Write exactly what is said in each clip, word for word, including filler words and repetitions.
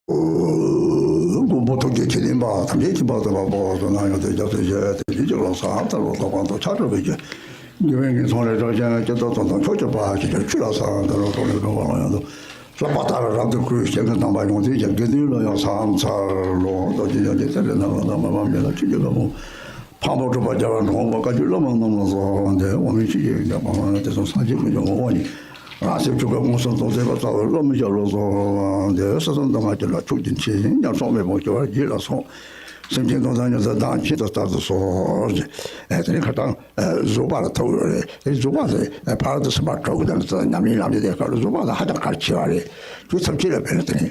མགོན་པོ་ཐུགས་ཀྱི་ཁས་ལེན་པ་ཐམས་ཅད་མཁྱེན་པ་དང་བ་པོ་ཟེར་ན་ཡང་དེ་རྒྱ་མཚོའི་ཞལ་དེ་བཞིན་གྱི་ལོ་གསར་ལྟར་རོ་ལྟ་བ་དང་ཆ་འགྲོ་བའི་རྒྱུ། འགྱུར་བའི་ངན་སོང་ལས་སྐྲག་ཅིང་སྐྱིད་ཏོག་ཏོག་དང་ཁྱོད་ཀྱི་བ་ཞིག་ཀྱང་ཆུ་ལ་ས་འདི་རོ་ཐོག་ལས་འགྲོ་བ་ལ་ཡང་དུ། ལྷག་པ་ལྟར་རབ་ཏུ་བཀུར་ཞིང་གི་དམ་པ་ཡོངས་འཛིན་ཀྱང་དགེ་འདུན་ལ་ཡང་ས་མཚར་ལོ་ཏོག་ཅི་ཡང་ཅི་ཚེ་རེ་ན་ལོ་ན་མ་མ་མེད་ལ་ཆུ་ཀྱི་ལ་མོ། འཕགས་པ་གྲུབ་པ་རྒྱལ་བ་འབྲོང་པ་བཀའ་བརྒྱུད་བླ་མ་རྣམས་ལ་སོགས་ཏེ་འོག་མིན་ཆོས་ཀྱི་ཡོན་ཏན་སྤངས་ཏེ་སོང་སངས་རྒྱས་ཀུན་གྱི་ངོ་བོ་ཉིད། རང་སེམས་ཆོས་སྐུ་མངོན་སུམ་རྟོགས་མཛད་པ་རྩ་བའི་བླ་མའི་ཞབས་ལ་སོགས་ཏེ་སོ་སོ་འདི་མ་སྐྱེ་ལ་ཕྱོགས་བཅུའི་མཁྱེན་ཉམས་སོགས་མེད་པར་སྐྱེ་བར་བགྱིད་ལ་སོགས། སེམས་ཅན་སྡུག་བསྔལ་ཉོན་མོངས་དང་ཆེད་དུ་ལྟར་དུ་གསོལ། ཨེ་དེ་ནི་ཁ་ཏང་གཟུགས་པ་ལ་ཐུག་ཡོད་རེད། དེ་གཟུགས་པ་དེ་ཕ་རོལ་ཏུ་ཕྱིན་པ་དྲུག་དང་ཉམས་ལེན་ལམ་རིམ་དེ་ཁ་ལ་གཟུགས་པ་དེ་ཧ་ཅང་གལ་ཆེ་བ་རེད། དུས་ཐམས་ཅད་ལ་བས་ན་དེ་ནི་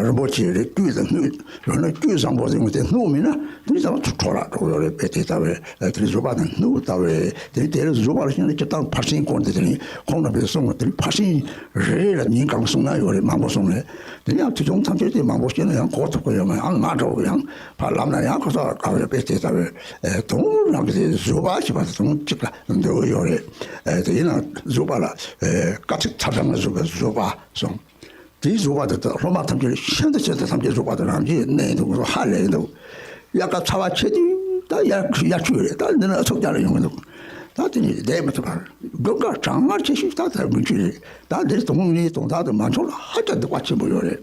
རིན་པོ་ཆེ་རེད། བཅུད་དང་སྣོད་རེད་ན་བཅུད་བཟང་པོ་ཟེར་བ་དེ་སྣོད་མིན་ན་དེ་ནི་ཚང་མ་འཕྲོ་བརླག་འགྲོ་ཡོད་རེད་པས། དེ་ལྟ་བས་དེ་ནི་གཟུགས་པ་དང་སྣོད་ལྟ་བས་དེ་ནི་དེ་ལ་གཟུགས་པ་ལ་བྱས་ན་སྤྱིར་བཏང་ཕར་ཕྱིན་སྐོར་འདི་དེ་ནི་ཁོང་རྣམ་པས་གསུངས་པ་དེ་ནི་ཕར་ཕྱིན་རེ་རེ་ལ་ཉིན་གང་གསུང་ན་ཡོད་རེད། མང་པོ་གསུངས་རེད། དེ་ནི་ཡང་དུས་ཐུང་ཐམས་ཅད་དེ་མང་པོ་བཤད་ན་ཡང་གོ་ཐུབ་ཀྱི་ཡོད་མ་ཡང་ང་འདྲ་བོ་ཡང་ཕར་ལམ་ན་ཡང་ཁོ་ཚོ་ག་བས་པས་དེ་ལྟ་བས་དོན་རང་གི་དེ་བཟོད་པ་ཞེས་པ་དེ་དོན་གཅིག་ལ་འདོད་ཀྱི་ཡོད་རེད། དེ་ཡིན་ན་བཟོད་པ་ལ་དཀའ་ཚེགས་ཚ་གྲང་ལ་བཟོད་པའི་བཟོད་པ་གསུངས། དེའི་བཟོད་པ་དེ་དག་སློབ་མ་ཐམས་ཅད་ཤིན་ཏུ་ཆེ་ཚེ་ཐམས་ཅད་བཟོད་པ་དེ་རང་གིས་གནས་འདུག་ཧ་ལས་འདུག་དབྱར་ཁ་ཚ་བ་ཆེ་དུས་ད་དབྱར་དབྱར་ཆོས་རེད། ད་འདི་ན་ཨ་ཚུགས་རྒྱག་ལ་ཡོང་གི་འདུག་ད་དེ་ནི་བསྡད་མི་ཐུབ་པར་དགུན་ཁ་གྲང་ངར་ཆེ་ཤོས་ད་ད་དགུན་ཆོས་རེད། ད་འདིར་དོང་ནི་དོང་ཐག་དུ་མ་མཆོང་ལ་ཧ་ཅང་སྡུག་པ་ཆེན་པོ་ཡོད་རེད།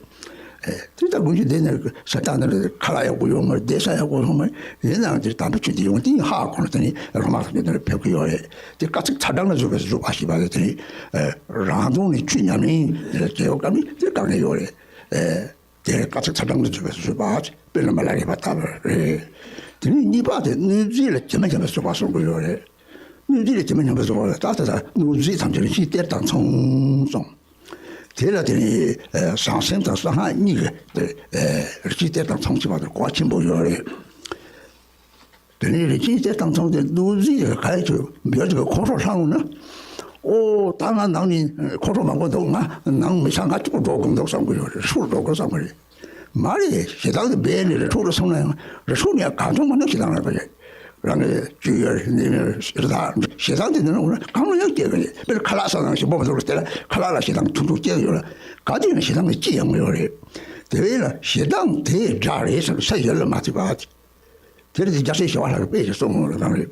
ཨེ། དེ་ལྟར་དགུན་ཆོས་འདི་ནས་ས་ཐག་འདི་ལ་ཁ་ལག་ཡག་པོ་ཡོད་མ་རེད། བསྡད་ས་ཡག་པོ་ཡོད་མ་རེད། ཡིན་ནའང་འདིར་དམ་པའི་ཆོས་འདི་ཡོང་དེ་ཧ་གོ་ན་དེ་ནི་རོ་མ་ཐག་ཆོད་འདི་ལ་ཕེབས་ཀྱི་ཡོད་རེད། དེ་དཀའ་ཚེགས་ཚ་གྲང་ལ་བཟོད་པའི་བཟོད་པ་ཞེས་པ་དེ་ནི་རང་དོན་ནི་ཆོས་ཉམས་ལེན་ལ་བྱེད་ཡོད་སྐབས་ནི་དེ་དཀའ་ངལ་ཡོད་རེད། ཨེ། དེ་དཀའ་ཚེགས་ཚ་གྲང་ལ་བཟོད་པའི་བཟོད་པ་དཔེ་ལ་མ་ལ་རེད་པ་ལྟ་བུ་རེད། དེ་ནི་གཉིས་པ་དེ་གནོད་འཚེ་ལ་ཇི་མ་ཇི་བཟོད་པ་གསུང་གི་ཡོད་རེད། གནོད་འཚེ་ལ་ཇི་མ་ཇི་བཟོད་པ་ལ་ད་ལྟ་ད་གནོད་འཚེ་ཐམས་ཅད་ལ་ཕྱིའི་གཏེར་དང་མཚུངས་གསུངས། དེ་ལ་དེ་ནི་བཟང་སེམས་དང་གསང་སྔགས་གཉིས་ཀྱི་རིགས་ཀྱི་གཏེར་དང་མཚུངས་ཆེ་བ་དེ་གོ་བ་ཆེན་པོ་ཡོད་རེད། དེ་ནི་རིགས་ཀྱི་གཏེར་དང་མཚུངས་ཏེ་འདུ་འཛི་ཡི་ག་ཡི་ཚོད་འབྱོར་གྱི་ཁོང་ཁྲོ་ལྷང་ན། ཨོ་ད་ང་ནང་ནི་ཁོང་ཁྲོ་མང་པོ་འདུག་ང་ནང་མི་ཚང་ང་གཅིག་པུ་འགྲོ་དགོས་འདུག་བསམ་གི་ཡོད་རེད། ཧྲུལ་འགྲོ་དགོས་བསམ་གི་རེད། མ་རེད། ཞེ་སྡང་དེ་སྦས་ནས་རི་ཁྲོད་ལ་སོང་ན་ཡང་རི་ཁྲོད་ནས་གང་བྱུང་མ་ནུབ་ཞེ་སྡང་རག་པ་རེད། རང་གི་སྤྱོད་ཡུལ་ནི་རི་དྭགས་ཞེ་སྡང་དེ་ནི་ན་གང་ལ་ཡང་སྐྱེ་གི་རེད། དཔེར་ཁ་ལག་ཟ་ནང་ཞིག་སྤོབས་པ་འདུག་ལ་དེ་ལ་ཁ་ལག་ལ་ཞེ་སྡང་ཐུང་ཐུང་སྐྱེ་གི་ཡོད་ལ་ག་དུས་ཡིན་ན་ཞེ་སྡང་ནི་ཅི་ཡང་མི་ཡོད་རེད། དེ་བས་ལ་ཞེ་སྡང་དེ་དགྲ་རེད་ཟེར་ས་ཡོད་ལ་མ་ཐུབ་པ། དེར་དེ་རྒྱལ་སྲས་ཞི་བ་ལྷ་གི་དཔེ་ཞིག་གསུངས་ཡོད་ལ་གང་རེད།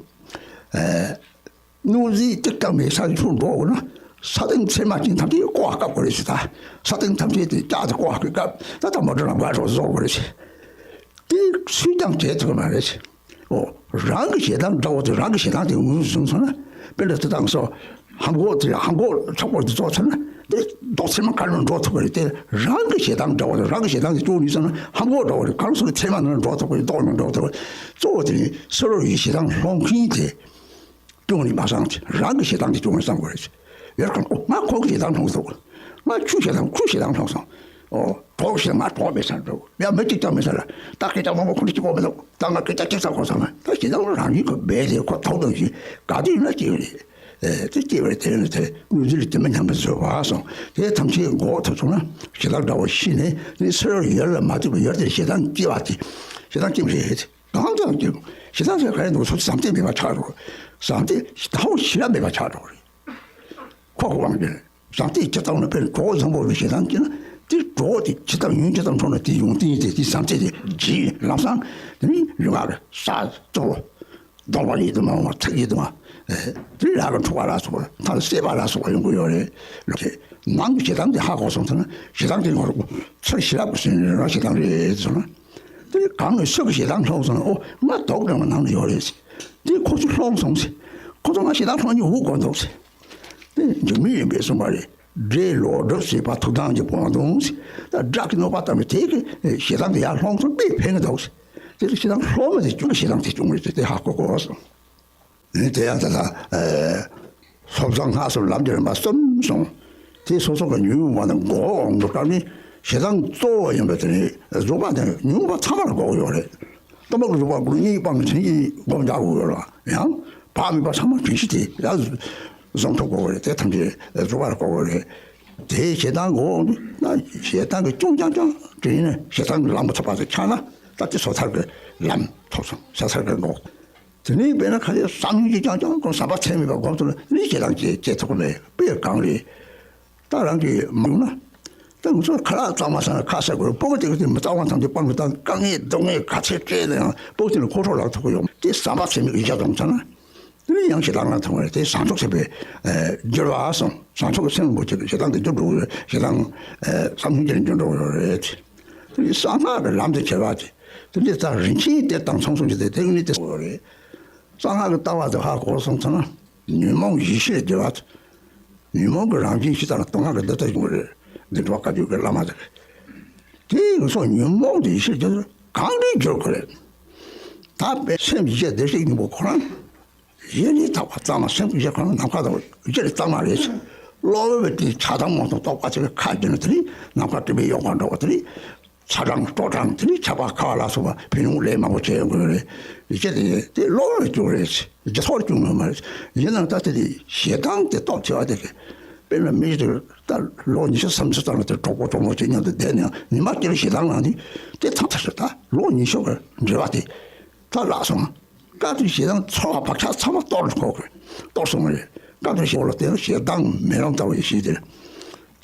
ཨ། གནོད་འཚེ་ཏིག་ཏག་མེད་ས་ཡི་ཚུར་འགྲོ་དགོས་ན། ས་སྟེང་ཚེར་མ་ཅན་ཐམས་ཅད་ཀོ་བ་བཀབ་དགོས་རེད་ཟེར། ད་ས་སྟེང་ཐམས་ཅད་དེ་ལྕགས་དེ་ཀོ་བ་གིས་བཀབ། ད་ད་མོ་ཊ་ནང་བར་རོགས་བཟོ་དགོས་རེད་ཟེར། དེ་སུས་ཀྱང་བྱེད་ཐུབ་ཀྱི་མ་རེད་ཟེར། ཨོ། རང་གི་ཞེ་སྡང་དགྲ་བོ་དེ་རང་གི་ཞེ་སྡང་དེ་ངོས་བཟུང་སོང་ན། དཔེར་ན་དེ་དང་སོ། ཧམ་གོ་དེ་ཧམ་གོ་ཚོགས་པ་དེ་ཚོགས་ཚར་ན། དེ་རྡོ་ཚེར་མ་ག་ལ་འགྲོ་ཐུབ་ཀྱི་རེད། དེ་རང་གི་ཞེ་སྡང་དགྲ་བོ་དེ་རང་གི་ཞེ་སྡང་དེ་སྐྱོང་ནུས་སོང་ན་ཧམ་གོ་དགྲ་བོ་དེ་གང་སོང་ཚེར་མ་ནང་འགྲོ་ཐུབ་ཀྱི་རེད། རྡོ་ནང་འགྲོ་ཐུབ་ཀྱི་རེད། གཙོ་བོ་དེ་ནི་ཕྱི་རོལ་ཡི་ཞེ་སྡང་སློང་མཁན་དེ། སྐྱོང་ནི་མ་བསམ་ཚེ་རང་གི་ཞེ་སྡང་དེ་སྐྱོང་བའི་བསམ་དགོས་རེད། ཡར་ཁོ་ང་ཁོ་གི་ཞེ་སྡང་སློང་སོང་། ང་ཆུ་ཞེ་སྡང་ཁོའི་ཞེ་སྡང་སློང་སོང་། ཨོ། གྲོགས་ཞེ་སྡང་ང་གྲོགས་མེད་ས་འགྲོ། ཡང་མི་གཅིག་ཀྱང་མེད་ས་ལ། ད་སྐད་ཆ་མང་པོ་ཁོ་ནི་གཅིག་པོ་མི་འདུག་ད་ང་སྐད་ཆ་གཅིག་ཚ་གོ་སོང་ན་ད་ཞེ་སྡང་རང་ཉིད་ཀྱི་སྦས་ཏེ་ཁོ་ཐོག་དང་ཞིག་ག་དུས་ཡིན་ན་སྐྱེ་བ་རེད། ཨེ་དེ་སྐྱེ་བ་རེད། དེ་ནི་དེ་གནོད་འཚེ་ལ་དེ་མ་ཉམས་པའི་བཟོད་པ་སོང་དེ་ཐམས་ཅད་འགོག་ཐུབ་སོང་ན་ཞེ་སྡང་དགྲ་བོ་ཤི་ནས་ནི་ཕྱི་རོལ་ཡུལ་ལ་མ་ཐུག་པའི་ཡུལ་དེར་ཞེ་སྡང་སྐྱེ་བ་དེ་ཞེ་སྡང་སྐྱེ་བ་རེད། གང་དུ་ཡང་སྐྱེ་རུང་། ཞེ་སྡང་ཟེར་ག་རེ་འདུག་སོ་བཟང་སྤྱོད་མེད་པ་ཆགས་འགྲོ། བཟང་སྤྱོད་ད་འོ་ཞི་ར་མེད་པ་ཆགས་འགྲོ་རེད། ཁོ་ཁོ་དབང་གིས་བཟང་སྤྱོད་ཇི་ལྟ་བུ་ན་དཔེར་གྲོགས་བཟང་པོ་ལ་ཞེ་སྡང་སྐྱེས་ན་དེ་གྲོགས་དེ་ཇི་ལྟ་ཡུན་ཇི་ལྟ་འཕྲོག་ན་དེ་ཡོང་དེ་ཡིན་ཏེ་དེ་བཟང་སྤྱོད་དེ་ཇི་ལམ་སང་དེ་ནི་ཡུལ་ལ་ས་གཙོ་བོ་གདོང་པ་ཡིད་དུ་མ་འོང་བ་ཚིག་ཡིད་དུ་མ་དེ་ལ་ག་འཁྲུག་པ་ལ་སོགས་པ་མཐར་སྲེད་པ་ལ་སོགས་པ་ཡོང་གི་ཡོད་རེད། ལོ་ཆེ་ནང་གི་ཞེ་སྡང་དེ་ཧ་གོ་སོང་ཚར་ན་ཞེ་སྡང་དེ་ངོ་རུ་ཚུར་ཞི་ར་གོ་སོང་ནས་རང་ཞེ་སྡང་རེད་སོང་ན། དེ་གང་གི་སུ་གི་ཞེ་སྡང་སློང་སོང་ན། ཨོ་ང་དོག་དྲན་པ་ནང་ན་ཡོད་རེད་ཟེར། དེ་ཁོ་ཚོ་སློང་སོང་ཟེར། ཁོ་ཚོ་ང་ཞེ་སྡང་སློང་ཉིན་འུ་དགོས་འདུག་ཟེར། དེ་འཇིགས་མེད་རིམ་པས་གསུངས་པ་རེད། དགྲའི་ལོག་སྒྲུབ་བྱེད་པ་ཐུབ་ཐང་གི་བང་དུང་ཟེར། ད་དགྲ་གི་གནོད་པ་བཏང་བའི་དེ་གི་ཞེ་སྡང་དེ་ཡར་སློང་སོང་དཔེ་ཕན་གི་འདུག་ཟེར། དེ་ཞེ་སྡང་སློང་མ་དེ་བྱུང་ཞེ་སྡང་དེ་བྱུང་རེད་ཟེར། དེ་ཧ་གོ་གོ་སོང་། ནི་དེ་ཡང་ད་ལྟ་ཨེ། སོ་བཟང་སྔགས་སུ་ལམ་གྱི་རིམ་པ་གསུམ་གསུངས། དེ་སོ་སོ་གི་ཉོན་མོངས་པ་དང་འགོག་འོང་དུ་སྐབས་ནི་ཞེ་སྡང་གཙོ་བོ་ཡིན་པའི་དེ་ནི་གཟུགས་པོ་དང་ཉོན་མོངས་པ་ཚང་མར་འགོག་ཡོད་རེད། སྟོང་པ་གི་གཟུགས་པོ་ཀུན་གཉིས་སྤངས་ནས་དེ་གཉིས་སྒོམ་རྒྱག་དགོས་ཡོད་རེད། ཡང་བག་མེད་པ་ཚང་མ་དྲན་ཤེས་དེ་ཡང་བཟུང་ཐུབ་དགོས་རེད། དེ་ཐམས་ཅད་གཟུགས་པོ་ལ་འགོག་དགོས་རེད། དེ་ཞེ་སྡང་འགོག་འོང་དུས་ན་ཞེ་སྡང་གི་ཅུང་ཀྱང་ཀྱང་དྲན་ནས་ཞེ་སྡང་གི་ལམ་མ་ཐོབ་པ་དེ་ཆགས་ན་ད་དེ་སོ་ཐར་གྱི་ལམ་ཐོབ་སོང་། སོ་ཐར་གྱི་འགོག་དེ་ནས་དཔེར་ན་ཁ་ཤས་བསམ་ཡུལ་གྱི་ཀྱང་ཀྱང་ཁོང་བསམ་པ་ཚད་མེད་པ་སྒོམ་ཐུབ་ན་ནི་ཞེ་སྡང་སྐྱེ་སྐྱེ་ཐུབ་ཀྱི་མེད། དཔེ་གང་རེད། ད་རང་གིས་མ་ཡོང་ན་ ད་ང་ཚོ་ཁ་ལག་གཙང་མ་ཟ་ན་ཁ་ཟ་དགོས། སྤུ་གུ་དེ་ག་དེ་མི་གཙང་བ་ཐམས་ཅད་སྤང་གི་དང་། དཀའ་ངལ་སྡུག་བསྔལ་ག་ཚད་སྤྲད་ན་ཡང་སྤུ་གུ་དེ་ལ་ཁོ་ཁྲོ་ལངས་ཐུབ་ཀྱི་ཡོད། དེ་ཟ་མ་ཟ་མི་གི་ཡིད་ཆེས་བཏང་ཚར་ན། དེ་ནས་ཡང་ཞེ་སྡང་ལངས་ཐུབ་ཀྱི་རེད། དེ་བཟང་ཕྱོགས་ཟེར་བའི་ཨ་འགྱུར་བ་སོང་། བཟང་ཕྱོགས་ཀྱི་སེམས་རིན་པོ་ཆེ་གིས་ཞེ་སྡང་དེ་འཇོམས་འགྲོ་གི་རེད། ཞེ་སྡང་ཨ་བསམ་བློ་ཅན་འཇོམས་འགྲོ་གི་རེད། དེ་ནས་གསང་སྔགས་ཀྱི་ལམ་དུ་བྱེད་པ་དེ། དེ་འདྲའི་ད་རིན་ཆེན་གཏེར་དང་མཚུངས་གསུམ་གྱི་དེ་དེ་ནི་དེ་གསུངས་ཡོད་རེད། གསང་སྔགས་ཀྱི་ལྟ་བ་དེ་ཧ་གོ་སོང་ཙང་ན། ཉོན་མོངས་ཡེ་ཤེས་ཀྱི་བ། ཉོན་མོངས་ཀྱི་རང་བཞིན་ཇི་ལྟར་སྟོང་སྔགས་ཀྱི་འདི་ལྟར་བྱུང་བ་རེད། འདི་འགྲོ་བ་བཀའ་བརྒྱུད་ཀྱི་བླ་མ་དེ་རེད། དེ་ཡིན་སོགས་ཉོན་མོངས་ཀྱི་ཡེ་ཤེས་ཀྱི་གང་གིས་བསྒྱུར་དགོས་རེད། ད་དཔེ་སེམས་ཀྱི་བདེ་གཤེགས་སྙིང་པོ་ཁོ་རང་། ཡེ་ནས་དག་པ་གཙང་མ་སེམས་ཀྱི་ཡེ་ཤེས་ཁོ་རང་ནམ་མཁའ་དང་ཡེ་ནས་གཙང་མ་རེད། གློ་བུར་བའི་དེ་ཆགས་སྡང་རྨོངས་དང་རྟོག་པ་ཚོས་ཁ་བསྒྱུར་ན་དེ་ནི་ནམ་མཁའ་སྤྲིན་པས་གཡོགས་པ་འདྲ་བ་དེ་ནི། ཚ་གྲང་སྤྲོ་གྲང་དེ་ནི་ཆར་པ་ཁ་བ་ལ་སོགས་པ་ཕན་ཡོན་ལས་མང་པོ་བྱས་ཡོང་གི་རེད། ཡིད་ཆེས་དེ་དེ་གློ་བུར་བྱུང་རེད། རྒྱུ་ཐོག་བྱུང་ཡོད་མ་རེད། ཡིན་ནའང་ད་དེ་དེ་ཞེ་སྡང་དེ་སྟོབས་ཆེ་བ་དེ་རེད། དཔེར་ན་མི་ཞིག་ད་ལོ་ཉི་ཤུ་སུམ་ཅུ་ཙམ་ལ་དེ་གྲོགས་པོ་གྲོགས་མོ་ཅིག་མཉམ་དུ་བསྡད་ནས་ཉི་མ་དཀྱིལ་ཞེ་སྡང་ལངས་དུས་དེ་ཚང་ཐག་ཆོད། ད་ལོ་ཉི་ཤུ་གི་འབྲེལ་བ་དེ་ད་བརླག་སོང་། སྐབས་དེར་ཞེ་སྡང་ཚོར་བ་བག་ཆགས་ཚང་མ་གཏོར་འཁོར་གི་གཏོར་སོང་བ་རེད། སྐབས་དེར་ཞེ་སྡང་ལ་བརྟེན་ཞེ་སྡང་མེ་ལོང་ལྟ་བུ་ཡེ་ཤེས་དེར།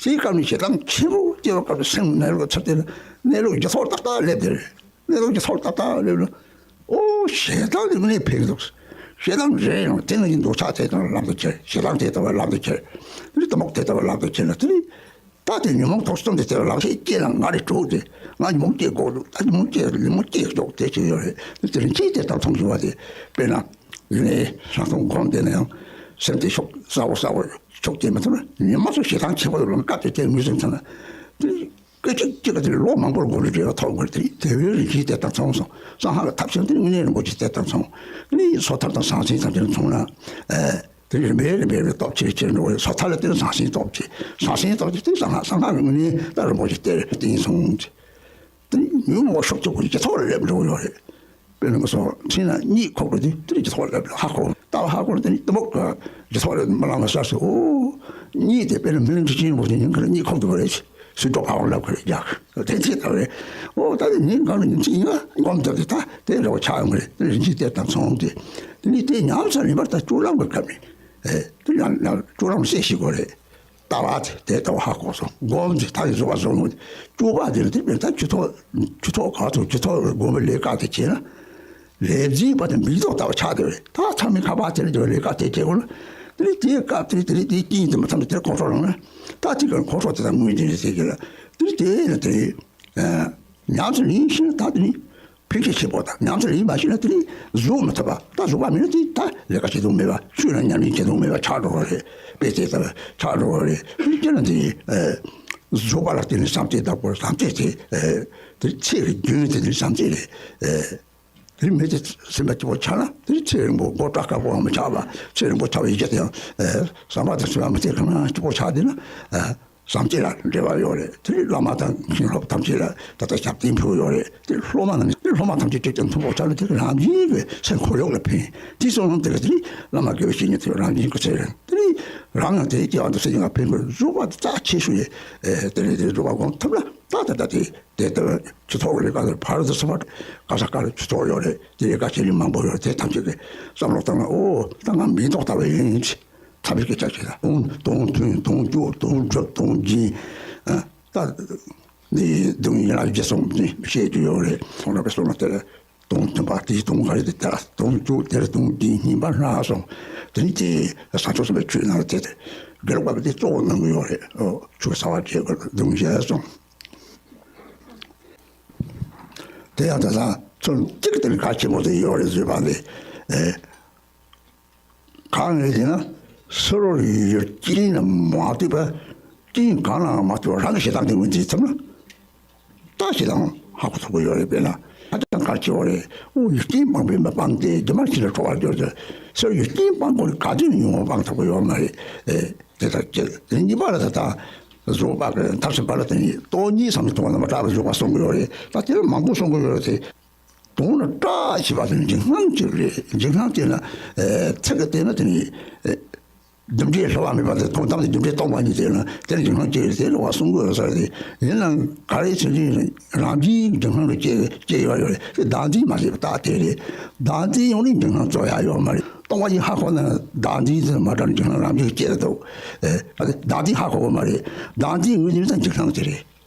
དེའི་སྐབས་ནས་ཞེ་སྡང་ཆེན་པོ་སྐྱེ་བའི་སྐབས་སུ་སེམས་གནས་ལུགས་ཚུར་བལྟས་ན་གནས་ལུགས་ཀྱི་ཐོག་ཏག་ཏག་སླེབས་དེ་རེད། གནས་ལུགས་ཀྱི་ཐོག་ཏག་ཏག་སླེབས་ན། ཨོ་ཞེ་སྡང་དེ་དངོས་གནས་ཕན་གྱི་འདུག་ཞེ་སྡང་རེད་ཡང་དེ་ནི་འདོད་ཆགས་དེ་ལྟ་བུ་ལམ་དུ་ཁྱེར། ཞེ་སྡང་དེ་ལྟ་བུ་ལམ་དུ་ཁྱེར། དེ་ནི་གཏི་མུག་དེ་ལྟ་བུ་ལམ་དུ་ཁྱེར་ན་དེ་ནི། ད་དེ་ཉོན་མོངས་དུག་གསུམ་དེ་དེ་ལ་ལག་ཤེས་སྐྱེས་ན་ང་རེ་དྲུག་དེ་ང་ཉོན་མོངས་སྐྱེ་དགོས་འདུག་ད་ཉོན་མོངས་སྐྱེ་ཉོན་མོངས་སྐྱེ་ཆོག་དེ་ཅི་ཡོད་རེད། དེ་རིན་ཆེན་གཏེར་དང་མཚུངས་བྱུང་བ་དེ། དཔེར་ན་ཡིན་ནའི་ལྷག་མཐོང་སྒོམ་བསྡད་ན་ཡང་སེམས་དེ་ཤུགས་གསལ་བོ་གསལ་བོ་ཤུགས་སྐྱེ་མི་ཐུབ་ན། ཉི་མ་སུ་ཞེ་སྡང་ཆེ་བ་ཡོད་ན་སྐབས་དེ་དེ་ངོས་ཟིན་ཐུབ་ན། དེ་སྐད་ཅིག་གཅིག་ག་དེ་ལོ་མང་པོར་སྒོམ་རིམ་བྱས་པ་ཐོབ་དགོས་རེད། དེ་བས་རིན་ཆེན་གཏེར་དང་མཚུངས་སོང་། གསང་སྔགས་ཀྱི་ཐབས་ཤེས་དེ་དངོས་གནས་རིན་པོ་ཆེ་གཏེར་དང་མཚུངས། དེ་ནི་སོ་ཐར་དང་ཟང་ཟིང་ཐམས་ཅད་མཚུངས་ན། ཨ། དེ་རིམ་པས་རིམ་པས་སྟོབས་ཆེར་ཆེར་འགྲོ་བའི་སོ་ཐར་ལ་བརྟེན་ཟང་ཟིང་སྟོབས་ཆེ། ཟང་ཟིང་སྟོབས་ཆེ་དེ་གསང་སྔགས། གསང་སྔགས་ཀྱི་དངོས་གནས་ད་རིན་པོ་ཆེ་གཏེར་བརྟེན་སོང་། དེ་ནི་ཉོན་མོངས་ཤུགས་ཆེ་པོ་ཇེ་ཐོག་ལ་སླེབས་འགྲོ་གི་ཡོད་རེད། དཔེར་ན་ང་ཚོ་མཚན་ལ་གཉིད་ཁུག་པ་དེ་དེ་ཇེ་ཐོག་ལ་སླེབས་ལ་ཧ་གོ། ལྟ་བ་ཧ་གོ་ན་དེ་ནི་གཏི་མུག་གི་ཇེ་ཐོག་ལ་མ་ལངས་པ་ས་སུ། ཨོ། གཉིད་དེ་དཔེར་ན་མི་ལ་འདྲི་ཅན་པོ་དེ་ཉིན་གང་ལ་གཉིད་ཁུག་འདུག་པ་རེད། སུས་འགྲོ་ཕ་བོང་ལབ་ཁ་རེ་རྒྱག་དེ་ཚེ་ལྟ་བས། ཨོ་ད་དེ་ཉིན་གང་ལ་ཉིན་གཅིག་ཡིན་ན་སྒོམ་བརྒྱབ་སྟེ་ད་དེ་འདྲ་བ་ཆགས་ཡོང་གི་རེད། དེ་རིན་ཆེན་གཏེར་དང་མཚུངས་ཏེ། དེ་ནི་དེ་ཉམས་སུ་ལེན་པར་ད་སྤྱོད་ལམ་གྱི་སྐབས་ནས། ཨེ་དེ་ཡང་ཡང་སྤྱོད་ལམ་གསལ་ཤེས་དགོས་རེད། ལྟ་བ་དེ་དེ་ལྟ་བུ་ཧ་གོ་སོང་། སྒོམ་དེ་ད་ཡི་བཟོ་བ་བཟོ་ནོ། སྤྱོད་པ་དེ་ནི་དེ་དཔེར་ན་ད་ཇུས་ཐོག་ཇུས་ཐོག་ག་ཐོག་ཇུས་ཐོག་སྒོམ་པའི་ལས་ཀ་དེ་བྱས་ན། ལས་འཛིན་པ་དང་མིང་འདོགས་ལྟ་བུ་ཆགས་བསྡད་པ་རེད། ད་ཚང་མས་ཁ་པར་དེ་ལ་འགྱུར་བའི་ལས་ཀ་དེ་བྱེད་དགོས་ལ། དེ་ནི་དེའི་སྐབས་དེ་དེ་དེའི་རྐྱེན་དེ་མ་ཐམས་ཅད་དེར་ཁོང་ཁྲོ་ལངས་ན། ད་དེ་གར་ཁོང་ཁྲོ་དེ་དག་དངོས་འཛིན་རེད་ཟེར་གྱི་ལ། དེ་ནི་དེ་ལ་དེ་ཉམས་སུ་ལེན་ཤེས་ན་ད་དེ་ནི་ཕན་ཤེས་ཆེ་པོ་དང་། ཉམས་སུ་ལེན་མ་ཤེས་ན་དེ་ནི་གཟུགས་མི་ཐུབ་པ། ད་གཟུགས་པ་མིན་ན་དེ་ད་ལས་ཀ་བྱེད་ཐུབ་མེད་པ། ཆོས་ལ་ཉམས་ལེན་བྱེད་ཐུབ་མེད་པ་ཆགས་འགྲོ་བ་རེད། དཔེ་དེ་ལྟར་ཆགས་འགྲོ་བ་རེད། དེ་ནི་དེ་ནི་དེ་གཟུགས་པ་ལ་བརྟེན་ནས་བསམ་གཏན་བཏབ་དགོས། བསམ་གཏན་དེ་དེ་ཚེ་གི་རྒྱུན་དེ་ནི་བསམ་གཏན་རེད། དེ་མི་དེ་སེམས་པ་སྐྱིད་པོ་ཆགས་ན་དེ་ཚེ་རིང་པོ་མགོ་སྐྲ་དཀར་པོའང་མི་ཆགས་པ། ཚེ་རིང་པོ་ཆགས་པའི་ཡིད་ཆེས་དེ་ཡང་ཟམ་པ་དང་ཟམ་པ་མི་ཚེ་གང་ན་སྐྱིད་པོ་ཆགས་བསྡད་ན། བསམ་གཏན་ལ་འབྲེལ་བ་ཡོད་རེད། དེ་བླ་མ་དང་མཁན་སློབ་ཐམས་ཅད་ལ་ད་ལྟ་ཞབས་བརྟན་ཕུལ་ཡོད་རེད། དེ་སློབ་མ་རྣམས་དེ་སློབ་མ་ཐམས་ཅད་ཅིག་ཀྱང་མཐུན་པོ་ཆགས་ན་དེ་རང་བཞིན་གྱི་སེམས་ཁོར་ཡུག་ལ་ཕན། དེ་སོང་ཙང་དེ་ག་དེ་བླ་མ་དགེ་བའི་བཤེས་གཉེན་དེ་རང་བཞིན་གྱི་ཚེ་རིང་དེ་རང་ཡང་དེའི་སྐྱེ་བ་འདི་སེམས་ཀྱི་ཕན་པར་བཟོ་བ་དེ་རྩ་ཆེ་ཤོས་ཡིན། དེ་ནས་དེ་བཟོ་བ་སྒོམ་ཐུབ་ན་ད་ད་ད་དེ། དེ་ལྟར་ཇུས་ཐོག་ལས་ཀ་དེ་ཕར་དུ་སོང་བ་ག་ས་ག་ལ་ཇུས་ཐོག་ཡོད་རེད། དེ་ལས་ཀ་བྱེད་ལས་མང་པོ་ཡོད་རེད། དེ་ཐམས་ཅད་ཀྱིས་བསམ་བློ་བཏང་ན། ཨོ་ད་ང་མིང་འདོགས་ལྟ་བུ་ཡིན། ཐབས་ཤེས་ཀྱི་ཆ་ཤས་ལ་དོན་དོན་མཐུན་དོན་གཅོད་དོན་སྒྲུབ་དོན་སྦྱིན། ད་འདི་སྡུག་བསྔལ་ལ་རྗེས་སོང་བཤད་རྒྱུ་ཡོད་རེད། ཁོང་རྣམ་པའི་བསམ་བློ་དེ་ལ་དོན་མཐུན་པ་དེའི་དོན་ག་རེ་དེ་ལྟར་དོན་གཅོད་དེར་དོན་སྦྱིན་སྙིང་པ་སྔ་སོང་། དེ་ནི་དེ་བཟང་ཕྱོགས་སུ་མའི་ཆོས་ནང་ལ་དེ་དགེ་ལུགས་པ་དེ་གཙོ་བོ་གནང་གི་ཡོད་རེད། ཨོ་ཆོས་ཚ་བ་བྱེད་དགོས། སྡུག་བསྔལ་སོང་། དེ་ཡང་དེ་དང་ཚུལ་གཅིག་དེ་ནི་གལ་ཆེན་པོ་དེ་ཡོད་རེད་བཟོས་པ་ལས། ཨེ། གང་རེད་ཟེར་ན། སུ་རུ་ཡུལ་རྐྱེན་ལ་མ་ལྟོས་པ། རྐྱེན་གང་ལའང་མ་ལྟོས་པ་རང་གི་ཞེ་སྡང་དེ་ངོས་འཛིན་ཐུབ་ན། ད་ཞེ་སྡང་ཧ་གོ་ཐུབ་ཀྱི་ཡོད་རེད། དཔེར་ན་ཧ་ཅང་གལ་ཆེ་བ་རེད། ཨོ་ཡུལ་རྐྱེན་སྤངས་པས་མི་སྤང་སྟེ། སྒྱུ་མ་ཕྱི་ལ་འཕྲོ་བར་འགྱུར་ཏེ། སུ་རུ་ཡུལ་རྐྱེན་སྤངས་དགོས་རེད། ག་དུས་ནས་ཡོང་བ་སྤང་ཐུབ་ཀྱི་ཡོད་མ་རེད། ཨེ། དེ་ལྟར་སྐྱེ། དེ་གཉིས་པ་ལ་ད་ལྟ་བཟོད་པ་གི་ཐབས་ཟིན་པ་ལ་དེ་ནི་སྟོང་ཉིད་ཟབ་མོའི་ཐུགས་ལ་མ་སྐྲག་པའི་བཟོད་པ་གསུང་གི་ཡོད་རེད། ད་དེ་ལ་མང་པོ་གསུང་གི་ཡོད་རེད་དེ། དོན་ལ་སྐྲག་བྱེད་པ་དེ་ནི་འཇིགས་སྣང་གཅིག་རེད། འཇིགས་སྣང་དེ་ན་ཚིག་གི་སྟེང་ན་དེ་ནི་ རྒྱུ་འབྲས་སླུ་བ་མེད་པ་དེ་དོན་དམ་དུ་རྒྱུ་འབྲས་སྟོང་པ་ཉིད་དེ་ལ་དེར་འཇིགས་སྣང་སྐྱེ་ཡོད་དེ་རེད་བ་གསུང་གི་ཡོད་ས་རེད། ཡིན་ནའང་ག་རེ་ཚུལ་ཁྲིམས་རང་བཞིན་གྱི་འཇིགས་སྣང་རུ་སྐྱེ་སྐྱེ་ཡོད་ཡོད་རེད། དེ་བདག་འཛིན་མ་བྱས་པ་ལྟ་དེ་རེད། བདག་འཛིན་ཡོང་ནས་འཇིགས་སྣང་ཚོར་ཡ་ཡོད་མ་རེད། སྟོང་པ་ཉིད་ཧ་གོ་ན་བདག་འཛིན་དེ་མ་དྲག་འཇིགས་སྣང་རང་བཞིན་སྐྱེ་འདུག་ཨེ། བདག་འཛིན་ཧ་གོ་གི་མ་རེད། བདག་འཛིན་ངོས་འཛིན་དང་འཇིགས་སྣང་དེ་རེད།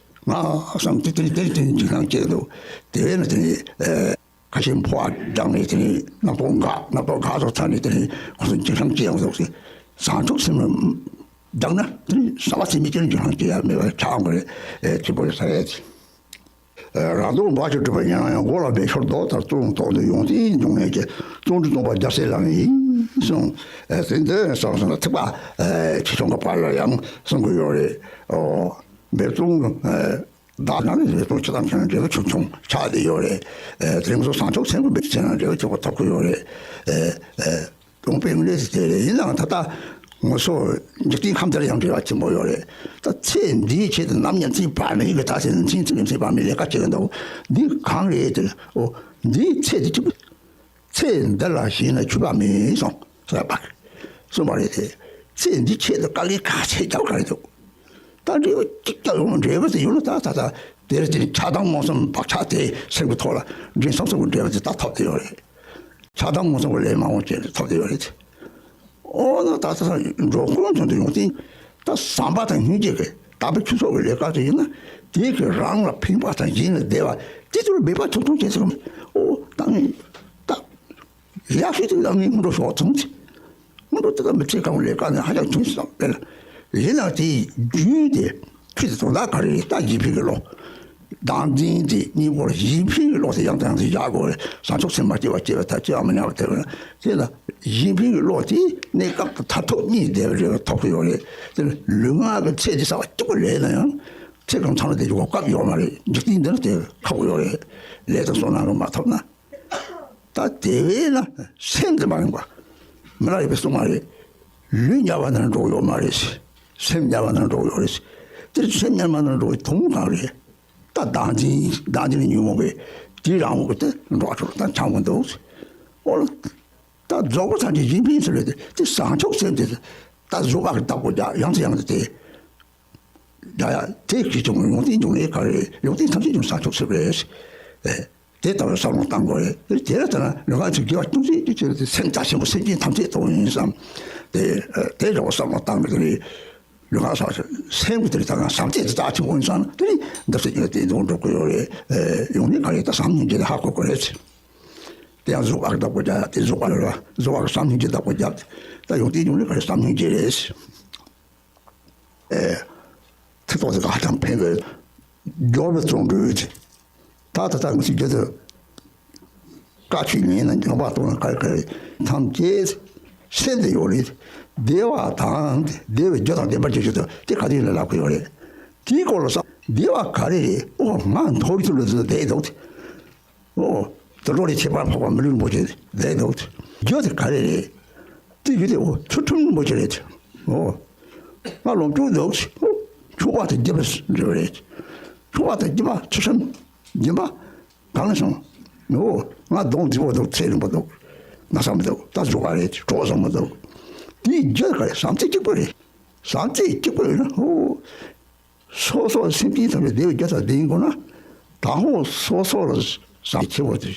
ང་བསམ་དེ་དེ་དེ་དེ་འཇིགས་སྣང་སྐྱེ་འདུག་དེ་བས་ན་དེ་ནི་ཨེ། ཁ་ཞེ་འཕོ་བ་སྦྲགས་ནས་དེ་ནས་རྣམ་རྟོག་འགག་རྣམ་རྟོག་འགག་སོགས་ཚར་ནས་དེ་ནས་ཁོ་ཚོ་འཇིགས་སྣང་སྐྱེ་ཡོང་ཟོག་སེ་བཟང་ཕྱོགས་སེམས་ལ་སྦྲགས་ན་དེ་ནས་བསམ་པ་སེམས་མི་སྐྱེ་ན་འཇིགས་སྣང་སྐྱེ་ཡ་མེད་པ་ཆགས་འགོ་རེད། ཨེ་དེ་པོ་རེད་ས་རེད། རང་སྟོང་འབའ་ཞིག་གྲུབ་པ་ཡིན་ན་ཡང་མགོ་ལ་འབད་ཤོར་མདོག་ལྟར་བཙོང་ཐོག་ཏུ་ཡོང་དེ་འབྱུང་ངེས་ཀྱི་བཙོང་འདྲི་སྟོང་པ་རྒྱ་སེ་ལ་ཡིན་གསུངས། ཨེ་དེ་འདི་བསམ་སོང་ན་ཐིགས་པ་ཨེ་ཆེ་ཆུང་གི་བར་ལ་ཡང་གསུང་གི་ཡོད་རེད། ཨོ་འབད་བཙོང་ཨེ། བདག་ནང་ནས་རེ་སྟོང་ཆེ་དང་ཆེ་ན་འབྲས་བུ་ཆུང་ཆུང་ཆགས་བསྡད་ཡོད་རེད། ཨེ་དེ་རིང་སོ་བཟང་ཕྱོགས་སེམས་ཀྱི་འབད་ཆེ་ན་འབྲས་བུ་ཆེ་བ་ཐོབ་ཀྱི་ཡོད་རེད། ཨེ་ཨེ་གདོང་པའི་ངོས་ནས་དེ་རེད། ཡིན་ནའང་ད་ལྟ་ངོ་སོ་འཇིག་རྟེན་ཁམས་དེར་ཡང་འབྲེལ་བ་ཆེན་པོ་ཡོད་རེད། ད་ཚེ་འདིའི་ཆེད་དུ་ནམ་ཡང་ཚེ་བར་མེད་ཀྱི་ད་ཚེ་ནི་ཚེ་ཚེ་ཚེ་བར་མེད་ལས་ཀ་བྱེད་ཀྱི་འདུག་འདི་གང་རེད་དེ། ཨོ་འདིའི་ཚེ་འདི་གཅིག་པུ། ཚེ་འདི་ལ་ཞེན་ན་འཆི་བ་མེད་གསུངས་ཟེར་བ་གསུངས་པ་རེད་དེ། ཚེ་འདི་ཆེད་དུ་དཀའ་ངལ་ག་ཚད་རྒྱབ་ག་རེ་འདུག་ད་འབྲས་བུ་གཅིག་ཀྱང་ཡོང་འབྲས་བུ་དེ་ཡོང་ན་ད་ད་ད་དེར་དེ་ཆགས་སྡང་རྨོངས་གསུམ་བག་ཆགས་དེ་སེམས་ཀྱི་ཐོག་ལ་འདྲེན་སོང་ཙམ་གྱི་འབྲས་བུ་དེ་ད་ཐོབ་བསྡད་ཡོད་རེད། ཆགས་སྡང་རྨོངས་གསུམ་གྱི་ལས་མ་འོངས་བྱས་ནས་ཐོབ་བསྡད་ཡོད་རེད། ཨོ་ན་ད་ད་ད་འགྲོ་ཀུན་དོན་དུ་ཡོང་སྟེ་ད་བསམ་པ་དང་སྙིང་རྗེ་གི་དམ་པའི་ཆོས་ཚོགས་ཀྱི་ལས་ཀ་དེ་ཡིན་ན་དེ་གི་རང་ལ་ཕན་པ་དང་གཞན་ལ་བདེ་བ་དེ་ཚོར་འབད་པ་ཐུབ་ཐུབ་བྱས་ཚུལ་ཨོ་ད་ངས་ད། ཡག་ཤོས་དེ་ལ་ངས་སྔོན་འགྲོ་ཞོག་ཚང་ཚེ། སྔོན་འགྲོ་དེ་ལ་མི་ཚེ་གང་ལས་ཀ་ནས་ཧ་ཅང་ཐུང་ཞིག་དང་སྤེལ། ཡིན་ནའང་དེའི་རྒྱུན་དེ་ཁྱོད་ཀྱི་དོན་དག་ག་རེ་རེད་ད་གཞན་ཕན་གྱི་བློ། བདག་འཛིན་དེ་གཉིས་པོ་ལ་གཞན་ཕན་གྱི་བློ་དེ་ཡང་དང་ཡང་དུ་བཞག་དགོས་རེད། བཟང་ཕྱོགས་སེམས་མ་སྐྱེས་པ་སྐྱེས་པ་ད་སྐྱེ་བ་མི་ཉམས་པ་དེ་བས་ན་དེ་ལ་གཞན་ཕན་གྱི་བློ་དེ་གནས་སྐབས་དང་མཐར་ཐུག་གཉིས་བསྡད་པའི་རེ་བ་ཐོབ་ཀྱི་ཡོད་རེད། དེ་ལ་ལུས་ངག་གི་ཚེ་འདི་གསར་བ་གཅིག་པུ་ལས་ན་ཡང་ཚེ་གང་ཚང་ལ་བསྡད་རྒྱུ་གོ་སྐབས་ཡོད་མ་རེད། འཇིག་རྟེན་འདི་ན་དེ་ཁག་པོ་ཡོད་རེད། ལས་དང་བསོད་ནམས་རུ་མ་ཐོབ་ན། ད་དེ་བས་ན་སེམས་དེ་མ་ཡེངས་པ། མི་ལ་ཡོད་པའི་གསུང་མ་རེད། ལུས་ཉལ་བ་ན་འགྲོ་ཡོད་མ་རེད། སེམས་ཉལ་བ་ན་འགྲོ་ཡོད་རེད། དེར་སེམས་ཉལ་བ་ན་འགྲོ་བའི་དོན་གང་རེད། ད་བདག་འཛིན་བདག་འཛིན་ཉོན་མོངས་པའི་དེའི་རང་འོག་གི་དེ་འགྲོ་ཆོག་ད་ཆང་མི་འདུག་ཨོ་ལ། ད་རྫོགས་པ་ཐམས་ཅད་གཞན་ཕན་ཟེར་བའི་དེ་བཟང་ཕྱོགས་སེམས་དེ་ད་གཟུགས་ཁར་བདག་པོ་རྒྱག་ཡང་དུ་ཡང་དུ་དེ། ཡ་ཡ་དེ་གིས་ཀྱང་ཡོན་ཏན་འབྱུང་ནི་ག་རེ་ཡོན་ཏན་ཐམས་ཅད་ཀྱང་བཟང་ཕྱོགས་སུ་རེད། ཨེ། དེ་ལྟ་བུའི་བསམ་བློ་བཏང་དགོས་རེད། དེ་ལྟར་ན་ལུས་ངག་ཡིད་གསུམ་དགེ་བ་ཅུང་ཟད་ཅིག་བྱས་ཏེ་སེམས་རྩ་ཆེན་པོ་སེམས་ཅན་ཐམས་ཅད་གཏོང་ཡིན་བསམ། དེ་དེ་འདྲ་བ་བསམ་བློ་བཏང་ནས་དེ་ནི་ལུས་ངག་སོགས་སེམས་ཀྱི་དེ་ལྟ་ན་བསམ་གཏན་དེ་རྩ་ཆེན་པོ་ཡིན་བསམ་ན་དེ་ནི་འདི་སེམས་ཀྱི་དེ་འདུག་འགྲོ་དགོས་ཡོད་རེད། ཡོན་ཏན་ག་རེ་ད་བསམ་སྙིང་རྗེ་དེ་ཧ་གོ་དགོས་རེད། དེ་ཡང་གཟུགས་ཁར་བདག་པོ་རྒྱག་དེ་གཟུགས་ཁར་ལ་གཟུགས་ཁར་བསམ་སྙིང་རྗེ་བདག་པོ་རྒྱག་ད་ཡོན་ཏན་ཡོད་ནི་ག་རེ་བསམ་སྙིང་རྗེ་རེད། ཨེ། ཐུགས་ཐོག་ཏུ་ཧ་ཅང་ཕན་པའི་སྦྱོར་བའི་བརྩོན་འགྲུས་ཏེ། ད་ད་ལྟ་ང་ཚོའི་རྒྱུད་དུ་བཀའ་ཆོས་ཉན་ན་འཇོམས་པ་གཏོང་ན་ག་རེ་ག་རེ་ཐམས་ཅད་སེམས་དེ་ཡོད་རེད། བདེ་བ་དང་བདེ་བའི་རྒྱུ་དང་ལྡན་པར་གྱུར་ཅིག་ཏུ་དེ་ག་དུས་ལ་ལབ་ཀྱི་ཡོད་རེད། དེའི་སྐོར་ལ་བསམ་བདེ་བ་ག་རེ་རེད། ཨོ་ང་མཐོ་རིས་སུ་ལ་བསྡད་འདུག་ཨོ། དུད་འགྲོ་ལས་ཁྱད་པར་འཕགས་པ་མི་ལུས་རིན་པོ་ཆེ་བསྡད་འདུག་རྒྱུ་དེ་ག་རེ་རེད། དེ་རྒྱུ་དེ་ཨོ་ཚུལ་ཁྲིམས་རིན་པོ་ཆེ་རེད། ཨོ། ང་ལོངས་སྤྱོད་འདུག་ཨོ། ཕྱུག་པ་དང་རྒྱུ་བ་རེད། ཕྱུག་པ་དང་རྒྱུ་བ་ཚུལ་ཁྲིམས་སྦྱིན་པ་གང་ལ་སོང་། ཨོ། ང་གདོང་མཛེས་པོ་འདུག་ཚེ་རིང་པོ་འདུག་ན་ཚ་མི་འདུག་ད་གཟུགས་པ་རེད། གྲོགས་བཟང་མི་འདུག་དེའི་རྒྱུ་ག་རེ་བསམ་ཚུལ་གཅིག་པ་རེད། བསམ་ཚུལ་གཅིག་པ་ཡོད་ན་ཨོ། སོ་སོ་སེམས་ཅན་ཐམས་ཅད་བདེ་བའི་རྒྱུ་དང་ལྡན་དགོས་ན། དང་པོ་སོ་སོ་ལ་བསམ་ཆེ་བོ་དེ་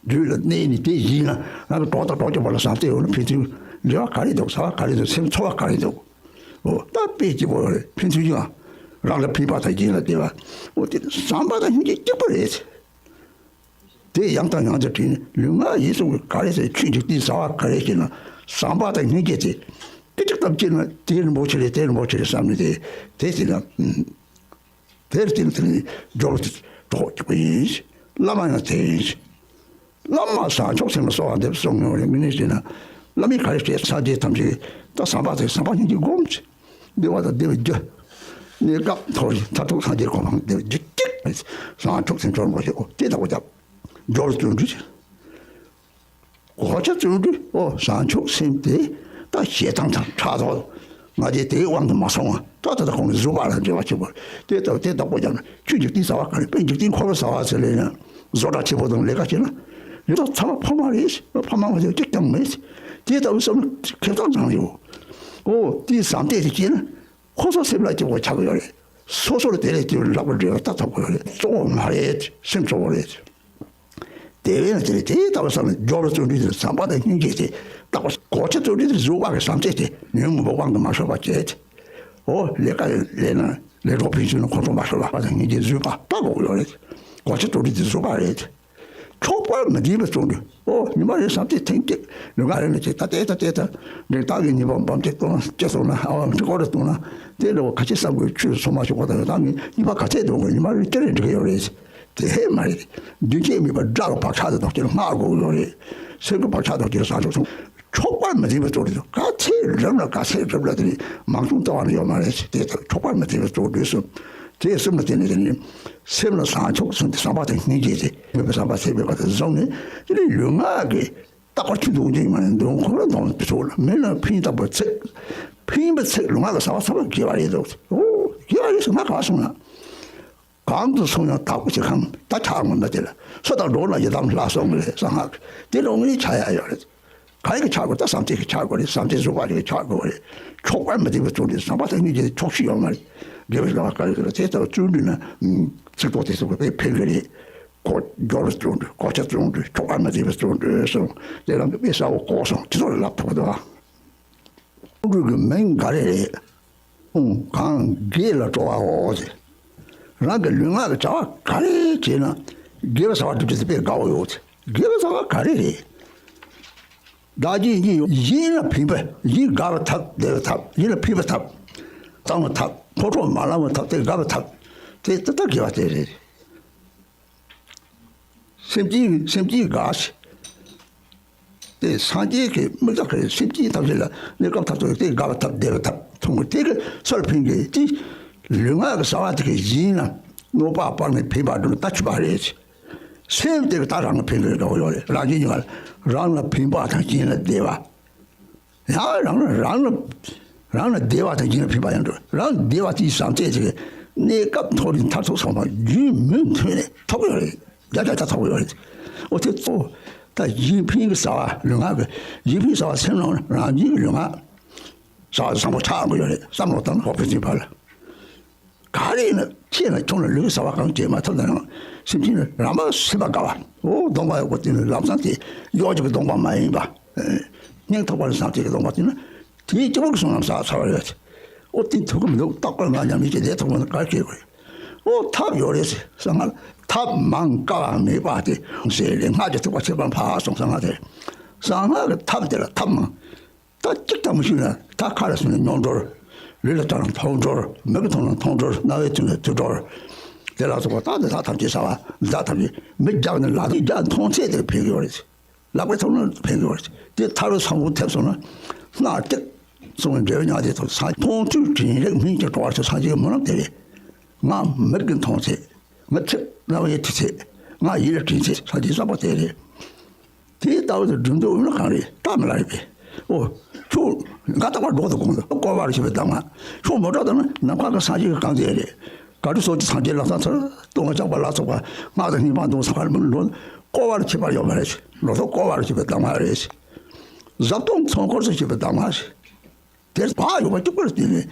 རྒྱུད་ལ་གནས་ནས་དེ་བཞིན་ལ་ང་གི་གྲོགས་དང་གྲོགས་ཀྱི་བར་ལ་བསམ་གཏན་ཡོད་ན་ཕན་ཚུན་འབྲེལ་བ་ག་རེ་འདུག་ཟ་བ་ག་རེ་འདུག་སེམས་ཚོར་བ་ག་རེ་འདུག་ཨོ་ད་དཔེ་གཅིག་པོ་རེད། ཕན་ཚུན་ཡང་རང་ལ་ཕན་པ་དང་གཞན་ལ་བདེ་བ། ཨོ་དེ་བསམ་པ་དང་སྙིང་རྗེ་གཅིག་པ་རེད། དེ་ཡང་དང་ཡང་དུ་དྲིས་ནས་ལུས་ངག་ཡིད་གསུམ་གྱི་ག་རེ་ཟེར་ཆོས་འཇིག་རྟེན་ཟ་བ་ག་རེ་བྱེད་ན་བསམ་པ་དང་སྙིང་རྗེ་དེ་ཀི་ཅིག་ཙམ་སྐྱེས་ན་དེ་རིན་པོ་ཆེ་རེད། དེ་རིན་པོ་ཆེ་རེད་བསམ་ནས་དེ་དེ་བྱེད་ན་དེར་བརྟེན་དེ་ནི་སྦྱོར་བ་དེ་གྲོགས་གཅིག་པ་ཡིན། བླ་མ་ཡང་དེ་ཡིན། བླ་མ་བཟང་ཕྱོགས་སེམས་ལ་གསོལ་བ་འདེབས་གསུངས་ཡོད་རེད། དངོས་གནས་བྱས་ན་བླ་མས་ག་རེ་བྱས་སངས་རྒྱས་ཐམས་ཅད་ད་བསམ་པ་དེ་བསམ་པ་སྙིང་རྗེ་སྒོམ་བྱེད། བདེ་བ་དང་བདེ་བའི་རྒྱུ། གནས་སྐབས་མཐོ་རིས་མཐར་ཐུག་སངས་རྒྱས་གོ་འཕང་བདེ་བའི་རྒྱུ་གཅིག་བཟང་ཕྱོགས་སེམས་སྦྱོར་མ་བྱེད་ཨོ་དེ་ལྟ་བུ་རྒྱབ། སྦྱོར་བརྩོན་འགྲུས། གོ་ཆ་བརྩོན་འགྲུས་ཨོ་བཟང་ཕྱོགས་སེམས་དེ་ད་ཞེ་སྡང་དང་ཕྲག་དོག་ང་རྒྱལ་དེའི་དབང་དུ་མ་སོང་བ་ད་ད་ལྟ་ཁོང་ནི་གཟུགས་པ་ལ་འབྲེལ་བ་བྱེད་པར་དེ་ལྟ་བུ་དེ་བདག་པོ་རྒྱབ་ན་ཆོས་འཇིག་རྟེན་ཟ་བ་ག་རེ་དཔེ་འཇིག་རྟེན་འཁོར་བ་ཟ་བ་ཟེར་ལས་ན་བཟོ་གྲྭ་ཆེ་པོ་དང་ལས་ཀ་བྱེད་ན་ཡོད་ད་ཚང་མ་ཕ་མ་རེད། ཕ་མ་མ་བྱེད་གཅིག་ཀྱང་མེད། དེ་ལྟ་བུ་བསམ་ན་ཁེ་བཟང་ཚང་ཡོད། ཨོ་དེའི་བཟང་སྤྱོད་དེ་སྐྱེས་ན་ཁོ་ཚོ་སེམས་ལ་སྐྱིད་པོ་ཆགས་ཀྱི་ཡོད་རེད། སོ་སོ་ལ་དེ་ལས་སྐྱིད་པོ་ལྷག་པ་འདྲ་བ་ལྟ་ཐུབ་ཀྱི་ཡོད་རེད། གཙོ་བོ་ང་རེད། སེམས་གཙོ་བོ་རེད། དེ་བས་ན་དེ་ལས་དེའི་ལྟ་བ་བསམ་ན་མགྱོགས་པ་བརྩོན་འགྲུས་དེ་བཟང་པོ་དང་སྙིང་རྗེ་དེ་ལྟ་བ། གོ་ཆ་བརྩོན་འགྲུས་དེ་བཟོད་པ་གི་བཟང་སྤྱོད་དེ་ཉོན་མོངས་པ་དབང་དུ་མ་ཤོར་བ་བྱས་ཏེ། ཨོ་ལས་ཀ་ལས་ན་ལས་གྲོགས་ཕན་ཚུན་ལ་ཁོང་ཁྲོ་མ་ཤོར་བ་དང་སྙིང་རྗེ་བཟོད་པ་ལྟ་དགོས་ཀྱི་ཡོད་རེད། གོ་ཆ་བརྩོན་འགྲུས་དེ་བཟོད་པ་རེད། ཆོག་པར་མི་བདེན་པའི་བརྩོན་འགྲུས། ཨོ་ཉི་མ་རེ་བསམ་ཚུལ་ཐེངས་གཅིག་ལུས་ངག་ལས་ནས་ཅིག་ད་ལྟའི་ད་ལྟའི་ད་འབྲེལ་ཐག་གི་ཉིན་པ་འབམ་ཅིག་གཏོང་ན་སྐྱེ་སོང་ན་ཨ་བ་མི་ཁོ་རེ་གཏོང་ན་དེ་འདྲ་བ་ག་ཅི་བསམ་དགོས་ཆུད་སོང་མ་ཞུ་གོ་ད་ཡོད་ད་ངས་གཉིས་པ་ག་ཚད་གཏོང་དགོས་ཉི་མ་རེ་ཅི་རེ་འགྲིག་གི་ཡོད་རེད། དེ་ཧེ་མ་རེད། རྒྱུན་ཆད་མེད་པར་དགྲ་ལ་བག་ཆགས་དེ་དོག་ཅིག་ལ་སྔགས་དགོས་ཀྱི་ཡོད་རེད། སེམས་ཀྱི་བག་ཆགས་དོག་ཅིག་ལ་བཟང་ཕྱོགས་སོང་། ཆོག་པར་མི་བདེན་པའི་བརྩོན་འགྲུས་སོ། ག་ཚད་རབ་ལ་ག་ཚད་རབ་ལ་དེ་ནི་མང་ཆུང་ལྟ་བ་ནི་ཡོད་མ་རེད། དེ་ལྟར་ཆོག་པར་མི་བདེན་པའི་བརྩོན་འགྲུས་སོ། དེ་གསུམ་ལ་བརྟེན་ནས་དེ་ནི་སེམས་ལ་བཟང་ཕྱོགས་སུ་བསམ་པ་དང་སྙིང་རྗེ་དེ་མོས་པའི་བསམ་པ་ཚེ་མེད་པ་དེ་བཟུང་ནས་དེ་ནི་ལུས་ངག་གི་རྟག་པར་ཆུ་འདུག་ཅིང་མ་ནི་འདུག་ཁོ་ལ་འདོང་དུ་ཆོག་ལ་མི་ལ་ཕན་བཏགས་པ་ཚིག་ཕན་པའི་ཚིག་ལུས་ངག་གི་བསམ་པ་ཚང་མ་དགེ་བ་རེད་འདུག་ཨོ་དགེ་བ་རེད་ཟེར་ང་ག་སོང་ན། གང་དུ་སོང་ཡང་དག་པོ་ཞིག་གམ་ད་ཆགས་ངོ་མ་དེ་ལ་སོ་དང་འགྲོགས་ན་ཡི་དམ་ལྷ་སོང་གི་རེད་གསང་སྔགས་ཀྱི་དེ་ལ་དངོས་གནས་ཆགས་ཡ་ཡོད་རེད། ག་ཡི་གི་ཆགས་དགོས་ད་བསམ་གཏན་གྱི་ཆགས་དགོས་རེད་བསམ་གཏན་བཟོ་བ་རེད་ཆགས་དགོས་རེད། ཆོག་པར་མི་བདེ་བའི་བརྩོན་འགྲུས་བསམ་པ་དང་སྙིང་རྗེ་ཆོག་ཤེས་ཡོད་མ་རེད། དགེ་བའི་བསླབ་པ་ག་རེ་ཟེར་ན་དེ་ལྟར་བརྩོན་འགྲུས་ན་ཚིག་ཐོག་དེ་ཚོ་དཔེ་ཕན་གི་རེད། གོ་སྦྱོར་བརྩོན་འགྲུས་གོ་ཆ་བརྩོན་འགྲུས་ཆོག་པར་མི་བདེ་བའི་བརྩོན་འགྲུས་སོང་དེ་རང་གི་དཔེ་གསལ་བོ་གོ་སོང་ཁྱི་ཚོ་ལ་ལབ་ཐུབ་པ་དང་། ཁོང་ཁྲོ་གི་མིང་ག་རེ་རེད། ཁོང་གང་དགེ་ལ་སྤྲོ་བའོ་ཟེར། རང་གི་ལུས་ངག་གི་བྱ་བ་ག་རེ་བྱས་ན་དགེ་བའི་བྱ་བ་སྒྲུབ་རྒྱུ་དེ་དཔེ་དགའ་བོ་ཡོད་ཟེར། དགེ་བའི་བྱ་བ་ག་རེ་རེད། བདག་གིས་ཡིན་ཡིན་ལ་ཕན་པ་ཡིན་དགའ་བའི་ཐབས་བདེ་བའི་ཐབས་ཡིན་ལ་ཕན་པའི་ཐབས། གཙང་བའི་ཐབས་ཁོང་ཁྲོ་མ་ལངས་པའི་ཐབས་དེ་དགའ་བའི་ཐབས་དེ་ད་ལྟ་དགེ་བ་དེ་རེད། སེམས་ཅན་སེམས་ཅན་དགའ་ཞིང་། དེ་སངས་རྒྱས་ཀྱི་དམིགས་བསལ་གྱི་སེམས་ཅན་ཐམས་ཅད་ལ་གནས་སྐབས་མཐར་ཐུག་དེ་དགའ་བའི་ཐབས་བདེ་བའི་ཐབས་མཐོང་གི་དེ་གི་སོར་ཕན་གྱི་ཅི། ལུས་ངག་གི་བྱ་བ་དེ་གི་ཡིན་ན་གནོད་པ་སྤངས་ནས་ཕན་པ་སྒྲུབ་ན་ད་ཆོག་པ་རེད། སེམས་དེ་གི་ད་རང་གི་ཕན་གྱི་དགའ་བོ་ཡོད་རེད་རང་བཞིན་གྱི་ངང་རང་ལ་ཕན་པ་དང་གཞན་ལ་བདེ་བ། ཡང་རང་ལ་རང་ལ་རང་ལ་བདེ་བ་དང་སྦྱིན་ཕན་པ་ཡང་འགྲོ་རང་བདེ་བ་དེའི་བཟང་ཚད་ཅིག་གནས་སྐབས་མཐོ་རིས་མཐར་ཐུག་སོང་བ་རྒྱུན་མུ་མཐུད་ནས་ཐོབ་ཡོད་རེད། བརྒྱ་ཆ་བརྒྱ་ཐོབ་ཡོད་རེད། ཨོ་དེ་གཙོ་བོ་ད་སྦྱིན་ཕན་གྱི་བྱ་བ་ལུས་ངག་གི་སྦྱིན་ཕན་བྱ་བ་སེམས་ནང་རང་བཞིན་གྱི་ལུས་ངག་བྱ་བ་བཟང་པོ་ཆགས་དགོས་ཡོད་རེད་བསམ་བློ་བཏང་ན་འོ་ཕན་ཚུན་བར་ལ། ག་རེ་ཡིན་ན་ཆེ་ན་ཆུང་ན་ལུས་ཀྱི་བྱ་བ་གང་བྱེད་མ་ཐུབ་ན་ཡང་སེམས་ཅན་ལ་རང་མ་སེམས་པ་དགའ་བ་འོ་གདོང་པ་ཡག་པོ་བསྟན་ནས་ལམ་སང་དེ་གཡོ་སྒྱུ་གི་གདོང་པ་མ་ཡིན་པ། སྙིང་ཐག་པ་ནས་བཟང་སྤྱོད་ཀྱི་གདོང་པ་བསྟན་ན་དེའི་སྐྱེ་བོ་གི་བསོད་ནམས་བསགས་ཚར་བ་རེད། འོ་བསྟན་ཐུབ་ཀྱི་མི་འདུག་རྟག་པར་ང་ཉམས་ལེན་བྱེད་བསྡད་ཐུབ་པ་ན་ག་རེ་བྱེད་དགོས་རེད། འོ་ཐབས་ཡོད་རེད་ཟེར་གསང་སྔགས་ཐབས་མང་དཀའ་བ་མེད་པ་དེ་ཟེར་རེད་སྔགས་ཀྱི་ཐེག་པ་ཆེ་བ་འཕགས་སོང་གསང་སྔགས་དེ་རེད། གསང་སྔགས་ཀྱི་ཐབས་དེ་ལ་ཐབས་མང་། ད་གཅིག་ཀྱང་མི་ཤེས་ན་ད་ཁ་ལ་ཟུག་ན་སྙོམས་སྒྲོལ། ལུས་ལ་བཏང་ན་མཐོང་སྒྲོལ། མིག་གིས་མཐོང་ན་མཐོང་སྒྲོལ། རྣ་བས་ཐོས་ན་ཐོས་སྒྲོལ། དེ་ལ་སོགས་པ་ད་འདི་དག་ཐམས་ཅད་བྱ་བ་འདི་དག་ཐམས་ཅད་མི་རྒྱག་ནི་ལ་དེ་རྒྱག་མཐོང་ཚད་དེར་ཕན་གྱི་ཡོད་རེད། ལག་པས་ཐོབ་ན་ཕན་གྱི་ཡོད་རེད། དེ་ཐར་བའི་ཚོམ་བུ་ཐེབས་སོང་ན་སྣ་གཅིག་གསུང་བའི་འབྲས་བུ་མྱང་དེ་ཐོབ་སངས་མཐོང་ཐོས་དྲན་རེག་སྨིན་གྱི་སྤྲོ་བ་ཆེ་སངས་རྒྱས་ཀྱི་སྨོན་ལམ་དེ་རེད། ང་མིག་གིས་མཐོང་ཚད། ང་ཚིག་རྣ་བས་ཐོས་ཚད། ང་ཡིད་ལ་དྲན་ཚད་སངས་རྒྱས་བསམ་པ་དེ་རེད། དེའི་ལྟ་བ་དེ་སྒྲིམ་འདུག་ཡོད་ན་གང་རེད་སྟབས་མི་ལ་རེད་པས། ཨོ། ཁྱོད་ང་རྟག་པར་འགྲོ་དུ་དགོངས་འདུག་བསྐོར་བ་རུ་ཤེས་པའི་གདམས་ངག་ཁྱོད་མོ་ཊ་དང་ནམ་མཁའ་གི་སངས་རྒྱས་ཀྱི་རྐང་རྗེས་རེད། ག་དུས་སོགས་ཀྱི་སངས་རྒྱས་ལམ་སང་ཚར་སྟོང་པ་ཆགས་པ་ལ་སོགས་པ་སྔགས་དང་སྙན་པ་འདོན་ས་ཁར་མི་འགྲོ། བསྐོར་བ་རུ་ཤེས་པར་ཡོད་མ་རེད། ལོ་ཐོག་བསྐོར་བ་རུ་ཤེས་པའི་གདམས་ངག་རེད། བཟའ་བཏུང་ཚོང་འཁོར་སུ་ཤེས་པའི་གདམས་ངག་རེད། དེར་བག་ཡོད་པ་གཅིག་པུར་བརྟེན་ནས་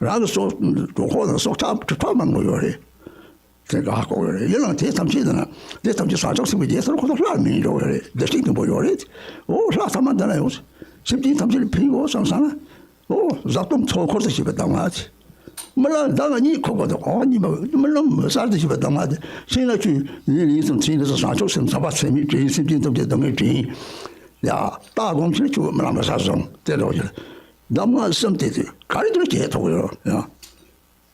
རང་གི་སྲོག་གྲོགས་ཁོག་དང་སྲོག་ཆགས་གྲིབ་ཁྲག་མང་པོ་ཡོད་རེད། དེ་འགག་ཁོག་ཡོད་རེད། ཡིན་ནའང་དེ་ཐམས་ཅད་དང་དེ་ཐམས་ཅད་བཟང་ཕྱོགས་ཟིན་པའི་རྗེས་སུ་ཁོ་ཚོ་སླར་མི་འགྲོ་བ་རེད། བདེ་སྐྱིད་མཐོན་པོ་ཡོད་རེད། འོ་ལྷ་ཚང་མ་འདི་ན་ཡོང་། སེམས་ཅན་ཐམས་ཅད་ལ་ཕན་ཡོད་བསམ་བསམ་ན། འོ་བཟའ་བཏུང་ཚོང་འཁོར་དུ་བྱེད་པའི་གདམས་ངག་ཅིག་རྨི་ལམ་ཟླ་བ་གཉིས་འཁོར་དགོས་དང་གོང་གཉིས་པ་རྨི་ལམ་མི་གསལ་དུ་བྱེད་པའི་གདམས་ངག་དེ་ཤིང་ལ་ཆུ་ཡིན་ལ་ཡིན་གསུམ་ཚིག་འདི་ཚོ་བཟང་ཕྱོགས་སེམས་བསམ་པ་ཚད་མེད་དྲན་སེམས་ཅན་ཐམས་ཅད་སྡུག་བསྔལ་དྲན། ཡ། ལྟ་སྒོམ་ཕྱིན་ཆུ་རྨི་ལམ་ག་ས་སོང་དེ་འདྲ་བ་ཞིག་ལ། གདམས་ངག་གསུམ་དེ་དུས་ག་རེ་དུ་བྱེད་ཐུབ་ཡོད་ཡང་།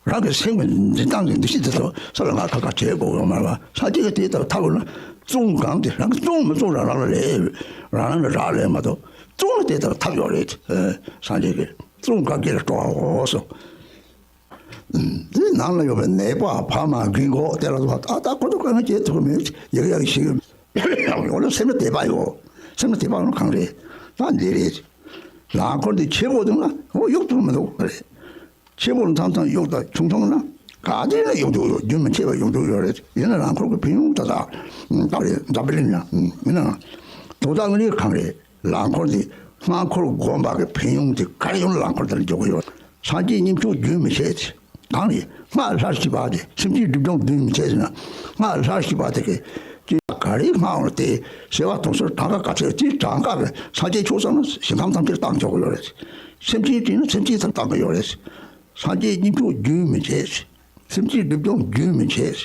རང་གི་སེམས་ཀྱི་འཛིན་སྟངས་ཀྱི་འདུ་ཤེས་དེ་ཚོ་ས་ལ་ང་ཁ་ཁ་བྱེད་དགོས་ཡོད་མ་རེད་པ། སངས་རྒྱས་ཀྱི་དེ་ལྟར་ཐབས་ཡོད་ན་བཙོང་གང་དེ་རང་གི་བཙོང་མི་བཙོང་རང་རང་ལ་ལས་རང་རང་ལ་རག་ལས་མ་གཏོགས་བཙོང་ལ་དེ་ལྟར་ཐབས་ཡོད་རེད། སངས་རྒྱས་ཀྱི་བཙོང་གང་གི་ལ་སྤྲོ་བ་འོ་སོ། དེ་ནང་ལ་ཡོད་པའི་ནད་པ་ཕ་མ་རྒན་གོག་དེ་ལ་སོགས་ཨ་ད་ཁོ་ཚོ་གང་བྱེད་ཐུབ་མེད་ཡག་ཡག་ཞིག་ཡོད་ལ་སེམས་ལ་དད་པ་ཡོད། སེམས་ལ་དད་པ་ཡོད་ན་གང་རེད། ད་འདི་རེད། རླངས་འཁོར་འདི་ཆེ་པོ་འདུག་ན་འོ་གཡུག་ཐུབ་མི་འདུག་རེད། ཆེ་པོ་མཚམས་མཚམས་གཡུག་དང་ཆུང་ཆུང་ན་ག་དེ་ལ་གཡུག་འདུག་ཡོད་རྒྱུན་མི་ཆད་པ་གཡུག་འདུག་ཡོད་རེད། ཡིན་ན་རླངས་འཁོར་གྱི་ཕན་ཡོན་ད་ད་ད་རེད་འཛམ་བུ་གླིང་ན་མིན་ན་དོ་བདག་ངེས་གང་རེད། རླངས་འཁོར་འདི་ སྔ་འཁོར་སྒོམ་པ་གི་ཕན་ཡོན་དེ་ག་རེ་ཡོང་ལ་སྔ་འཁོར་དེ་ལ་འཇོག་གི་ཡོད། སངས་རྒྱས་མཉེས་མཆོག་རྒྱུན་མི་འཆད་ཅེས། གང་རེད། སྔགས་སླར་ཤེས་པ་དེ་སེམས་ཅན་སྒྲིབ་སྦྱོང་རྒྱུན་མི་འཆད་ཟེར་ན། སྔགས་སླར་ཤེས་པ་དེ་གི་ཅི་ག་རེ་སྔགས་ཡོང་དེ་བྱེ་བ་དུང་ཕྱུར་གྲངས་ཀ་ག་ཚོད་དེ་གྲངས་ཀ་གི་སངས་རྒྱས་མཆོག་ཙམ་ན་ཞིང་ཁམས་ཐམས་ཅད་བཏང་ཆོག་གི་ཡོད་རེད། སེམས་ཅན་བྱས་ན་སེམས་ཅན་ཙམ་བཏང་གི་ཡོད་རེད། སངས་རྒྱས་མཉེས་མཆོག་རྒྱུན་མི་འཆད། སེམས་ཅན་སྒྲིབ་སྦྱོང་རྒྱུན་མི་འཆད།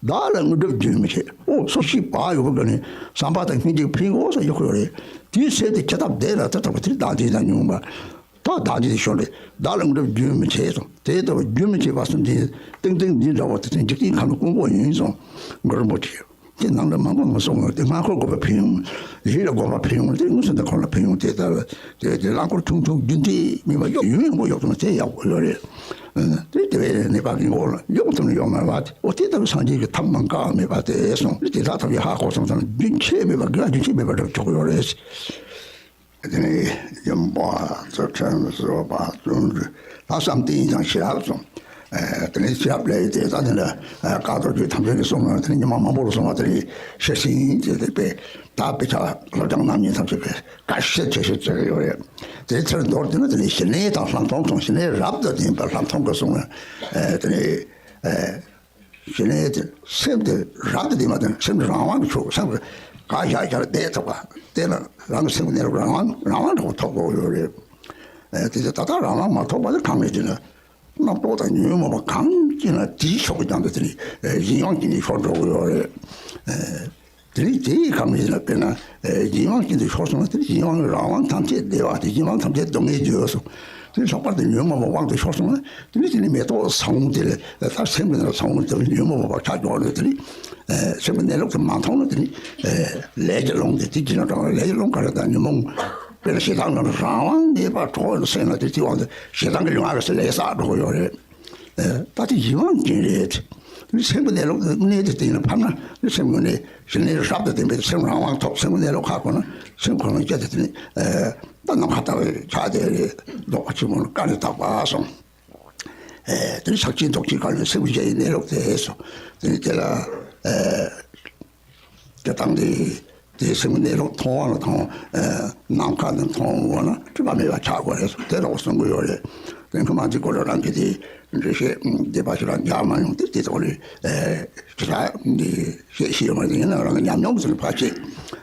བདག་ལ་དངོས་གྲུབ་རྒྱུན་མི་འཆད། ཨོ་སོ་སྐྱེ་བག་ཡོད་པ་ག་ནས་བསམ་པ་དང་སྙིང་རྗེ་ཕན་ཡོན་ཟེར་ཡོད་ཀྱི་ཡོད་རེད། དེའི་སེམས་དེ་ཁྱེད་ཐབས་བདེ་ལ་ཐ་ཐབས་དེ་བདག་འཛིན་དང་ཉུང་བ། ད་བདག་འཛིན་ཤོར་རེད། བདག་ལ་དངོས་གྲུབ་རྒྱུན་མི་འཆད་གསུངས། དེ་ལྟ་བུ་རྒྱུན་མི་འཆད་པ་སེམས་ཅན་ཏིང་ཏིང་འཛིན་འདྲ་བོ་དེ་ཚོ་འཇིག་རྟེན་ཁམས་ལ་ཀུན་རྫོབ་ཡིན་གསུངས། གུ་རུ་རིན་པོ་ཆེ། དེ་ནང་ལ་མང་པོ་མ་གསུངས་ཡོད་དེ། སྔ་འཁོར་སྒོམ་པ་ཕན་ཡོན། ཡིད་ལ་སྒོམ་པ་ཕན་ཡོན་དེ་དངོས་སུ་འདི་ཁོང་ལ་ཕན་ཡོན་དེ་ལྟར་དེ་དེ་རླངས་འཁོར་ཆུང་ཆུང་རྒྱུན་མཐུད་མིན་པ་གཡོག་ཡུན་རིང་པོ་གཡོག་ཐུབ་ན་དེ་ཡག་པོ་ཡོད་རེད། དེ་དེ་བས་ནད་པ་གི་མགོ་ལ་གཡོག་ཐུབ་ན་གཡོག་མ་བ་དེ་འོ་དེ་ལྟ་བུ་སངས་རྒྱས་ཀྱི་ཐབས་མ་འགགས་མེད་པ་དེ་གསུངས། དེ་དག་ཐབས་ཀྱི་ཧ་གོ་སོང་ཙང་རྒྱུན་ཆད་མེད་པ་དགེ་བ་རྒྱུན་ཆད་མེད་པ་འགྲུབ་ཆོག་གི་ཡོད་རེད། དེ་ནས་སྦྱིན་པ་ཚུལ་ཁྲིམས་བཟོད་པ་བརྩོན་འགྲུས་ལྷག་བསམ་དེ་ཡིན་ཀྱང་ཞི་རབ་གསུངས། དེ་ནས་ཞི་རབ་ལས་དེ་ད་དེ་འདྲ་བཀའ་རྡོ་རྗེ་ཐམས་ཅད་ཀྱིས་གསུངས་ན་དེ་ནས་ཉི་མ་མང་པོ་ལ་སོང་བ་དེ་ནས་ཤེར་ཕྱིན་དེ་དེ་པས་ད་དཔེ་ཆ་སློབ་སྦྱོང་གནང་མཁན་ཐམས་ཅད་ཀྱིས་དགའ་བསུ་ཆེ་ཤོས་བྱེད་ཀྱི་ཡོད་རེད། དེ་ཚེ་མདོར་བསྡུས་ན་དེ་ནས་ཞི་གནས་དང་ལྷག་མཐོང་གསུངས། ཞི་གནས་རབ་ཏུ་ལྡན་པ་ལྷག་མཐོང་གི་གསུངས་ནས་དེ་ནས། ཞི་གནས་དེ་སེམས་དེ་རབ་ཏུ་ལྡན་པ་དང་སེམས་རང་དབང་གི་ཕྱོགས། སེམས་ཀྱི་ག་བཞག་བཞག་ལ་བསྡད་ཐུབ་པ་དེ་ལ་རང་གི་སེམས་ཀྱི་གནས་ལུགས་རང་དབང་རང་དབང་འདྲ་པོ་ཐོབ་དགོས་ཡོད་རེད། དེ་ཚེ་ད་ལྟ་རང་དབང་མ་ཐོབ་པ་དེ་གང་རེད་ཅེ་ན། རྣམ་རྟོག་དང་ཉོན་མོངས་པ་གང་སྐྱེས་ན་དེའི་ཕྱོགས་ཀྱི་ཀྱང་དེ་ནི་གཞན་དབང་སྐྱེ་ནས་ཤོར་འགྲོ་གི་ཡོད་རེད། དེ་ནི་དེ་ཡི་གང་ཡིན་ན་དཔེར་ན་གཞན་དབང་སྐྱེ་འདི་ཤོར་སོང་ན་དེ་ནི་གཞན་དབང་གི་རང་དབང་ཐམས་ཅད་བདེ་བ་སྟེ་གཞན་དབང་ཐམས་ཅད་སྡུག་བསྔལ་བརྗོད་སོང་། དེ་ནི་ལྷག་པར་དུ་ཉོན་མོངས་པ་དབང་དུ་ཤོར་སོང་ན་དེ་ནི་དེ་ནི་མེ་ཏོག་ས་བོན་དེ་ལ་ད་སེམས་ཀྱི་ནང་ས་བོན་དེ་ཉོན་མོངས་པ་ཆགས་འགྲོ་བ་རེད། དེ་ནི་སེམས་ཀྱི་གནས་ལུགས་དེ་མ་མཐོང་ན་དེ་ནི་ལས་ཀྱི་རླུང་དེ་དེ་ཀྱི་ནང་དྲངས་ལས་ཀྱི་རླུང་ག་རེ་དང་ཉོན་མོངས་དཔེར་ན་ཞེ་སྡང་ལ་རང་དབང་མེད་པར་གྲོགས་ལ་སེམས་ལ་དེ་དེ་དབང་དུ་ཞེ་སྡང་གི་ལུས་ངག་གི་ལས་བསགས་འགྲོ་གི་ཡོད་རེད། ད་དེ་གཞན་དབང་ཅན་རེད། སེམས་ཀྱི་གནས་ལུགས་གནས་དེ་དེ་ཡིན་ན་ཕར་ན་སེམས་ཀྱི་གནས་ཞི་གནས་རབ་ཏུ་ལྡན་པའི་སེམས་རང་དབང་ཐོབ། སེམས་ཀྱི་གནས་ལུགས་ཁ་ཁོ་ན་སེམས་ཁོ་ན་སྐྱེ་དེ་དེ་ནི་ད་ནམ་མཁའ་ལྟ་བུའི་ཆ་དེ་རེད། ལྡོག་པ་ཆེན་པོ་ལ་བཀའ་ནི་དག་པ་གསུངས། དེ་ནི་ཕྱག་ཆེན་རྫོགས་ཆེན་བཀའ་ནི་སེམས་ཀྱི་གནས་ལུགས་དེ་སོ། དེ་ནི་དེ་ལ། དེ་དང་དེ་དེ་སེམས་ཀྱི་གནས་ལུགས་མཐོང་བ་ལ་མཐོང་། ནམ་མཁའ་ནི་མཐོང་བ་ན་སྤྲོས་པ་མེད་པར་ཆགས་དགོས་རེད། དེ་རོགས་གསུང་གི་ཡོད་རེད། དེ་ཁོ་མ་འདི་སྐོར་ལ་རང་གི་དེ་འགྲེལ་བཤད་འདི་པ་ཞིག་ལ་རྒྱག་མ་ཡོང་དེ་དེ་ཐོག་ལས་ཞེ་དྲག་འདི་བཤད་ཤེས་ཡོད་མ་རེད། ཡིན་ན་རང་གི་ཉམས་མྱོང་གི་ཚུལ་ཕར་བཤད།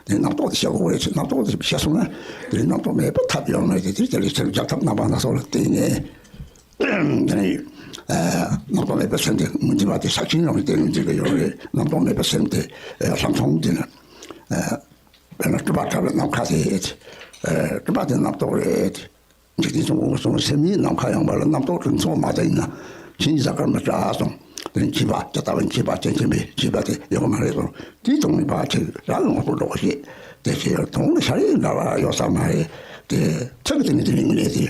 དེ་རྣམ་རྟོག་དེ་བཤད་དགོས་རེད། རྣམ་རྟོག་དེ་བཤད་སོང་ན་དེ་རྣམ་རྟོག་མེད་པར་ཐབས་ཡོད་མ་རེད། དེ་དེ་ལས་ཚུར་རྒྱག་ཐབས་རྣམ་པ་སྣ་ཚོགས་ལ་བརྟེན་ནས། དེ་ནས་རྣམ་རྟོག་མེད་པའི་སེམས་དེ་ངོས་འཛིན་པ་དེ་ཕྱག་ཆེན་ཡོངས་ཀྱི་དེ་ངོས་འཛིན་གྱི་ཡོད་རེད། རྣམ་རྟོག་མེད་པའི་སེམས་དེ་ལྷག་མཐོང་དེ་ནི་དཔེར་ན་སྤྲུལ་པ་གྲགས་པའི་ནམ་མཁའ་དེ། སྤྲུལ་པ་དེ་རྣམ་རྟོག་རེད། འཇིག་རྟེན་གསུམ་མགོན་གསུམ་སེམས་ཉིད་ནམ་མཁའ་ཡངས་པ་ལ་རྣམ་རྟོག་གྲིབ་མཚོ་མ་དག་ཡིན་ན་ཕྱིན་ཅི་ལ་ཀརྨ་བྱ་གསུངས། དེ་ནི་མཁྱེན་པ་ཇི་ལྟ་བ་མཁྱེན་པ་ཅན་མཁྱེན་པའི་མཁྱེན་པ་དེ་ཡོད་མ་རེད་དོ། དེའི་དོན་ནི་ཕར་ཕྱིན་རང་ལ་ངོ་སྤྲོད་འགྲོ་ཞེས་དེ་ཕྱིར་དོན་ནི་ཤ་རིགས་འདྲ་བ་ཡོད་ས་མ་རེད། དེ་ཚིག་གི་སྟེང་ནས་དེ་ནི་དངོས་གནས་དེ་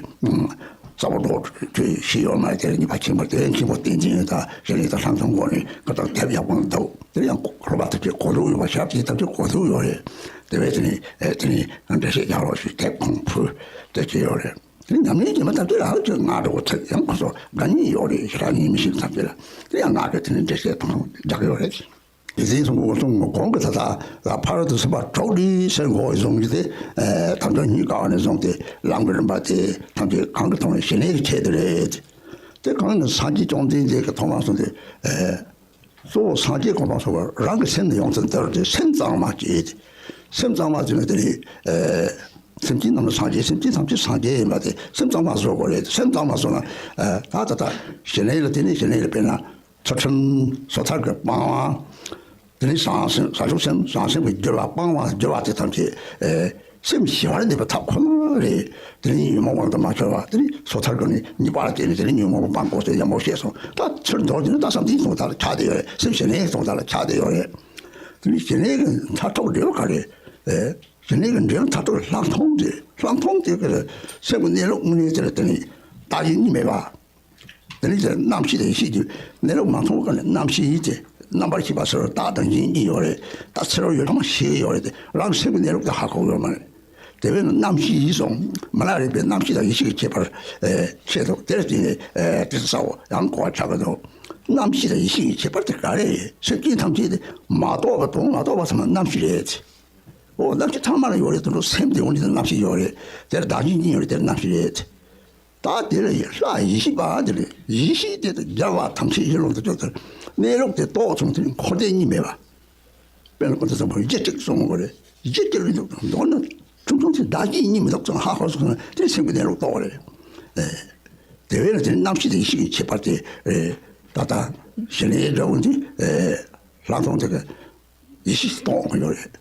གསལ་པོ་འགྲོ་ཞེས་ཡོད་མ་རེད། དེ་ནི་ཕར་ཕྱིན་པ་དེ་མཁྱེན་པ་བསྟན་འཛིན་ཡོད་ད་ཞེས་ལས་ད་ལྷག་མཐོང་སྒོ་ནས་ཁ་ཐག་དེབ་ཡག་པོ་འདུག་དེ་ཡང་སློབ་པ་ཐམས་ཅད་གོ་ཐུབ་ཡོད་པ་ཞབས་ཀྱི་ཐམས་ཅད་གོ་ཐུབ་ཡོད་རེད། དེ་བས་དེ་ནི་དེ་ནི་འགྲེལ་བཤད་རྒྱག་རོགས་ཞུས་དེབ་ཁུངས་ཕུལ་དེ་བྱས་ཡོད་རེད། དེ་ནི་ཉམས་ལེན་བྱེད་མ་ཐག་དེ་རང་གི་ང་འགྲོ་གི་ཚད་ཡང་ཁོ་ཚོ་དགའ་ཉེ་ཡོད་རེད། ཞེ་དྲག་ཉེ་མི་ཤེས་ཐག་དེ་ལ་དེ་ཡང་ང་གི་དེ་ནི་འགྲེལ་བཤད་ཐུང་ཐུང་རྒྱག་གི་ཡོད་རེད། དེ་ཚེ་གསུང་གོ་གོང་གི་ད་ལྟ་ལ་ཕ་རོལ་ཏུ་སོན་པ་དྲུག་བསྒྲིལ་ཟེར་གོ་བཟུང་གི་དེ་དམ་བཅའ་གཉིས་ཀ་ནས་བཟུང་སྟེ་ལམ་གྱི་རིམ་པ་དེ་ཐམས་ཅད་གང་གི་ཐོག་ནས་ཞི་གནས་ཀྱི་ཆེད་དུ་རེད། དེ་གང་ནས་སངས་རྒྱས་བཅོམ་ལྡན་འདས་ཀྱི་ཐོག་མར་སོང་སྟེ། གཙོ་བོ་སངས་རྒྱས་གོ་འཕང་སོགས་རང་གི་སེམས་ནི་ཡོངས་སུ་འདུལ་ཏེ་སེམས་གཙང་མ་བྱེད། སེམས་གཙང་མ་བྱེད་ན་དེ་ནི་སེམས་ཅན་རྣམས་ལ་སངས་རྒྱས། སེམས་ཅན་ཐམས་ཅད་སངས་རྒྱས་ཡིན་པ་དེ་སེམས་གཙང་མ་བཟོ་དགོས་རེད། སེམས་གཙང་མ་བཟོ་ན་ད་ད་ད་ཞི་གནས་ལ་དེ་ནི་ཞི་གནས་ལ་དཔེར་ན་ཚུལ་ཁྲིམས་སོ་ཐར་གྱི་སྤང་བ། དེ་ནི་བྱང་སེམས་བྱང་ཆུབ་སེམས་བྱང་སེམས་ཀྱི་སྦྱོར་བ་སྤང་བ་སྦྱོར་བ་དེ་ཐམས་ཅད། སེམས་ཞི་བར་གནས་པའི་ཐབས་ཁོ་ན་རེད། དེ་ནི་ཉོན་མོངས་དབང་དུ་མ་ཤོར་བ་དེ་ནི་སོ་ཐར་གྱི་ནི་ཉེས་པ་ལ་བརྟེན་ནས་དེ་ནི་ཉོན་མོངས་པ་སྤང་དགོས་ཟེར་ཡང་མོ་བཤད་སོང་། ད་ཚུར་འདོར་དེ་ནི་ད་བསམ་གཏན་གྱི་དོན་དག་ལ་ཆགས་བསྡད་ཡོད་རེད། སེམས་ཞི་གནས་ཀྱི་དོན་དག་ལ་ཆགས་བསྡད་ཡོད་རེད། དེ་ནི་ཞི་གནས་ཀྱི་མཐར་ཐུག་འབྲས་བུ་ག་རེ། ཞི་གནས་ཀྱི་འབྲས་བུ་མཐར་ཐུག་ལྷག་མཐོང་རེད། ལྷག་མཐོང་དེ་གི་སེམས་ཀྱི་གནས་ལུགས་དངོས་གནས་དེ་ལ་དེ་ནི་བདག་གཞན་གཉིས་མེད་པ། དེ་ནི་རྣམ་ཤེས་དང་ཡེ་ཤེས་ཀྱི་གནས་ལུགས་མ་མཐོང་བ་ནི་རྣམ་ཤེས་ཡིན་ཏེ། རྣམ་པར་ཤེས་པ་སོགས་བདག་དང་གཞན་གཉིས་ཡོད་རེད། ད་ཚེ་རབས་ཡོད་ཚང་མ་ཤེས་ཀྱི་ཡོད་རེད་དེ་རང་སེམས་ཀྱི་གནས་ལུགས་དེ་ཧ་གོ་ཡོད་མ་རེད། དེ་བས་ན་རྣམ་ཤེས་ཡིན་སོང་མ་ལ་རིག་པའི་རྣམ་ཤེས་དང་ཡེ་ཤེས་ཀྱི་ཁྱད་པར་ཤེས་ཐུབ། དེར་བརྟེན་ནས་དེ་ཚོ་ཡང་གོ་བ་ཆགས་ཀྱི་འདུག་རྣམ་ཤེས་དང་ཡེ་ཤེས་ཀྱི་ཁྱད་པར་དེ་ག་རེ་རེད། སེམས་ཅན་ཐམས་ཅད་དེ་མ་རྟོགས་པ་དང་མ་རྟོགས་པ་ཚང་མ་རྣམ་ཤེས་རེད། འོ་རྣམ་ཤེས་ཚང་མ་ལ་ཡོད་རེད། དེ་འདྲ་སེམས་དེ་འོ་འདི་རྣམ་ཤེས་ཡོད་རེད། དེར་བདག་གཞན་གཉིས་ཡོད་རེད། དེར་རྣམ་ཤེས་རེད། ད་དེ་ལ་ཡི་ལྷ་ཡེ་ཤེས་པ་དེ་ལ་ཡེ་ཤེས་དེ་དང་རྒྱལ་བ་ཐམས་ཅད་ཡིད་ལ་འདི་ཚོ་དེར་གནས་ལུགས་དེ་རྟོགས་སོང་དེ་འཁོར་འདས་གཉིས་མེད་པ། དཔེར་ན་ཁོ་ཚོ་ཚང་མ་རྒྱུ་གཅིག་གསུང་དགོས་རེད། རྒྱུ་གཅིག་ལ་འཇུག་དང་མདོར་ན་ཁྲུང་ཁྲུང་ཚེ་བདག་གིས་གཉིས་མི་ཐོབ་ཙང་ཧ་གོ་སོང་ན་དེ་སེམས་ཀྱི་གནས་ལུགས་རྟོགས་རེད། ཨེ། དེ་བས་ན་དེ་རྣམ་ཤེས་དེ་ཤིག་ཁྱད་པར་དེ་རེད། ད་ལྟ་ཞི་གནས་འདྲ་བོ་འདི་ཨེ་ལྷག་མཐོང་དེ་གི་ཡེ་ཤེས་རྟོགས་དགོས་ཡོད་རེད།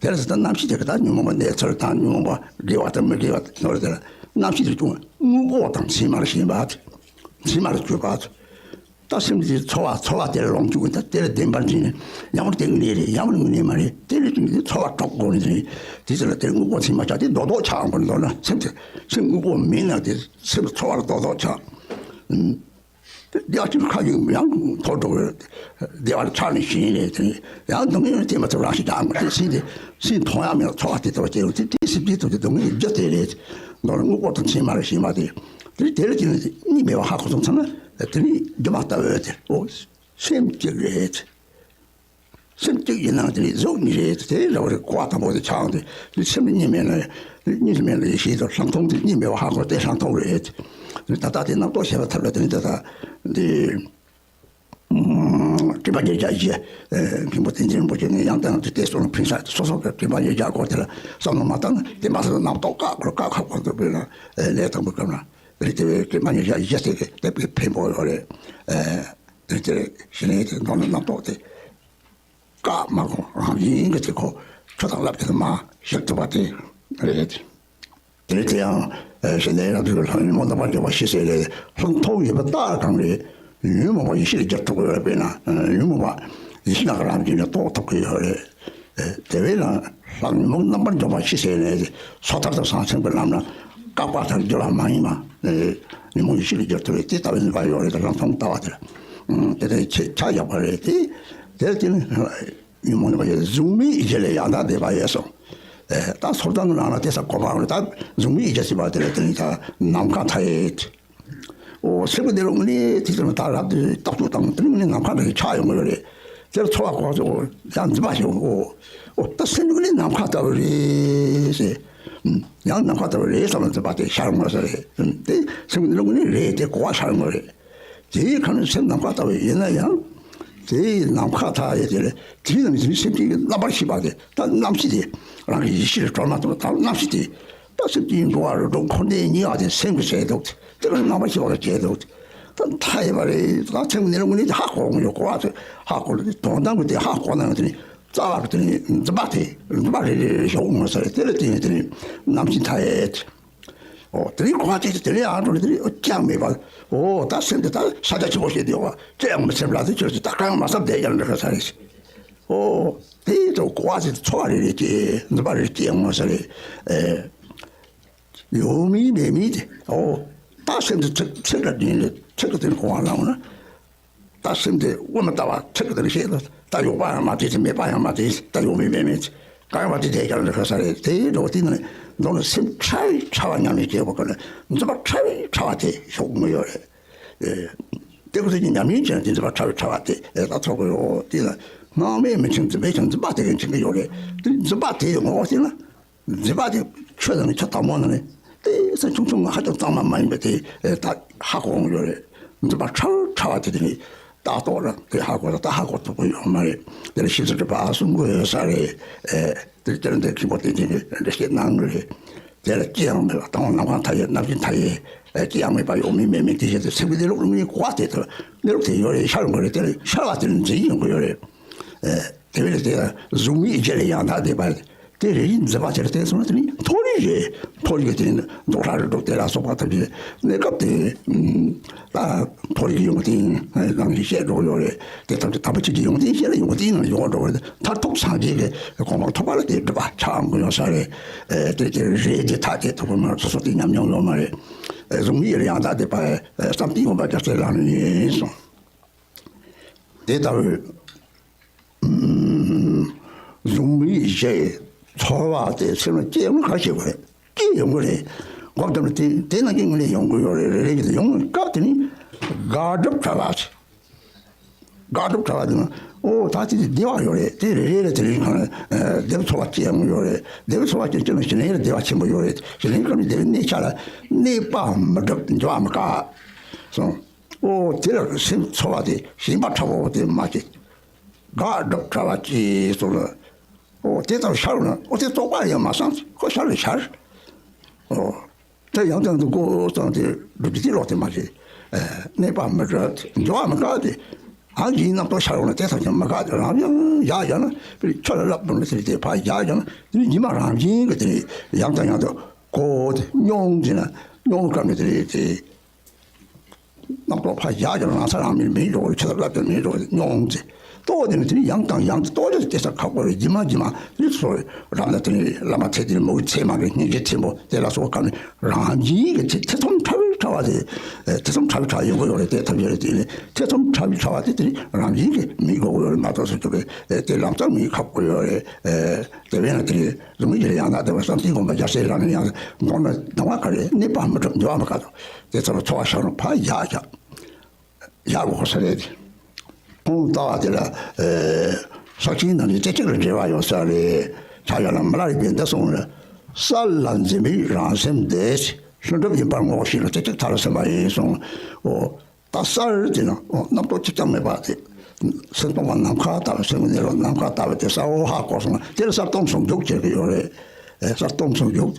དེར་ཟེར་ད་རྣམ་ཤེས་དེ་གི་ད་ཉོན་མོངས་པ་གནས་ཚུལ་དང་ཉོན་མོངས་པ་དགེ་བ་དང་མི་དགེ་བ་ནོར་དེ་ལ་རྣམ་ཤེས་དེ་ཀྱང་དངོས་པོ་དང་མཚན་མར་ཞེན་པ་དེ་མཚན་མར་གྱུར་པ་དེ། ད་སེམས་ཀྱི་ཚོར་བ་ཚོར་བ་དེ་ལ་ལོངས་སྤྱོད་ཀྱི་ད་དེ་ལ་བདེན་པར་འཛིན་ནས་ཡང་མར་དེ་དངོས་གནས་རེད། ཡང་མར་དངོས་གནས་མ་རེད། དེ་ལ་ཅིག་ནི་ཚོར་བ་གྲོགས་དགོས་ནས་དེ་དེ་ཚོ་ལ་དེ་དངོས་པོ་མཚན་མ་ཆགས་དེ་རྡོག་རྡོག་ཆགས་དགོས་ནས་མདོར་ན་སེམས་དེ་སེམས་དངོས་པོ་མིན་ན་དེ་སེམས་ཚོར་བ་རྡོག་རྡོག་ཆགས། དེ་ཡང་ཅིག་ཁ་ཡིག་ཡང་མཐོ་འགྲོ་བདེ་བར་ཆགས་ནས་ཞེན་ནས་དེ་ཡང་སྡུག་བསྔལ་དེ་མ་ཐུབ་རང་ཞིག་ཀྱང་དེ་སེམས་དེ་སེམས་མཐོང་ཡང་མེད་ཚོར་བ་དེ་ལྟ་བུ་སྐྱེ་ཡོང་དེ་དེ་སེམས་དེ་ཐུབ་དེ་སྡུག་བསྔལ་རྒྱུ་དེ་རེད། མདོར་ན་དངོས་པོ་དང་མཚན་མ་རེད་ཞེན་པ་དེ། དེ་དེ་ལ་ཅིག་ནི་གཉིས་མེད་པ་ཧ་གོ་སོང་ཙང་ན་དེ་ནི་སྒྱུ་མ་ལྟ་བུ་དེ་འོ། སེམས་གཅིག་རེད། སེམས་གཅིག་ཡིན་ན་དེ་གཟུགས་གཉིས་རེད། དེ་འདྲ་བ་རེད། གོ་བ་དང་པོ་དེ་ཆགས་ཏེ་དེ་སེམས་གཉིས་མེད་ན་གཉིས་སུ་མེད་ལ་ཡེ་ཤེས་དང་ལྷག་མཐོང་དེ་གཉིས་མེད་པ་ཧ་གོ་དེ་ལྷག་མཐོང་རེད། ད་ལྟ་དེ་རྣམ་རྟོག་ཞེས་པ་ཐབས་ལ་དེ་ནི་ད་ལྟ་འདི་སྤྲུལ་པ་ཉེར་བརྒྱ་བཞི་མཁན་པོ་བསྟན་འཛིན་རིན་པོ་ཆེ་ནས་ཡང་དང་དེ་གསུངས་ལ་ཕན་ས་སོ་སོ་གི་སྤྲུལ་པ་ཉེར་བརྒྱ་སྐོར་དེ་ལ་བསམ་བློ་མ་བཏང་ན་དེ་མ་ཟད་རྣམ་རྟོག་བཀག་དགོས་བཀག་ཁག་པོ་འདུག་པས་ན་ལས་དང་པོའི་སྐབས་ན་རེད། དེ་བས་སྤྲུལ་པ་ཉེར་བརྒྱ་བཞི་དེ་གི་དེ་བས་ཕན་པོ་ཡོད་རེད། དེ་དེར་ཞི་གནས་དེ་མདོར་ན་རྣམ་རྟོག་དེ་བཀག་མ་དགོས་རང་བཞིན་གྱི་དེ་ཁོ་ཆོས་དང་བསླབ་བྱ་དུ་མ་ཞིག་ཐུབ་པ་དེ་རེད། དེ་དེ་ཡང་ཞི་གནས་རབ་ཏུ་ལྷག་ཉོན་མོངས་རྣམ་པར་འཇོམས་པ་ཞེས་ཟེར་ལས་ལྷག་མཐོང་ཡོད་པ་ལྟར་གང་རེད། ཉོན་མོངས་པ་ཡེ་ཤེས་ལ་བསྒྱུར་ཐུབ་ཀྱི་ཡོད་རེད། དཔེར་ན་ཉོན་མོངས་པ་ཡེ་ཤེས་ནང་གི་རང་བཞིན་ལ་རྟོགས་ཐུབ་ཀྱི་ཡོད་རེད། དེ་བས་ན་ལྷག་ཉོན་མོངས་རྣམ་པར་འཇོམས་པ་ཞེས་ཟེར་ནས་སོ་ཐར་དང་ཟང་ཟིང་གི་ལམ་ལ་བཀག་པ་དང་འགྱུར་བ་མ་ཡིན་པ། ཉོན་མོངས་ཡེ་ཤེས་ལ་བསྒྱུར་ཐུབ་པའི་དེ་ལྟ་བུའི་ནུས་པ་ཡོད་རེད། ལྷག་མཐོང་ལྟ་བ་དེ་ལ། དེ་ལྟར་ཁྱེད་ཆ་ཡག་པ་རེད་དེ། དེ་ལ་དེ་ནི་ཉོན་མོངས་ནུས་པ་ཡོད་གཟུགས་མེད་ཡིད་བྱེད་ལས་ཡང་དག་འདས་པ་ཡོད་གསུངས། ད་སོར་ཐར་གྱི་ནང་ལ་དེ་ས་གོ་མ་རེད། ད་གཟུགས་མེད་ཡིད་བྱེད་ཟེར་བ་དེ་ལ་དེ་ནི་ད་ནམ་མཁའ་མཐའ་ཡས། འོ་སེམས་ཀྱི་གནས་ལུགས་ནི་དེ་ཚོ་ད་རབ་ཏུ་རྟོག་དཔྱོད་དང་དེ་ནི་ནམ་མཁའ་འདྲ་ཞིག་ཆགས་ཡོང་གི་ཡོད་རེད། དེར་ཚོར་བ་གོ་ཚོ་ཡང་འཛིན་པ་ཞིག་འོ་འོ་ད་སེམས་ཀྱི་ནི་ནམ་མཁའ་ལྟ་བུ་རེད་ཟེར། ཡང་ནམ་མཁའ་ལྟ་བུ་རེད་བསམ་ལ་འཛིན་པ་དེ་ཤར་ཡོང་གི་རེད། དེ་སེམས་ཀྱི་གནས་ལུགས་ནི་རེད་དེ་གོ་བ་ཤར་ཡོང་གི་རེད། དེའི་ཁ་ནས་སེམས་ནམ་མཁའ་ལྟ་བུ་ཡིན་ན་ཡང་། དེའི་ནམ་མཁའ་མཐའ་ཡས་དེ་ལས་དེའི་ནང་བཞིན་སེམས་ཅན་གྱི་རྣམ་པར་ཤེས་པ་དེ་ད་རྣམ་ཤེས་དེ་རང་གི་ཡེ་ཤེས་ལ་གྲོལ་མ་ཐུབ་པ་ད་རྣམ་ཤེས་དེ་ད་སེམས་ཅན་འགྲོ་བ་རིགས་དྲུག་འཁོར་འདས་གཉིས་པ་དེ་སེམས་ཀྱིས་བྱས་འདུག་དེ་ལ་རྣམ་པར་ཤེས་པ་ལ་བྱས་འདུག་ད་མཐའ་ཡས་པ་རེད། ད་སེམས་ཀྱི་གནས་ལུགས་ནི་ཧ་གོ་ཡོང་གོ་བ་དེ་ཧ་གོ་ལ་དེ་དོན་དམ་གྱི་དེ་ཧ་གོ་ན་ཡང་དེ་ནི་རྩ་བ་གི་དེ་ནི་འཛིན་པ་དེ་འཛིན་པ་རེ་རེ་རེ་ཞོག་མ་ཟེར་དེ་ལ་བརྟེན་ནས་དེ་ནི་རྣམ་ཤེས་མཐའ་ཡས། ཨོ་དེ་རིང་གོ་བ་དེ་དེ་རིང་ཨ་འགྲོ་ལ་དེ་རིང་ཅི་ཡང་མེད་པ། ཨོ་ད་སེམས་དེ་ད་ས་ཆ་ཆེན་པོ་ཞིག་དེ་ཨོ་ཅི་ཡང་མི་སེམས་ལ་དེ་ཁྱོད་ཀྱི་ད་གང་མ་བསམ་བསྡད་ཀྱང་འགྲིག་ས་རེད། ཨོ་དེ་ཚོ་གོ་བ་དེ་ཚོར་བ་རེ་རེ་སྐྱེ་འཛིན་པ་རེ་རེ་སྐྱེ་ཡོང་ས་རེད། ཨེ་ཡོད་མིན་མེད་མིན་དེ་ཨོ་ད་སེམས་དེ་ཚིག་ཚིག་ལ་བདེན་ལ་ཚིག་གི་དེ་གོ་བ་ལངས་ན། ད་སེམས་དེ་དབུ་མ་ལྟ་བ་ཚིག་གི་དེ་ནི་ཤེས་ལ་ད་ཡོད་པ་ཡང་མ་དེ་ཚེ་མེད་པ་ཡང་མ་དེ་ད་ཡོད་མིན་མེད་མིན་ཚེ་གང་ཡང་མ་དེ་དེ་ཀྱང་འདྲ་ཁ་ས་རེད། དེའི་འགྲོ་དེ་ནི་མདོར་ན་སེམས་ཕྲ་བའི་ཕྲ་བ་ཉམས་ལེན་བྱེད་དགོས་ཀྱི་ནི་འཛིན་པ་ཕྲ་བའི་ཕྲ་བ་དེ་ཤོག་མི་ཡོད་རེད། དེ་ཁོ་ཚོ་གཉིས་ཉམས་ལེན་བྱས་ན་དེ་འཛིན་པ་ཕྲ་བའི་ཕྲ་བ་དེ་ད་ཚོར་གི་ཡོད། དེ་ལ་སྣང་མེད་མི་འཆིང་འཛིན་པས་ཀྱང་འཛིན་པ་དེ་གིས་འཆིང་གི་ཡོད་རེད། དེ་འཛིན་པ་དེའི་ངོ་བོ་དེ་ལ། འཛིན་པ་དེ་ཆོས་དང་ཆོས་དང་པོ་ནང་ནས་དེ་ཚེ་ཆུང་ཆུང་ང་ཧ་ཅང་གཙང་མ་མ་ཡིན་པ་དེ་ད་ཧ་གོ་འོང་ཡོད་རེད། འཛིན་པ་ཕྲ་བའི་ཕྲ་བ་དེ་དེ་ནི་ད་རྟོགས་ལ་དེ་ཧ་གོ་ད་ཧ་གོ་ཐུབ་ཀྱི་ཡོད་མ་རེད། དེ་ལ་ཤེས་ཚུལ་གྱི་བག་གསུང་དགོས་ཡོད་ས་རེད། དེ་དེ་ལ་འདི་མཁན་པོ་དེ་དེ་ནི་འགྲེལ་བཤད་གནང་གི་རེད། དེ་ལ་ཅི་ཡང་མེད་པ་དང་ནམ་མཁའ་མཐའ་ཡས་རྣམ་ཤེས་མཐའ་ཡས་ཅི་ཡང་མེད་པ་ཡོད་མིན་མེད་མིན་དེ་བཤད་དེ་སེམས་ཀྱི་གནས་ལུགས་ནི་གོ་བ་དེ་ལྟར་གནས་ལུགས་དེ་ཡོད་རེད་ཤར་ཡོང་གི་རེད། དེ་ལ་ཤར་བ་དེ་ལ་འཛིན་ཡོང་གི་ཡོད་རེད། དེ་བས་དེ་གཟུགས་མེད་རྒྱུད་ལ་ཡང་དག་བསྡད་པ་དེ་རེ་རེའི་འཛིན་པ་དེར་བལྟས་སོང་ན་དེ་ནི་མཐོ་རིས་རེད། མཐོ་རིས་ཀྱི་དེ་ནི་རྡོག་ཁྲ་རེ་རྡོག་དེ་ལ་སོགས་པ་ཐམས་ཅད་གནས་སྐབས་དེ་ད་མཐོ་རིས་ཀྱི་ཡོན་ཏན་ནང་བཞིན་བཤད་འགྲོ་ཡོད་རེད། དེ་ཐམས་ཅད་དམ་པ་ཆོས་ཀྱི་ཡོན་ཏན་བཤད་ལ་ཡོན་ཏན་ནང་ཡོང་འགྲོ་རེད། མཐར་ཐུག་སངས་རྒྱས་ཀྱི་གོ་འཕང་ཐོབ་པ་ལ་དེ་སྒྲུབ་པ་ཆགས་འགྲོ་ཡོང་ས་རེད། དེ་དེ་རེད་དེ་ཐག་དེ་ཐུབ་པ་མ་སོ་སོ་དེ་ཉམས་མྱོང་ཡོད་མ་རེད། གཟུགས་མེད་ཡང་དག་བསྡད་པ་བསམ་གཏན་ཡོད་པ་རྒྱ་ཆེ་ལ་ནི་ཡིན་གསུངས། དེ་ལྟ་བུའི་གཟུགས་མེད་ཞེས་ཚོར་བ་དེ་སེམས་ལ་སྐྱེ་ཡོང་ག་ཞིག་རེད། སྐྱེ་ཡོང་གི་རེད། སྒོམ་དམ་དེ་དེ་ནང་གི་ངོས་ནས་ཡོང་གི་ཡོད་རེད། རེ་རེ་གི་ཡོང་སྐབས་དེ་ནི་དགག་སྒྲུབ་བྲལ་བ་ཞིག་དགག་སྒྲུབ་བྲལ་བ་དེ་ནི་ ཨོ་ད་དེ་བདེ་བ་ཡོད་རེད། དེ་རེ་རེ་ལ་དེ་རིང་གང་ལ་བདེ་བ་འཚོ་བ་སྐྱེལ་ཡོང་ཡོད་རེད། བདེ་བ་འཚོ་བ་སྐྱེལ་སྐྱེལ་ན་ཞི་ལིང་ལ་བདེ་བ་ཆེན་པོ་ཡོད་རེད། ཞི་ལིང་སྐབས་ནས་བདེ་བའི་གནས་ཆ་ལ་གནས་པ་མི་འགྲུབ་འགྱུར་བ་མི་དཀའ་སོང་། ཨོ་དེ་ལ་སེམས་འཚོ་བ་དེ་ཞེན་པ་ཕྲ་བོ་དེ་མ་སྐྱེ། དགག་སྒྲུབ་ཕྲ་བ་སྐྱེས་སོང་ལ། ཨོ་དེ་ལྟར་ཤར་ན་ཨོ་དེ་རྟོགས་པ་ཡང་མ་སངས་ཁོ་ཤར་ལ་ཤར། ཨོ། དེ་ཡང་དང་དུ་ཀོ་ཙང་དེ་སྒྲུབ་ཀྱི་དེ་ལོག་དེ་མ་བྱེད། གནས་པ་མི་འགྲུབ་འགྱུར་བ་མི་དཀའ་སྟེ། ཨ་ཡིན་རྣམ་རྟོག་ཤར་ཡོང་ན་དེ་ཐམས་ཅད་མི་དཀའ་སྟེ། རང་བཞིན་ཡག་ཡོད་ན་པའི་ཆོས་ལ་བསླབ་པ་ནི་དེ་དེ་ཕར་ཡག་ཡོད་ན་དེ་ཉི་མ་རང་བཞིན་གྱི་དེ་ཡང་དང་ཡང་དུ་ཀོ་དེ་སྙོམས་དེ་ན་སྙོམས་སྐབས་ནས་དེ་དེ་རྣམ་རྟོག་ཕར་ཡག་ཡོད་ན་རང་ས་རང་མིན་མིན་འགྲོ་ཆོས་ལ་བསླབ་པ་མིན་འགྲོ་སྙོམས་དེ། ལྟོ་དེ་ནི་དེ་ནི་ཡང་དང་ཡང་དུ་ལྟོ་ཆོས་སུ་སྐྱེ་ས་ཁག་པོ་རེད། ཇི་མ་ཇི་མ་རིགས་སོ་རབ་ན་དེ་ནི་བླ་མ་ཚེ་འདིར་མོས་ཚེ་མ་རེད། སྙིང་རྗེ་ཆེན་པོ་དེ་ལ་སོགས་གང་ནི་རང་བཞིན་གྱི་ཐེ་ཐེ་ཚོམ་ཕྲ་བའི་ཕྲ་བ་དེ་ཐེ་ཚོམ་ཕྲ་བའི་ཕྲ་ཡོང་གི་ཡོད་རེད། དེ་ཐམས་ཅད་རེད། དེ་ནི་ཐེ་ཚོམ་ཕྲ་བའི་ཕྲ་བ་དེ་དེ་ནི་རང་བཞིན་གྱི་མི་དགོས་ཀྱི་ཡོད་རེད། མ་གཏོགས་སུ་གྱུར་པའི་དེ་ལམ་སང་མི་ཁག་པོ་ཡོད་རེད། དེ་བས་ན་དེ་ནི་རིང་མོ་ཡིན་ཡང་ན་དེ་བ་བསམ་གཏན་སྒོམ་པ་རྒྱལ་སྲས་རང་ནི་ཡང་མདོར་ན་སྡང་བ་ག་རེ་གནས་པ་མི་འགྲུབ་འགྱུར་བ་མི་དཀའ་དོ། དེ་ཚོ་ལ་འཚོ་བ་ཤར་ན་ཕར་ཡག་ཀྱང་། ཡག་གོ་ས་རེད། ཁོང་ལྟ་བ་དེ་ལ་ས་ཆེན་ནང་ནས་རྩེ་གཅིག་ལ་འབྲེལ་བ་ཡོད་ས་རེད། ཆ་ཡོད་ན་མི་ལ་རིག་པའི་འདི་གསུངས་ལ། གསལ་ལ་འཛིན་པའི་རང་སེམས་དེ་ལྷུན་གྲུབ་ཡིན་པར་ངོ་ཤེས་ལ་རྩེ་གཅིག་ཐལ་ཟེར་བ་ཡིན་གསུངས། འོ་ད་གསལ་དེ་ན་འོ་རྣམ་རྟོག་གཅིག་ཀྱང་མེད་པ་དེ། སེམས་སྟོང་པ་ནམ་མཁའ་ལྟ་བུ་སེམས་ཀྱི་གནས་ལུགས་ནམ་མཁའ་ལྟ་བུ་དེ་གསལ་བོ་ཧ་གོ་སོང་ན་དེ་ལ་གསལ་སྟོང་ཟུང་འཇུག་ཅེས་ཀྱི་ཡོད་རེད། གསལ་སྟོང་ཟུང་འཇུག་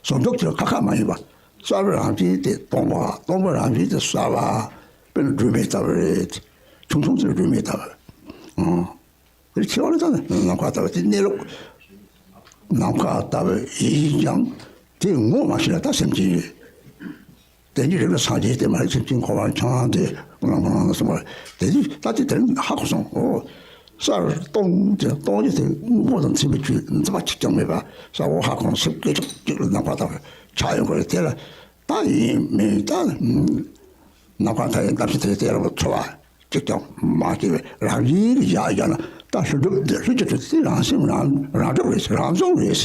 ཟུང་འཇུག་ཅེས་ཁ་ཁ་མ་ཡིན་པ། གསལ་བའི་རང་བཞིན་དེ་སྟོང་པ། སྟོང་པའི་རང་བཞིན་དེ་གསལ་བ། དཔེར་ན་སྒྲོན་མེ་ལྟ་བུ་རེད། ཆུང་ཆུང་ཅིག་སྒྲོན་མེ་ལྟ་བུ། ཨང་། དེ་ཆེ་བ་ལ་ད་ནམ་མཁའ་ལྟ་བུ་དེ་གནས་ལུགས། ནམ་མཁའ་ལྟ་བུ་ཡིན་ཀྱང་དེ་ངོ་མ་ཤེས་ན་ད་སེམས་ཅན་ཡིན། དེ་ཉིད་རིག་ལ་སངས་རྒྱས་དེ་མ་རིག་སེམས་ཅན་འཁོར་བར་འཁྱམས་ཏེ་ཀུན་ལ་ཀུན་ལ་སོང་བ་དེ་ད་དེ་དེ་ཧ་གོ་སོང་། ཨོ། གསལ་སྟོང་དེ་སྟོང་ཉིད་དེ་དངོས་པོ་དང་མཚན་མའི་ཆོས་འཛིན་པ་གཅིག་ཀྱང་མེད་པ་གསལ་བོ་ཧ་གོ་སེམས་སྐད་ཅིག་གཅིག་ལ་ནམ་མཁའ་ལྟ་བུ་ཆགས་ཡོང་གི་རེད། དེ་ལ་ད་ཡིན་མིན་ད་ནམ་མཁའ་མཐའ་ཡས་གནམ་གཤིས་མཐའ་ཡས་དེ་ལ་ཚོར་བ་གཅིག་ཀྱང་མ་སྐྱེ་བའི་རང་བཞིན་གྱི་ཡ་ཡ་ན་ད་ལྷུན་གྲུབ་དེ་ལྷུན་གྱིས་གྲུབ་དེ་རང་སེམས་རང་རང་གྲུབ་རེད། རང་བྱུང་རེད།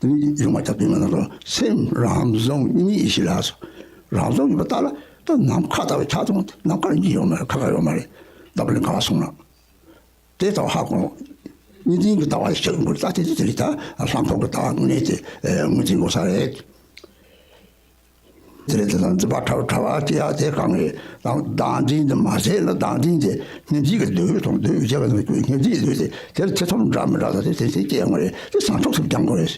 དེ་ནི་ཡོང་མ་ཐག་པའི་མ་ན་རོ་སེམས་རང་བྱུང་གཉིས་ཡེ་ཤེས་ལ་སོ། རང་བྱུང་ཡིན་པ་ལྟར་ལ་ད་ནམ་མཁའ་ལྟ་བུ་ཆགས་སོང་། ནམ་མཁར་གཉིས་ཡོད་མ་རེད། ཁ་ཁ་ཡོད་མ་རེད། ད་བར་ལ་ག་བ་སོང་ན། དེ་ལྟ་བུ་ཧ་གོ། གཉིས་འཛིན་གྱི་ལྟ་བ་ཞིག་དགོས། ད་དེ་དེ་དེ་རེད། ད་ལྷག་མཐོང་གི་ལྟ་བ་དངོས་གནས་དེ་ངོས་འཛིན་དགོས་ས་རེད། དེ་ལས་དེ་དང་འཛིན་པ་ཕྲ་བ་ཕྲ་བ་སྐྱེ་ཡག་དེ་གང་རེད། དང་བདག་འཛིན་དེ་མ་ཟད་ལ་བདག་འཛིན་དེ་སྙིང་རྗེ་གི་འདོད་དང་འདོད་བྱེད་པ་དང་སྙིང་རྗེ་གི་འདོད་དེ་དེར་ཐེ་ཚོམ་འདྲ་མི་འདྲ་དང་དེ་དེ་དེ་སྐྱེ་ཡོང་བ་རེད། དེ་བྱང་ཆུབ་སེམས་སྦྱང་དགོས་རེད།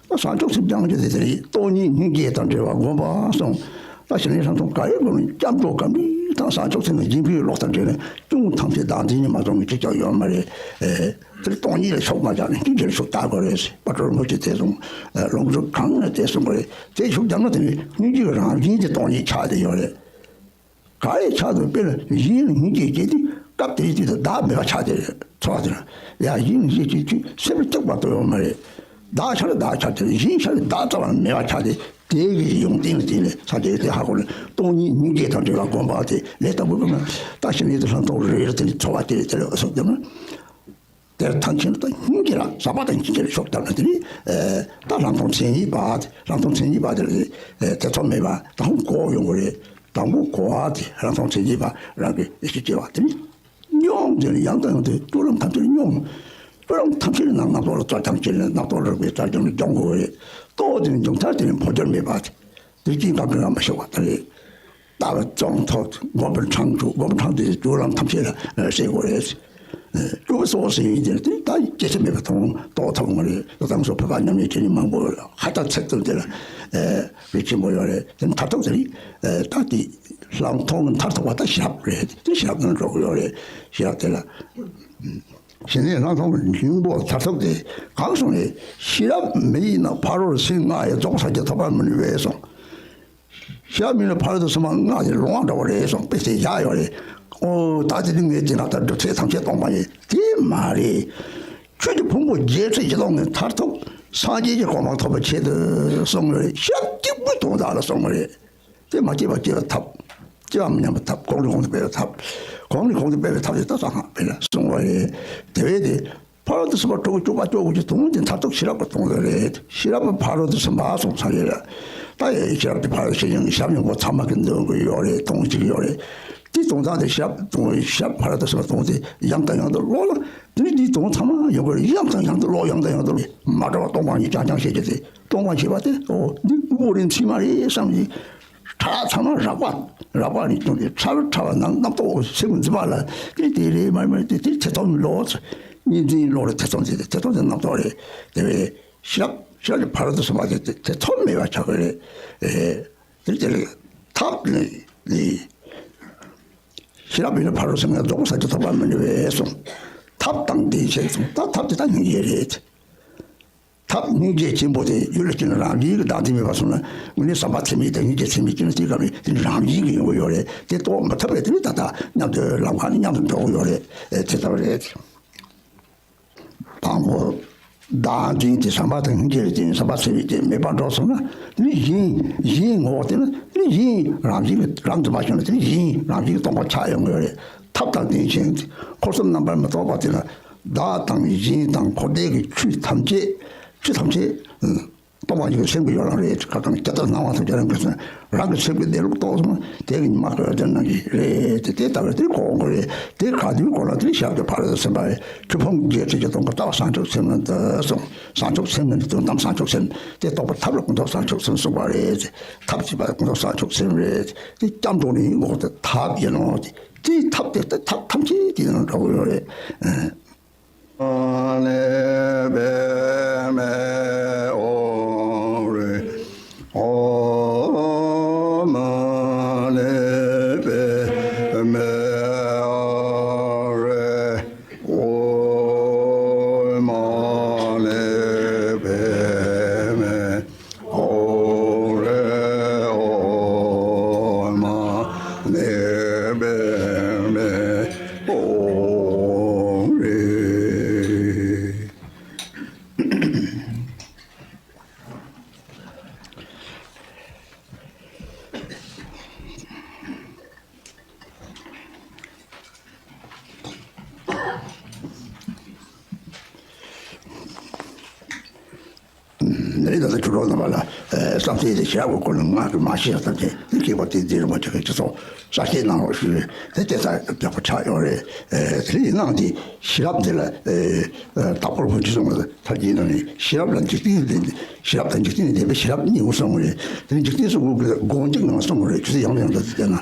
བྱང་ཆུབ་སེམས་སྦྱང་རྒྱུ་དེ་དེ་རེད། སྟོང་ཉིད་སྙིང་རྗེ་དང་བྲལ་བ་སྒོམ་པ་གསུངས། ད་ཞི་ལྷག་མཐོང་ག་རེ་དགོས་ན་སྐྱབས་འགྲོ་གམ་རིག་དང་བྱང་ཆུབ་སེམས་ཀྱི་སྦྱིན་པའི་ལོག་དང་བྲལ་ནས་ཅུང་ཐམས་ཅད་བདག་འཛིན་ཉིད་མ་བཟུང་གི་ཅིག་ཀྱང་ཡོད་མ་རེད། དེར་སྟོང་ཉིད་ལ་ཤུགས་མ་བརྒྱབ་ནས་སྙིང་རྗེ་ལ་ཤུགས་བརྒྱབ་དགོས་རེད། དཔལ་སྤྲུལ་རིན་པོ་ཆེས་དེ་གསུངས། ལུང་ཟུར་གང་ནས་དེ་གསུངས་པ་རེད། དེ་ཤུགས་བརྒྱབ་ན་དེ་ནི་སྙིང་རྗེ་གི་རང་བཞིན་དེ་སྟོང་ཉིད་ཆགས་བསྡད་ཡོད་རེད། ག་རེ་ཆགས་འདུག་དཔེར་ན་གཞན་ལ་སྙིང་རྗེ་སྐྱེས་དུས་སྐབས་དེའི་དུས་དུ་བདག་མེད་པ་ཆགས་བསྡད་རེད། ཚོར་བ་དེ་ལ་ཡ་གཞན་ལ་སྙིང་རྗེ་སྐྱེས་དུས་སེམས་གཅིག་པ་དུ་ཡོད་མ་རེད། བདག་ཆགས་ལ་བདག་ཆགས་ཏེ་གཞན་ཆགས་ལ་བདག་རྩ་བ་མེད་པ་ཆགས་ཏེ། དེ་གི་ཡོང་སྟེང་ལ་དེ་ནས་ས་དེ་དེ་ཧ་གོ་ནས་སྟོང་ཉིད་སྙིང་རྗེ་དང་བྲལ་བ་སྒོམ་པ་དེ་ལས་ལྟ་བུ་ཀུན་ལ་ལྟ་ཞིང་ནི་དེ་ལྷག་མཐོང་རེ་རེ་དེ་ནི་ཚོར་བ་དེ་དེ་ལ་གསུངས་བསྡད་ན། དེར་ཐང་ཆེན་དང་སྙིང་རྗེ་ལ་ཟག་པ་དང་སྙིང་རྗེ་ལ་ཤོག་བརྡབ་ན་དེ་ནི་ད་ལྷག་མཐོང་མཚན་ཉིད་པ། ལྷག་མཐོང་མཚན་ཉིད་པ་དེ་ལ་དེ་ཐེ་ཚོམ་མེད་པ་དང་གོ་ཡོང་གི་རེད། དང་པོ་གོ་བ་དེ་ལྷག་མཐོང་མཚན་ཉིད་པ་རང་གི་ཡེ་ཤེས་སྐྱེ་བ་དེ་ནི། སྙོམས་དེ་ནི་ཡང་དང་ཡང་དུ་སྤྱོད་ལམ་ཐམས་ཅད་སྙོམས། སྤྱོད་ལམ་ཐམས་ཅད་ནང་རྣམ་རྟོག་ལ་རྩ་རྐྱང་བྱས་ནས་རྣམ་རྟོག་རིག་པའི་རྩ་རྐྱང་ལ་སྦྱོང་དགོས་རེད། རྟོག་དེ་ནི་འབྱུང་ཐར་དེ་ནི་འཕོ་འགྱུར་མེད་པ་དེ་དུས་ཀྱི་འགག་གི་རང་མ་ཤོར་བ་དེ་རེད། ལྟ་བ་རྫོགས་ཐོག་སྒོམ་པར་འཕྲང་བཅུག་སྒོམ་འཕྲང་དེ་སྤྱོད་ལམ་ཐམས་ཅད་ལ་ཤེས་དགོས་རེད། སྤྱོད་པ་སོགས་ཟེར་ཡིན་དེ་དེ་ད་སྐྱེ་ས་མེད་པ་མཐོང་རྟོགས་ཐུབ་ངོ་རེད། ད་དང་སོ་བོད་པ་མཉམ་མེད་ཁྱེད་ནི་མང་པོ་ཧ་ད་ཚད་དུ་དེ་ལ་བེད་ཆེན་པོ་ཡོད་རེད། དེ་མཐར་ཐུག་དེ་རེད། ད་དེ་ལྷག་མཐོང་གི་མཐར་ཐུག་པ་ད་ཤེས་རབ་རེད། དེ་ཤེས་རབ་ནང་འགྲོ་གི་ཡོད་རེད། ཤེས་རབ་དེ་ལ། ཞི་གནས་ལྷག་མཐོང་གི་འབྱུང་པོ་མཐར་ཐུག་དེ་གང་སོང་རེད། ཤེས་རབ་མི་ཡིས་ན་ཕ་རོལ་སེམས་ལྔ་ཡི་རྫོགས་སངས་རྒྱས་ཐོབ་པ་མི་ནུས་པས་གསུངས། ཤེས་རབ་མི་ཡིས་ན་ཕ་རོལ་ཏུ་སེམས་ལྔ་ཡི་ལོང་བ་འདྲ་བོ་རེད་གསུངས། དཔེ་དེ་བཞག་ཡོད་རེད། ཨོ་ད་དེ་ནི་ངས་དེ་ན་ད་སྒྲུབ་བྱེད་ཐམས་ཅད་སྟོང་པ་ཡིན་དེ་མ་རེད། ཆོས་ཀྱི་ཕུང་པོ་བརྒྱད་ཁྲི་བཞི་སྟོང་གི་མཐར་ཐུག་སངས་རྒྱས་ཀྱི་གོ་འཕང་ཐོབ་པའི་ཆེད་དུ་གསུངས་ཡོད་རེད། ཤེས་རབ་གཅིག་པུས་དོན་དག་ལ་གསུངས་པ་རེད། དེ་མ་སྐྱེས་པ་སྐྱེ་བར་ཐབས། སྐྱེ་བ་མི་ཉམས་པར་ཐབས། གོང་ནས་གོང་དུ་སྤེལ་བའི་ཐབས། གོང་ནས་གོང་དུ་སྤེལ་བའི་ཐབས་དེ་ལྟ་ཙམ་ཧང་སྤེལ་ལ་གསུངས་པ་རེད། དེ་བས་དེ་ཕ་རོལ་ཏུ་སོན་པ་དྲུག་བཅུ་པ་བཅུ་དགུ་གི་དོན་དེ་མཐར་ཐུག་ཤེས་རབ་ཀྱི་དོན་དེ་རེད། ཤེས་རབ་ཕ་རོལ་ཏུ་སོན་པ་གསུངས་ས་རེད་ལ། ད་ཡ་ཤེས་རབ་དེ་ཕ་རོལ་ཤེས་ཡོན་ཞབས་ཡོན་པོ་ཚང་མ་གི་འདོན་གི་ཡོད་རེད། གཏོང་གི་ཡོད་རེད། དེ་ གཏོང་སྟངས་དེ་ཞབས་གཏོང་ཞབས་ཕར་དང་ཚུར་གཏོང་དེ་ཡང་དང་ཡང་དུ་ཀློག་ལ། དེ་ནས་འདིའི་གཏོང་ཚང་མ་ཡོང་གི་རེད། ཡང་དང་ཡང་དུ་ཀློག་ཡང་དང་ཡང་དུ་ཀློག་མ་འདྲ་བ་གཏོང་སྤང་གཉིས་རྐྱང་རྐྱང་བྱེད་རྒྱུ་དེ། གཏོང་སྤང་བྱེད་པ་དེ་ཨོ་འདི་དངོས་པོ་རེད་མཚན་མ་རེད་བསམ་གྱི། ཕྲ་ཚང་མ་རགས་པ་རགས་པ་ནས་བྱུང་སྟེ་ཕྲ་བའི་ཕྲ་བ་ནང་རྣམ་རྟོག་སེམས་འཛིན་པ་ལ་དེ་དེ་རེད་མ་རེད་མ་རེད་དེ་དེ་ཐེ་ཚོམ་ལོག་གཉིས་འཛིན་ལོག་རེད། ཐེ་ཚོམ་འཛིན་དེ་ཐེ་ཚོམ་འཛིན་རྣམ་རྟོག་རེད། དེ་བས་ཤེས་རབ་ཤེས་རབ་ཀྱི་ཕ་རོལ་ཏུ་ཕྱིན་པ་དེ་དེ་ཐེ་ཚོམ་མེད་པ་ཆགས་ཀྱི་རེད། ཨེ་དེ་དེ་རེད། ཐབས་ནི་ནི། ཤེས་རབ་ཡིན་ན་ཕ་རོལ་ཏུ་ཕྱིན་པའི་རྫོགས་པའི་སངས་རྒྱས་ཐོབ་པར་མི་ནུས་པས་གསུངས། ཐབས་དང་ལྡན་ཞེས་གསུངས། ད་ཐབས་དེ་ད་སྙིང་རྗེ་རེད། ཐབས་སྙིང་རྗེ་ཆེན་པོ་དེ་ཡུལ་ལ་སྐྱེས་ན་རང་བཞིན་གྱིས་བདག་འཛིན་མེད་པར་སོང་ན་དངོས་གནས་བསམ་པ་ཚད་མེད་དང་སྙིང་རྗེ་ཚད་མེད་སྐྱེས་ན་དེའི་སྐབས་ནས་དེ་ནི་རང་བཞིན་གྱིས་ཡོང་གི་ཡོད་རེད། དེ་རྟོགས་མ་ཐུབ་པས་དེ་ནི་ད་ལྟ་མཉམ་དུ་ལམ་ཁ་ནས་མཉམ་དུ་འགྲོ་གི་ཡོད་རེད། དེ་ལྟ་བུ་རེད། དང་པོ། བདག་འཛིན་དེ་བསམ་པ་དང་སྙིང་རྗེ་ལ་བརྟེན་བསམ་པ་ཚད་མེད་དེ་མེད་པར་འགྲོ་སོང་ན་ནི་གཞན་གཞན་ངོ་བོ་དེ་ནི་ནི་གཞན་རང་བཞིན་གྱིས་རང་དུ་མ་བྱུང་ན་དེ་ནི་གཞན་རང་བཞིན་གྱིས་སྟོང་པར་ཆགས་ཡོང་གི་རེད། ཐབས་དང་ལྡན་ཞིང་འཁོར་གསུམ་རྣམ་པར་མི་རྟོག་པ་དེ་ལ་བདག་དང་གཞན་དང་འཁོར་འདས་ཀྱི་ཆོས་ཐམས་ཅད་ཆོས་ཐམས་ཅད་སྟོང་པ་ཉིད་ཀྱི་སེམས་ཀྱི་ཡོ་ལང་རེད། ཁ་སང་ཇི་ལྟར་སྣང་བ་ཐམས་ཅད་རང་གི་སེམས། རང་གི་སེམས་ཀྱི་གནས་ལུགས་རྟོགས་སོང་ན་དེ་གི་ཉི་མ་ག་ཡོད་དེ་ནང་གི་རེད་དེ། དེ་ལྟ་བུ་དེ་གོ་དགོས་རེད། དེ་ག་དུས་གོ་ལ་དེ་ཞབས་ཀྱི་ཕ་རོལ་ཏུ་ཕྱིན་པ་རེད། ཆོས་ཕུང་བརྒྱད་ཁྲི་བརྒྱད་སྟོང་གི་ལྟ་བ་བྱང་ཆུབ་སེམས་ལ་འདུད་གསུངས། བྱང་ཆུབ་སེམས་ནི་དོན་དམ་བྱང་ཆུབ་སེམས་དེ་རྟོགས་པའི་ཐབས་ལ་ཀུན་རྟོག་བྱང་ཆུབ་སེམས་གསུངས་པ་རེད། ཐབས་བྱེད་པ་ཀུན་རྟོག་བྱང་ཆུབ་སེམས་རེད། དེ་སྐྱབས་འགྲོ་ནི་འགོག་དེ་ཐབས་ཡིན་ནོ། དེ་དེའི་ཐབས་དེ་ཐབས་ཐམས་ཅད་དེ་ཡིན་ནོ་འདྲ་བོ་ཡོད་རེད། ནས་ད་ལྟ་ཆོས་གྲོགས་རྣམ་པ་ལ་བསམ་གཏན་དེ་ཞེས་པའི་སྐོར་ལ་ངག་གིས་མ་བཤད་ཙམ་གྱིས་དེ་སྐྱེས་པ་དེ་འཛིན་རུང་བ་ཅག་གི་སྤྱི་ཚོགས་གསར་བཤད་གནང་རོགས་ཞུ། དེ་དེ་ལྟར་ཡག་པོ་ཆགས་ཡོད་རེད། དེ་ཡིན་ནའང་དེ་ཤེས་རབ་འདི་ལ་དྭགས་པོར་བོན་ཆོས་གསུངས་པ་ཐར་གྱི་ནང་ནས་ཤེས་རབ་ལ་འཇིག་རྟེན་ལྡན། ཤེས་རབ་དང་འཇིག་རྟེན་ལྡན་པའི་ཤེས་རབ་གཉིས་པོ་གསུངས་པ་རེད། དེ་ནི་འཇིག་རྟེན་གསུམ་པོ་གི་སྒོ་འཇུག་ནང་གསུངས་པ་རེད། ཆུ་ཚོད་ཡང་ཡང་དུ་བལྟས་ན།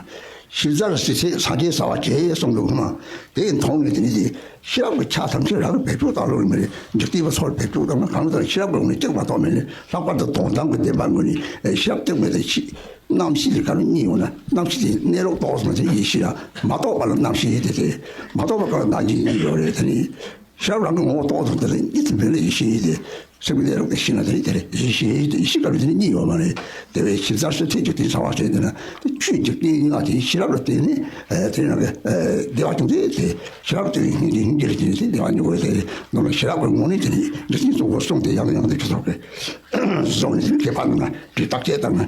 ཤེས་བྱར་སྲིད་ཚེ་སངས་རྒྱས་བྱ་བ་བྱེད་གསུངས་འདུག་སྔོན་མ། དེ་ཡི་མཐོང་ནས་དེ་ནི་དེ་ཤེས་རབ་ཀྱི་ཆ་ཐམས་ཅད་རང་གི་བེད་སྤྱོད་བཏང་ལོང་མེད་ནས་འཇིག་རྟེན་པ་ཚོར་བེད་སྤྱོད་བཏང་ན་གང་ལྟར་ཤེས་རབ་ཀྱི་ངོས་ནས་གཅིག་མ་གཏོགས་མེད་ནས་ལྷག་པར་དུ་དོན་དམ་གྱི་བདེན་པ་ངོས་ནས་ཤེས་རབ་གཅིག་མེད་དེ་ཤི། རྣམ་ཤེས་དེ་ག་རེ་གཉིས་ཡོད་ན་རྣམ་ཤེས་དེ་གནས་ལུགས་རྟོགས་སོང་ན་དེ་ཡེ་ཤེས་ལ་མ་རྟོགས་པ་ལ་རྣམ་ཤེས་ཡིན་ཏེ། དེ་མ་རྟོགས་པ་ག་ལ་རྣམ་ཤེས་ཡིན་ཡོད་རེད། དེ་ནི། ཤེས་རབ་རང་གི་ངོ་བོ་རྟོགས་ཐུབ་དེ་ལ་གཉིས་ཐུབ་མེད་ལ་ཡེ་ཤེས་ཡིན་ཏེ། སེམས་ཀྱི་གནས་ལུགས་དེ་ཤེས་ན་དེ་ནི་དེ་རེད། ཡེ་ཤེས་ཡིན་ཏེ་ཡེ་ཤེས་སྐབས་ལ་དེ་ནི་གཉིས་ཡོད་མ་རེད། དེ་བས་ཤེས་བྱར་སྲིད་ཚེ་འཇིག་རྟེན་བྱ་བ་ཞེས་དེ་ན་དེ་ཆོས་འཇིག་རྟེན་ཡིན་ན་དེ་ཤེས་རབ་ལ་བརྟེན་ནས་དེ་རང་གི་བདེ་བ་བྱུང་སྟེ། དེ་ཤེས་རབ་དེ་སྙིང་རྗེ་སྙིང་རྗེ་ལ་བརྟེན་ནས་དེ་བདེ་བ་མྱོང་དགོས། དེ་ནོར་ལ་ཤེས་རབ་ཀྱི་ངོ་ནས་དེ་ནི་འཇིག་རྟེན་གཙོ་བོར་གསུངས་ཏེ་ཡང་ཡང་དེ་ཆོས་ཚོགས་ཀྱི་གསུངས་ནས་དེ་ནི་མཁས་པ་རྣམས་ལ་དེ་བརྟག་དཔྱད་བཏང་ན་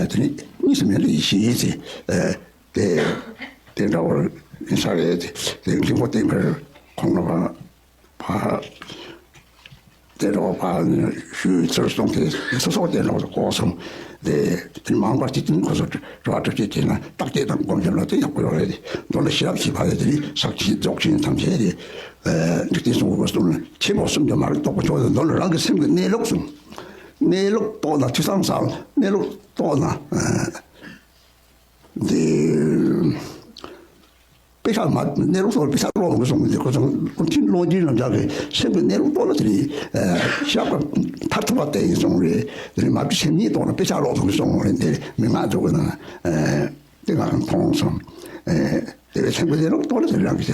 དེ་ནི་གཉིས་སུ་མེད་ལ་ཡེ་ཤེས་ཡིན་ཏེ། དེ་དེ་འདྲ་བར་ཡིན་ས་རེད། དེ་མགྲིན་པ་བསྟན་པར་ཁོང་ལ་བ། ཕ། དེ་འདྲ་བ་ཕ་ནི་ཞུས་ཚུལ་སོང་སྟེ་སོ་སོ་དེ་འདྲ་བ་གོ་སོང་། དེ་དེ་མང་པ་ཅིག་དེ་ཁོ་ཚོ་རེ་བ་གྲུབ་ཀྱི་དེ་ན་བརྟག་དཔྱད་དང་སྒོམ་སྦྱང་ལ་དེ་ཡག་པོ་ཡོད་རེད། མདོ་ལ་ཤེས་རབ་ཞེས་པ་དེ་ནི་ཟག་བཅས་རྫོགས་ཆེན་ཐམས་ཅད་རེད། འཇིག་རྟེན་གསུམ་པོ་གསུམ་ནི་ཆེན་པོ་གསུམ་གྱི་མ་རིག་རྟོགས་པ་མཆོག་ཏུ་མདོ་ལ་རང་གི་སེམས་ཀྱི་གནས་ལུགས་གསུངས། གནས་ལུགས་རྟོགས་ན་ཐོས་བསམ་བསགས། གནས་ལུགས་རྟོགས་ན། འདི། དཔེ་ཆ་མ་གནས་ལུགས་སོགས་དཔེ་ཆ་ཀློག་མི་གསུང་གི་འདུག་ཁོ་ཚོ་ཀུན་མཁྱེན་ཀློང་རྒྱུན་རྣམ་གཞག་གི་སེམས་ཀྱི་གནས་ལུགས་རྟོགས་ན་དེ་ནི་ཤེས་རབ་མཐར་ཐུག་པ་དེ་ཡིན་གསུངས་རེད། དེ་ནི་མ་བུ་སེམས་ཉིད་རྟོགས་ན་དཔེ་ཆ་ཀློག་ཐུབ་གི་གསུངས་རེད། འདིར་མན་ངག་འཇུག་གི་ནང་དེ་ང་རང་མཐོང་སོང་། དེ་བས་སེམས་ཀྱི་གནས་ལུགས་རྟོགས་ན་དེ་རང་གི་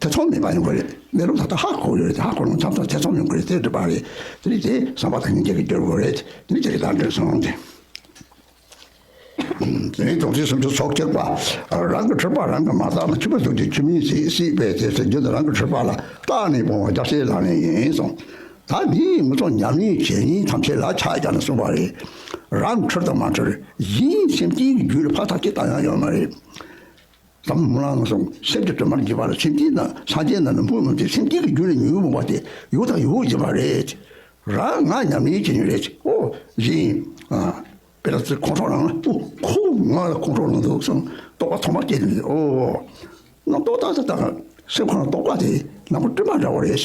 ཐེ་ཚོམ་མེད་པ་ཡོང་གི་རེད། གནས་ལུགས་ད་ལྟ་ཧ་གོ་ཡོད་རེད། དེ་ཧ་གོ་རུང་མཚམས་མཚམས་ཐེ་ཚོམ་ཡོང་གི་རེད། དེ་འགྲིག་པ་རེད། དེ་ནི་དེ་བསམ་པ་དང་སྙིང་རྗེ་གི་འགྱུར་དགོས་རེད། དེ་ནི་དེ་རེད། ད་འགྲིག་སོང་སྟེ། དེ་ནས་དོན་ཚན་སུམ་ཅུ་སོ་གཅིག་པ། རང་གི་འཁྲུལ་པ་རང་གིས་མ་བརྟགས་ན། འཁྲུལ་པ་ཟུག་ཅིག་ཆུ་མིག་ཟད་སྲིད་པས། དེ་ཚེ་རྒྱུ་ནི་རང་གི་འཁྲུལ་པ་ལ། བརྟགས་ནས་སྤོང་བ་རྒྱལ་སྲས་ལག་ལེན་ཡིན་གསུངས། ད་འདིའི་ངོ་ཚོགས་ཉམས་ལེན་བྱེད་ཉིན་ཐམས་ཅད་ལ་ཆ་བཞག་ནས་གསུངས་པ་རེད། རང་འཁྲུལ་དང་མ་འཁྲུལ་གཞན་སེམས་ཅན་གྱི་རྒྱུད་ལ་ཕར་ཐག་གཅིག་བཏང་ཡག་ཡོད་མ་རེད། ཟབ་མོ་སྨོན་ལམ་གསུངས། སེམས་ཀྱི་དྲི་མ་བརྗེད་པ་ལ་སེམས་ཅན་དང་སངས་རྒྱས་རྣམས་ལ་འབུལ་མི་འདོད། སེམས་ཅན་གྱི་རྒྱུད་ལ་ཉོན་མོངས་པ་དེ་ཡོད་དང་ཡོད་བཞིན་པ་རེད། རང་ང་ཉམས་ལེན་བྱེད་ཉིན་རེད། ཨོ་གཞན། དཔེར་ན་ཁོང་ཚོ་རང་ལ་ཨོ་ཁོ་ ང་ལ་ཁོང་ཁྲོ་ལངས་འདུག་བསམ། རྟོག་པ་ཐོག་མར་སྐྱེས་ནས། ཨོ། རྣམ་རྟོག་ད་ད་ད་སེམས་ཁོང་རྟོག་པ་དེ་ནམ་མཁའ་སྤྲིན་པ་འདྲ་བ་རེད།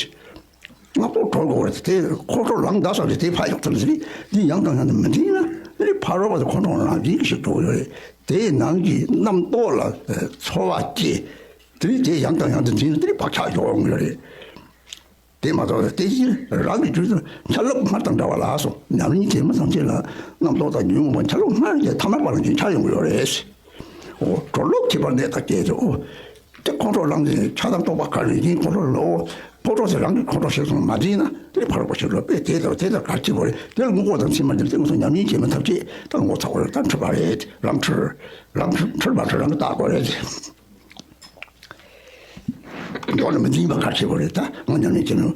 རྣམ་རྟོག་གྲོལ་དགོས་རེད། དེ་ཁོང་ཁྲོ་ལངས་ད་ས་རེད། དེ་ཕར་ཡོང་ཐུབ་ཟེར། འདི་ཡང་དང་ཡང་དུ་མི་འཛིན་ན། འདི་ཕ་རོལ་པོ་དེ་ཁོང་ཁྲོ་ལངས་འཛིན་གྱི་ཞིག་འགྲོ་གི་ཡོད་རེད། དེའི་ནང་གི་རྣམ་རྟོག་ལ་ཚོར་བ་སྐྱེ། དེ་རིང་དེ་ཡང་དང་ཡང་དུ་འཛིན་ན་དེ་བག་ཆགས་ཡོང་གི་ཡོད་རེད། དེ་མ་གཏོགས་དེ་བཞིན་རང་གི་རྒྱུད་དུ་ཆ་ལུགས་སྔར་དང་འདྲ་བ་ལ་སོགས། ཉམས་ལེན་བྱེད་མི་ཐམས་ཅད་ལ་རྣམ་རྟོག་དང་ཉོན་མོངས་པ་ཆ་ལུགས་སྔར་གྱི་ཐ་མལ་པ་ལ་འཛིན་ཆགས་ཡོང་གི་ཡོད་རེད། འོ། གྲོལ་ལུགས་ཁྱད་པར་གནས་དང་བཅས་ཏེ། འོ། དེ་ཁོང་ཁྲོ་ལངས་ནས་ཆགས་སྡང་རྟོག་པ་ག་རེ་ཡིན། ཁོང་ཁྲོ་ལ། འོ། ཕོ་ཁྲོ་དེ་རང་གི་ཁོང་ཁྲོ་ཞིག་སོང་མ་འཛིན་ན་དེ་ཕ་རོལ་པོ་ཞིག་ལ་དཔེ་དེ་ལྟར་དེ་ལྟར་ག་རེ་བྱེད་དགོས་རེད། དེ་ལ་དངོས་པོ་དང་མཚན་མ་འདི་དེ་ངོ་སོ་ཉམས་ལེན་བྱེད་མི་ཐམས་ཅད་ད་ངོ་ཚ་བ་རེད། ད་འཁྲུལ་པ་རེད། རང་འཁྲུལ། རང་འཁྲུལ། འཁྲུལ་མ་འཁྲུལ་རང་གིས་བརྟག་དགོས་རེད། མགྱོགས་ནས་མི་འཛིན་པ་ག་རེ་བྱེད་དགོས་རེད། ད་ང་ཉམས་ལེན་བྱེད་ནོ་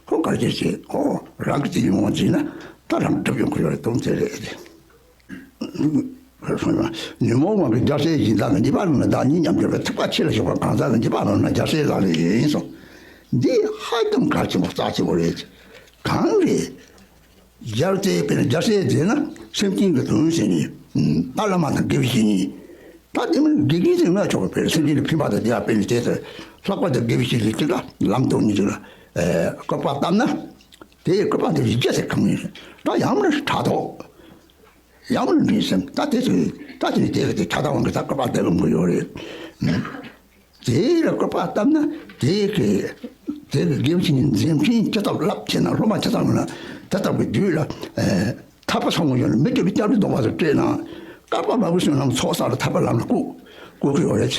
ཁོ་ག་རེ་བྱེད་ཅེས། ཨོ། རང་གི་དེ་ཉོན་མོངས་འཛིན་ན་ད་རང་སྒྲིབ་ཡོང་གི་ཡོད་རེད། དོན་དེ་རེད། ཉོན་མོངས་དབང་གིས་རྒྱལ་སྲས་ཡིན་ད་ག་ཉེས་པ་རྣམས་ནི་བདག་ཉིད་སྙམ་གྱུར་པའི། ཐེག་པ་ཆེ་ལ་ཞུགས་པ་གང་ཟག་གི་ཉེས་པ་རྣམས་ནི་རྒྱལ་སྲས་ལག་ལེན་ཡིན་གསུངས། འདི་ཧ་ཅང་གལ་ཆེན་པོ་རྩ་ཆེན་པོ་རེད། གང་རེད། རྒྱལ་སྲས་དཔེར་ན་རྒྱལ་སྲས་ཟེར་ན་སེམས་ཅན་གྱི་དོན་བྱེད་ནི། ད་བླ་མ་དང་དགེ་བའི་བཤེས་གཉེན། ད་དེ་མིན་དགེ་རྒན་ཟེར་ན་ཆོག་གི། དཔེར་སེམས་ཅན་ལ་ཕན་པ་དང་བདེ་བ་སྤེལ་ནི་བྱས་ཏེ། ལྷག་པར་དུ་དགེ་བའི་བཤེས་གཉེན་གཅིག་ལ་ལམ་སྟོན་ནི་ཅིག་ལ་སྐུར་པ་བཏབ་ན། དེའི་སྐུར་པ་དེ་རིགས་བརྒྱ་ཟེར་གང་ཡིན། ད་ཡང་ན་ཕྲག་དོག་ཡང་ན་འདྲེན་སེམས། ད་དེ་ཚོས་ད་དེ་ནི་དེ་གི་དེ་ཆགས་སྡང་དབང་གིས་ད་སྐུར་པ་བཏབ་ཡོང་གི་ཡོད་རེད། དེ་ལ་སྐུར་པ་བཏབ་ན་དེ་གི་དེ་གི་དགེ་བའི་བཤེས་གཉེན་འཛིན་མཁན་ཇི་ལྟར་བསླབ་བྱས་ན། སློབ་མ་ཇི་ལྟར་ཡོང་ན་དེ་ལྟ་བུའི་རྒྱུད་ལ་ཐར་པ་ཚང་བ་ཡོད་ན། མི་དགེ་བའི་སྐྱབས་འགྲོའི་སྡོམ་པ་དང་བཅས་ན་བསྐལ་པ་མང་པོའི་བསོད་ནམས་ཚོགས་བསགས་ལ་ཐར་པ་ལམ་ལ་བཀོད་བཀོད་ཀྱི་ཡོད་རེད།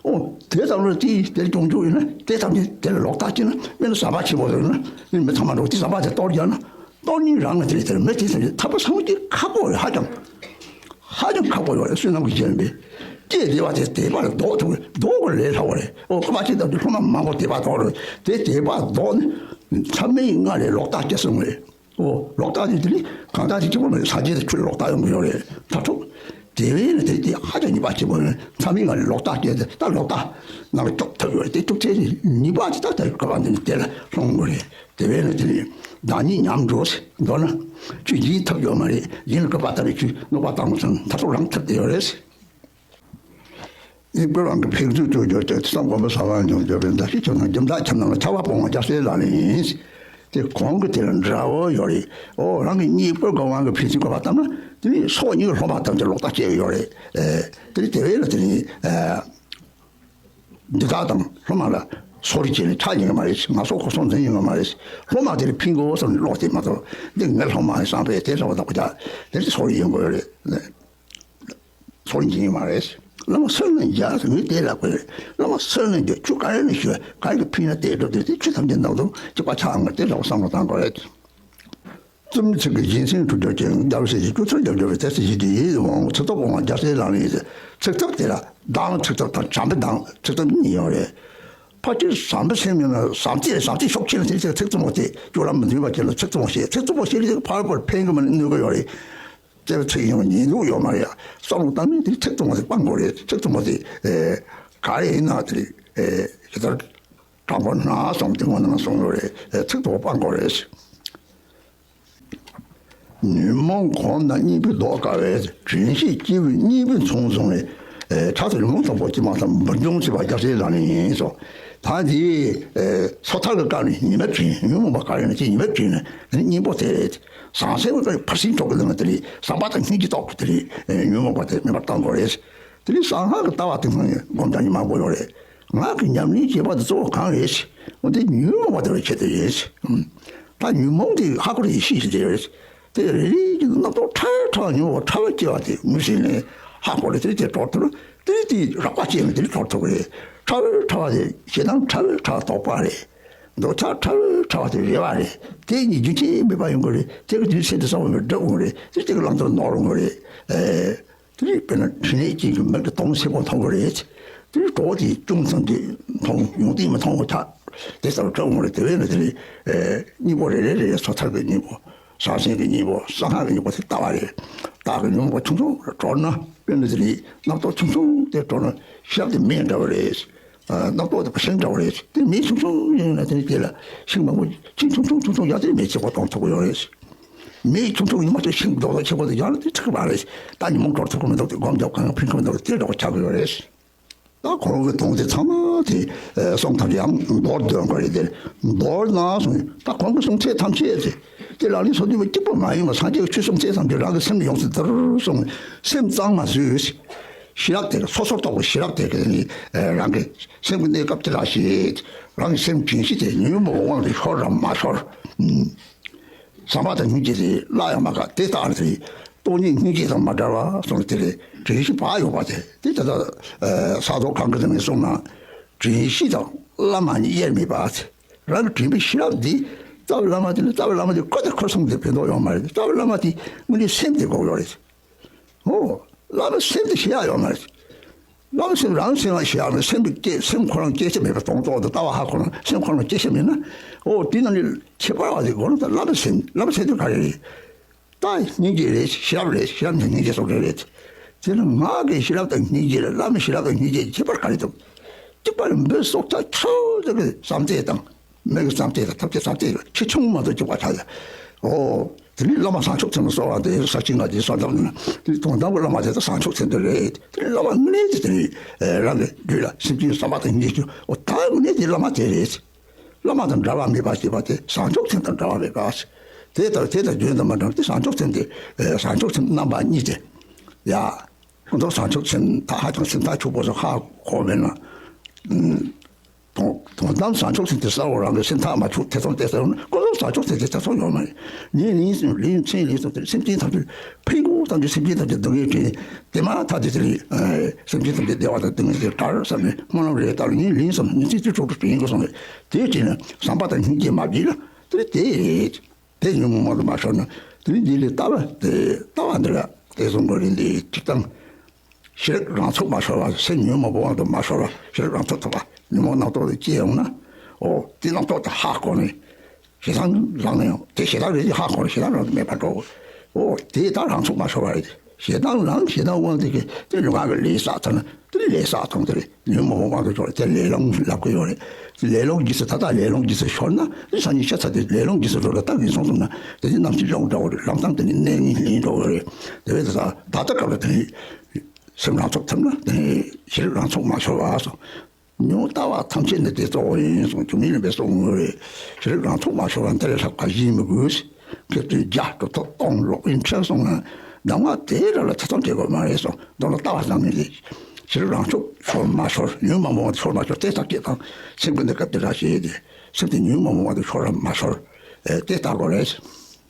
ཨོ། དེ་ལྟ་བུ་དེ་དེར་སྐྱོང་རྒྱུ་ཡིན་ན། དེ་ཐམས་ཅད་དེ་ལ་ལོག་ལྟ་སྐྱེས་ན། དཔེར་ན་ཟམ་པ་ཆེན་པོ་ཡོད་ན་མི་ཚང་མ་འགྲོ་དེ་ཟམ་པ་དེ་གཏོར་རྒྱག་ན། གཏོར་ནི་རང་ལ་དེ་ལས་དེར་མི་དེ་ཚོ་ཐར་པ་ཚང་གི་ཁག་པོ་རེད། ཧ་ཅང་ཧ་ཅང་ཁག་པོ་ཡོད་རེད། བསོད་ནམས་ཀྱི་རྒྱལ་པོས་སྐྱེས་དེ་བ་དེ་དད་པ་ལ་ལྡོག་ཐུབ། ལྡོག་གི་ལས་སླ་བོ་རེད། ཨོ། ཁ་པ་ཅིག་ལྟ་དུས་སློབ་མ་མང་པོ་དད་པ་ལྡོག་རེད། དེ་དད་པ་ལྡོག་ནི་ཐ་མལ་ལྔ་ལས་ལོག་ལྟ་སྐྱེ་སོང་རེད། ཨོ། ལོག་ལྟ་དེ་དེ་ནི་གང་ལྟར་དེ་གཅིག་པོ་མ་རེད། སངས་རྒྱས་དང་ཆོས་ལ་ལོག་ལྟ་ཡོང་གི་ཡོད་རེད། མཐར་ཐུག་དེ་བས་ན་དེ་དེ་ཧ་ཅང་ཉེས་པ་ཆེན་པོ་རེད། ཐ་མལ་ལྔ་ལས་ལོག་ལྟ་སྐྱེས་ཏེ་ད་ལོག་ལྟ་ནང་ལ་སྐྱོབ་ཐུབ་ཡོད་རེད། དེ་སྐྱོབ་ཚེ་ཉེས་པ་དེ་ད་ལྟ་ག་བ་འདི་ནི་དེ་ལ་ལྷུང་དགོས་རེད། དེ་བས་ན་དེ་ནི་བདག་ཉིད་ཉམས་འགྲོ་ཟེར་མདོར་ན། ཆོས་འཛིན་ཐབས་ཡོད་མ་རེད། གཞན་ལ་སྐུར་པ་བཏབ་ནས་ཆོས་གནོད་པ་བཏང་བ་ཚང་མཐར་ཐུག་རང་ཐུབ་བསྡད་ཡོད་རེད། ཨེ། ཀུན་རང་གི་ཕན་ཚུན་ཐུག་འགྱུར་ཏེ། བསམ་སྒོམ་པ་ཟབ་པ་འབྱོངས་འགྱུར་བའི། མདའ་བཞི་ཆུ་ནང་རྒྱུ་མཐའ་ཁྱབ་ན་ལ། ཆར་པ་སྤོང་བ་རྒྱལ་སྲས་ལག་ལེན་ཡིན། དེ་གོང་གི་དེ་ལ་འདྲ་བོ་ཡོད་རེད། ཨོ། རང་གི་གཉིས་པོ་གི་དབང་གིས་ཕན་ཚུན་སྐུར་པ་བཏབ་ན་དེ་ནི་སྲོག་གཉིས་ཀྱི་སློབ་མ་ཐམས་ཅད་ལོག་ལྟ་སྐྱེ་ཡོད་རེད། ཨེ། དེ་ནི་དེ་བས་ན་དེ་ནི་ཨེ། འདི་དག་དང་སློབ་མ་ལ་སོ་རི་བྱས་ནས་ཆགས་ཉན་གི་མ་རེད། ང་སོ་ཁོ་སོ་འཛིན་ཉན་གི་མ་རེད། སློབ་མ་དེར་ཕན་དགོས་བསམ་ནས་ཀློག་དེ་མ་གཏོགས། འདི་ངའི་སློབ་མ་ཡིན་བསམ་པས་དེ་ལྟ་བུ་དག་པོ་ཅག་དེ་ཚོ་སོ་རི་ཡིན་དགོས་རེད། སོ་རི་འཛིན་གི་མ་རེད། བླ་མ་སུ་ནས་མཇལ་ཟེར་ངས་དེ་ལབ་དགོས་རེད། བླ་མ་སུ་ནས་མཇལ། ཆོས་ག་རེ་ནས་ཞུ། ག་རེ་གི་ཕན་ན་དེ་འགྲོ་དེ་དེ་ཆོས་ཐམས་ཅད་ནང་དུ་གཅིག་པ་ཆགས་ཡོང་གི། དེ་ལྟ་བུ་བསམ་བློ་གཏང་དགོས་རེད། བཙུན་མོ་ཚིག་གི་སྦྱིན་སྲེག་འཁྲུ་རྒྱུར་བྱེད། རྒྱལ་བ་སྲས་ཀྱི་སྐུ་ཚེར་རྒྱབ་འགྱུར་བའི། དེ་ཚེ་ཞི་བདེ་ཡིད་འོང་། ཚིག་རྩུབ་སྤོང་བ་རྒྱལ་སྲས་ལག་ལེན་ཡིན་ཟེར། ཚིག་རྩུབ་དེ་ལ་སྡང་ཚིག་རྩུབ་དང་བྱམས་པའི་སྡང་ཚིག་རྩུབ་གཉིས་ཡོད་རེད། ཕལ་ཆེར་བྱམས་པའི་སེམས་ཡོད་ན། བྱམས་བརྩེ་བྱམས་བརྩེ་ཤུགས་ཆེ་ན་དེ་ཚེ་ཚིག་རྩུབ་མོ་དེ་སྐྱོ་ལམ་མི་འདུན་པ་ཅན་ལ་ཚིག་རྩུབ་མོ་བཤད། ཚིག་རྩུབ་མོ་བཤད་ལ་དེ་ཕར་ཕར་ཕན་གི་མ་གནོད་གི་ཡོད་རེད། དེ་ཚིག་ཡོང་ཉེན་འདུག་ཡོད་མ་རེད། བསམ་བློ་བཏང་ནས་དེ་ཚིག་རྩུབ་མོ་དེ་སྤང་དགོས་རེད། ཚིག་རྩུབ་མོ་དེ་ཨེ་ག་རེ་ཡིན་ན་དེ་ཨེ་ཇི་ལྟར་དྲང་པོ་ན་གསུངས་དེ་སྔོན་ན་གསུངས་ཡོད་རེད། ཨེ་ཚིག་རྩུབ་མོ་སྤང་དགོས་རེད། ཉོན་མོངས་གོམས་དང་གཉེན་པོས་བཟློག་དཀའ་བས། དྲན་ཤེས་སྐྱེས་བུས་གཉེན་པོས་མཚོན་བཟུང་བས། ཨེ་ཕྲག་དོག་ཉོན་མོངས་དང་པོ་སྐྱེས་མ་ཐག་འབུར་འཇོམས་བྱེད་པ་རྒྱལ་སྲས་ལག་ལེན་ཡིན་གསུངས། ད་འདི་ཨེ་སོ་ཐར་གྱི་སྐབས་ནས་ཉེས་དམིགས་བྱས། ཉོན་མོངས་པ་ག་རེ་ན་ཅི་ཉེས་དམིགས་བྱས་ནས་དེ་ནི་གཉེན་པོ་དེ་རེད། ཟང་ཟིང་གི་ཕར་ཕྱིན་གྲོགས་ཀྱི་ལམ་དེ་རེད། བསམ་པ་དང་སྙིང་རྗེ་ལྡོག་པ་དེ་རེད། ཨེ་ཉོན་མོངས་པ་དེ་མེད་པར་གཏང་དགོས་རེད། དེ་ནི་གསང་སྔགས་ཀྱི་ལྟ་བ་དེ་སྔོན་ནས་སྒོམ་རྒྱག་མཁན་མང་པོ་ཡོད་རེད། ངག་གི་ཉམས་ལེན་བྱེད་པ་དེ་གཙོ་བོ་གང་རེད། འོ་དེ་ཉོན་མོངས་པ་དེ་ལ་ཁྱད་དེ་རེད། ད་ཉོན་མོངས་དེ་ཧ་གོ་རེ་ཤེས་ཤེས་དེ་རེད། དེ་རེ་རེ་གི་རྣམ་རྟོག་ཕྲ་བའི་ཕྲ་བ་ཉོན་མོངས་ཕྲ་བ་སྐྱེ་བ་དེ་ངོས་ཟིན་ནས་ཧ་གོ་རེ་དེ་དེ་གྲོལ་ཐུབ། དེ་དེ་རགས་པ་སྐྱེས་ནས་དེ་གྲོལ་ཐུབ་རེད། ཕྲ་བའི་ཕྲ་བ་དེ་ཞེ་སྡང་ཕྲ་བའི་ཕྲ་བ་དོགས་པ་རེད། འདོད་ཆགས་ཕྲ་བའི་ཕྲ་བ་དེ་རེ་བ་རེད། དེ་གཉིས་རྒྱུན་ཆད་མེད་པ་ཡོང་གི་རེད། དེ་གི་དུས་ཚེ་འདི་གསང་བ་མི་འགྲུབ་འོང་རེད། དེ་དེ་གི་ལམ་དུ་ནོར་འོང་རེད། ཨེ། དེ་རིགས་དཔེར་ན་ཕྲིན་ལས་ཅན་གྱི་མིག་གིས་དོན་གསལ་པོ་མཐོང་གི་རེད། དེ་རིགས་གྲོགས་དེ་ཅུང་ཙམ་དེ་མཐོང་ཡོང་དེ་མི་མཐོང་བ་ཆགས་དེ་ལྟར་གྲུབ་འོང་རེད། དེ་བས་ན་དེ་རིགས་ཨེ་གཉེན་པོ་རེ་རེ་རེ་རེ་སོ་ཐར་གྱི་གཉེན་པོ། ཟང་ཟིང་གི་གཉེན་པོ། གསང་སྔགས་ཀྱི་གཉེན་པོ་དེ་ལྟ་བ་རེད། རྟགས་ཀྱི་ཉོན་མོངས་པ་ཆུང་ཆུང་རེ་གྲོལ་ན། དཔེར་ན་དེ་རིགས་རྣམ་རྟོག་ཆུང་ཆུང་དེ་གྲོལ་ན་ཞབས་དེ་མེ་འདྲ་བ་རེད། རྣམ་རྟོག་དེ་བ་ཤིང་འདྲ་བ་རེད། དེ་མེ་ཆུང་ཆུང་ཡིན་ན་དེ་ནི་དེ་ལ་ཤིང་མང་པོ་ཤིང་ཆུང་ཆུང་ཆུང་ཆུང་ཡག་དེ་མེ་ཆེ་བ་གཏོང་ཐུབ་ཀྱི་ཡོད་རེད། མི་ཆུང་ཆུང་ཉི་མ་ཚོ་ཤིང་རྡོག་རྡོག་ཆེན་པོ་དེ་ཡང་ལ་དེ་ཚིག་པ་རེད། ད་ཉིན་མོ་འགྲོ་ཐུབ་ཀྱི་མི་འདུག་དེ་སྒོམ་རྒྱབ་གང་ཕན་གི་མི་འདུག་དེ་འདྲ་བ་ཆགས་ཀྱི་ཡོད་རེད། ད་ཁོང་གི་དོན་དེ་ཚང་མ་དེ་སོང་ཐབས་ཡང་མདོར་འདོན་དགོས་རེད་དེ། མདོར་ན་སོང་ད་ཁོང་གི་གསུང་ཚད་ཐམས་ཅད་དེ་དེ་ལག་ལེན་སོ་བསྡུས་པ་གཅིག་པ་མ་ཡིན་པ་སངས་རྒྱས་ཀྱི་ཆོས་གསུང་ཚད་ཐམས་ཅད་རང་གི་སེམས་ཡོངས་སུ་དར་སོང་སེམས་གཙང་མ་བཟོས། ཞི་རགས་དེ་སོ་སོར་རྟོག་པའི་ཞི་རགས་དེ་གི་ནི་རང་གི་སེམས་ཀྱི་གནས་སྐབས་དེ་ལ་ཞིག་རང་གི་སེམས་བྱིང་ཤི་དེ་ཉོན་མོངས་དབང་དུ་ཤོར་རམ་མ་ཤོར། ཟམ་པ་དང་སྙིང་རྗེ་དེ་བརླག་ཡང་མ་དཀའ་དེ་ལྟར་དེ་སྟོང་ཉིད་སྙིང་རྗེ་དང་མ་བྲལ་བ་སོང་དེ་རེད། དྲན་ཤེས་བག་ཡོད་པ་དེ་དེ་ད་ལྟ་ས་རྡོ་གང་གི་ནང་གསུངས་ན་དྲན་ཤེས་དང་བླ་མ་གཉིས་དབྱེར་མེད་པ་དེ་རང་གི་དྲན་པའི་ཤེས་རབ་འདི་རྩ་བའི་བླ་མ་དེ་ནི་རྩ་བའི་བླ་མ་དེ་ཁོ་དང་ཁོ་སོང་དེ་ཕན་ཐོགས་ཡོད་མ་རེད། རྩ་བའི་བླ་མ་དེ་དངོས་གནས་སེམས་དེ་དགོས་ཡོད་རེད། ཨོ། བླ་མ་སེམས་དེ་ཤེས་ཡག་ཡོད་མ་རེད། བླ་མ་སེམས་རང་སེམས་ལ་ཤེས་ཡག་མེད། སེམས་ཀྱི་སྐྱེ་སེམས་ཁོ་རང་སྐྱེ་ཆ་མེད་པ་སྟོང་ཙོག་ཏུ་ལྟ་བ་ཧ་ཁོ་རང་སེམས་ཁོ་རང་སྐྱེ་ཆ་མེད་ན། ཨོ་དེ་ན་ནི་ཁྱད་པར་བ་དེ་དགོས་ན་ད་བླ་མ་སེམས་བླ་མ་སེམས་དེ་ག་རེ་རེད། ད་སྙིང་རྗེ་རེད། ཤེས་རབ་རེད། ཤེས་རབ་ནི་སྙིང་རྗེ་སོགས་རེད། དེ་ནི་ངག་གི་ཤེས་རབ་དང་སྙིང་རྗེ་རེད། བླ་མའི་ཤེས་རབ་དང་སྙིང་རྗེ་ཁྱད་པར་ག་རེ་འདུག་གཅིག་པ་ལ་འབོད་སོགས་ཆ་ཁྱོད་ཀྱི་བསམ་ཚད་དང་། མི་གི་བསམ་ཚད་དང་ཐབས་ཚད་བསམ་ཚད་ཆེ་ཆུང་མ་གཏོགས་གཅིག་པ་ཆགས་ཡ། ཨོ། དེ་ནི་བླ་མ་བཟང་ཕྱོགས་ཚད་མ་གསོལ་བ་དེ་ས་ཆེན་ང་དེ་གསོལ་འདེབས་ན་དེ་ནི་དོན་དམ་གྱི་བླ་མ་དེ་ད་བཟང་ཕྱོགས་ཚད་མ་དེ་རེད། དེ་ནི་བླ་མ་དངོས་གནས་དེ་དེ་ནི་རང་གི་རྒྱུད་ལ་སེམས་ཅན་བསམ་པ་དང་སྙིང་རྗེ་ཨོ་ད་དངོས་གནས་དེ་བླ་མ་དེ་རེད། བླ་མ་དང་འབྲལ་བ་མེད་པ་ཞེས་པ་དེ་བཟང་ཕྱོགས་ཚད་དང་འབྲལ་བ་མེད་པ། དེ་ལྟར་དེ་དང་རྒྱུན་དུ་མ་འབྲལ་དེ་བཟང་ཕྱོགས་ཚད་དེ་བཟང་ཕྱོགས་ཚད་རྣམ་པ་གཉིས་དེ་ཡ། ཀུན་རྫོབ་བཟང་ཕྱོགས་སེམས་ཐག་ཧ་ཅང་སེམས་ཐག་ཆོད་པོ་སོགས་ཧ་གོ་མེད་ན། དོན་དོན་དམ་བཟང་ཕྱོགས་སེམས་དེ་གསལ་བོ་རང་གི་སེམས་ཐག་མ་ཆོད་ཐེ་ཚོམ་དེ་གསལ་བོ་ན་ཀུན་རྫོབ་བཟང་ཕྱོགས་སེམས་དེ་ཐེ་ཚོམ་ཡོད་མ་རེད། ཉིན་ལིང་སེམས་ལིང་མཚན་ལིང་སོགས་དེ་སེམས་ཅན་ཐམས་ཅད་ཕན་གྱི་བསམ་བྱས་སེམས་ཅན་ཐམས་ཅད་སྡུག་བསྔལ་དྲན་དེ་མ་ཐག་དེ་དེ་རེད། སེམས་ཅན་ཐམས་ཅད་བདེ་བ་དང་སྡུག་བསྔལ་དེ་བྲལ་བསམ་ནས་སྨོན་ལམ་རེ་བཏབ་ཉིན་ལིང་སོགས་ཉིན་ཚེ་བཅུ་དྲུག་ཏུ་ཡིན་དགོས་སོང་རེད། དེ་བྱས་ན་བསམ་པ་དང་སྙིང་རྗེ་མ་བགྱིས་ན་དེ་རེད་དེ་རེད། དེ་ཉོན་མོངས་དབང་དུ་མ་ཤོར་ན་དེ་ནི་འདི་ལས་ལྟ་བ་དེ་ལྟ་བ་འདི་ལ་དེ་གསུང་དགོས་རེད། འདི་གཅིག་དང་། ཤེས་རིག་རང་ཚུགས་མ་ཤོར་བ་སེམས་ཉོན་མོངས་དབང་དུ་མ་ཤོར་བ་ཤེས་རིག་རང་ཚུགས་ཐུབ་པ་ཉོན་མོངས་རྣམ་རྟོག་དེ་སྐྱེ་ཡོང་ན། ཨོ་དེ་རྣམ་རྟོག་དེ་ཧ་གོ་ནས་ཞེ་སྡང་ལངས་ན་ཡང་དེ་ཞེ་སྡང་རེད་ཅེས་ཧ་གོ་ནས་ཞེ་སྡང་རང་དུ་མེད་པར་འགྲོ། ཨོ་དེ་ད་རང་ཚུགས་མ་ཤོར་བ་རེད། ཞེ་སྡང་ལངས་ཞེ་སྡང་དབང་དེ་གི་དེ་ལུས་ངག་གི་ལས་བསགས་ཚར་ན་དེ་ལས་བསགས་ཐོང་དེ་རེད། ཉོན་མོངས་དབང་དུ་ཤོར་དེ་ལས་སློང་ལབ་ཀྱི་ཡོད་རེད། ལས་སློང་གི་ཚེ་ད་ལྟ་ལས་སློང་གི་ཚེ་ཤོར་ན་དེ་སང་ཉིན་ཤ་ཚ་དེ་ལས་སློང་གི་ཚེ་འགྲོ་ལ་རྟག་ཡིན་སོང་སོང་ན་དེ་དེ་རྣམ་ཤེས་ལོག་འགྲོ་གི་རེད། ལམ་སང་དེ་ནི་གནས་ངན་ལེན་འགྲོ་གི་རེད། དེ་བས་ད་ད་ལྟ་སྐབས་ལ་དེ་ནི་སེམས་རང་ཚུགས་ཐུབ་ན་དེ་ནི་ཤེས་རིག་རང་ཚུགས་མ་ཤོར་བ་སོང་། ཉོན་ལྟ་བ་ཐམས་ཅད་ནི་དེ་གཙོ་བོ་ཡིན་གསུངས། རྒྱུ་མེད་ལ་འབད་སོགས་ངོ་རེད། ཤེས་རིག་རང་ཚུགས་མ་ཤོར་བ་འདི་ལས་ལྷག་པ་གཞན་མི་དགོས། མཁས་བཙུན་བརྒྱ་གྲུབ་ཐོབ་སྟོང་ལོག་པའི་འཕྲལ་སོང་ན་གདམས་ངག་དེ་ར་ལ་ཐེ་ཚོམ་བྱེད་དགོས་མ་རེད་གསུངས། མདོར་ན་ལྟ་བ་བཟང་ངན་དེ་ཤེས་རིག་རང་ཚུགས་ཤོར་མ་ཤོར་ཉོན་མོངས་དབང་དུ་ཤོར་མ་ཤོར་དེ་ཐག་བཅད་དང་སེམས་ཀྱི་གནས་སྐབས་དེ་ར་ཞེས་ཏེ་སེམས་དེ་ཉོན་མོངས་དབང་དུ་ཤོར་ར་མ་ཤོར་དེ་ལྟ་དགོས་རེད།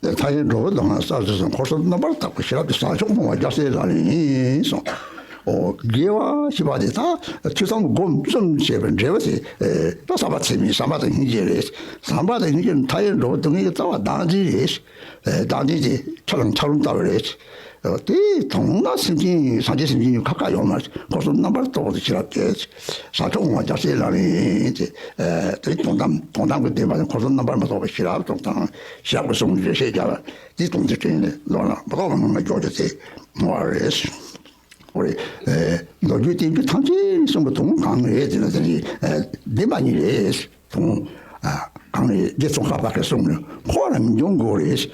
མཐའ་ཡས་འགྲོ་བའི་ལམ་ལ་གསལ་བྱེད་སོགས་འཁོར་གསུམ་རྣམ་པར་དག་པའི་ཤེས་རབ་ཀྱི་ཟབ་ཆོས་སྨྲ་བ་རྒྱལ་སྲས་ལག་ལེན་ཡིན་གསུངས། ཨོ་དགེ་བ་ཞེས་པ་དེ་ད་ཐོས་བསམ་སྒོམ་གསུམ་བྱས་པའི་འབྲས་བུ་དེ་ད་བསམ་པ་ཚད་མེད་བསམ་པ་དང་སྙིང་རྗེ་རེད། བསམ་པ་དང་སྙིང་རྗེ་མཐའ་ཡས་འགྲོ་བའི་སྡུག་བསྔལ་གྱི་རྩ་བ་བདག་འཛིན་རེད། བདག་འཛིན་དེ་ཆ་ལམ་ཆ་ལུགས་ལྟ་བུ་རེད། དེ་དོན་ལ་སེམས་ཅན་སངས་རྒྱས་སེམས་ཅན་ཉིད་ཁ་ཁ་ཡོད་མ་རེད། འཁོར་གསུམ་རྣམ་པར་དག་པའི་ཤེས་རབ་ཀྱི་ཟབ་ཆོས་སྨྲ་བ་རྒྱལ་སྲས་ལག་ལེན་ཡིན་ཏེ། དེ་དོན་དམ་དོན་དམ་གྱི་བདེན་པ་ནི་འཁོར་གསུམ་རྣམ་པར་མི་རྟོག་པའི་ཤེས་རབ་དང་ཞབས་ཀྱི་གསུང་རེ་ཤེས་རྒྱ་དེ་དོན་དེ་དྲན་ནས་ལོག་ལ་མི་རྟོག་པ་ངང་ལ་འཇོག་རྒྱུ་དེ་སྨྲ་བ་རེད། འོ་རེད། མདོ་རྒྱུད་བསྟན་བཅོས་ཐམས་ཅད་གསུང་གི་དོན་གང་རེད་ཟེར་ན་དེ་ནི་བདེན་པ་གཉིས་རེད། དོན་གང་རེད། རྗེ་ཙོང་ཁ་པ་གིས་གསུངས་ནས་འཁོར་བ་ལ་ངེས་འབྱུང་དགོས་རེད།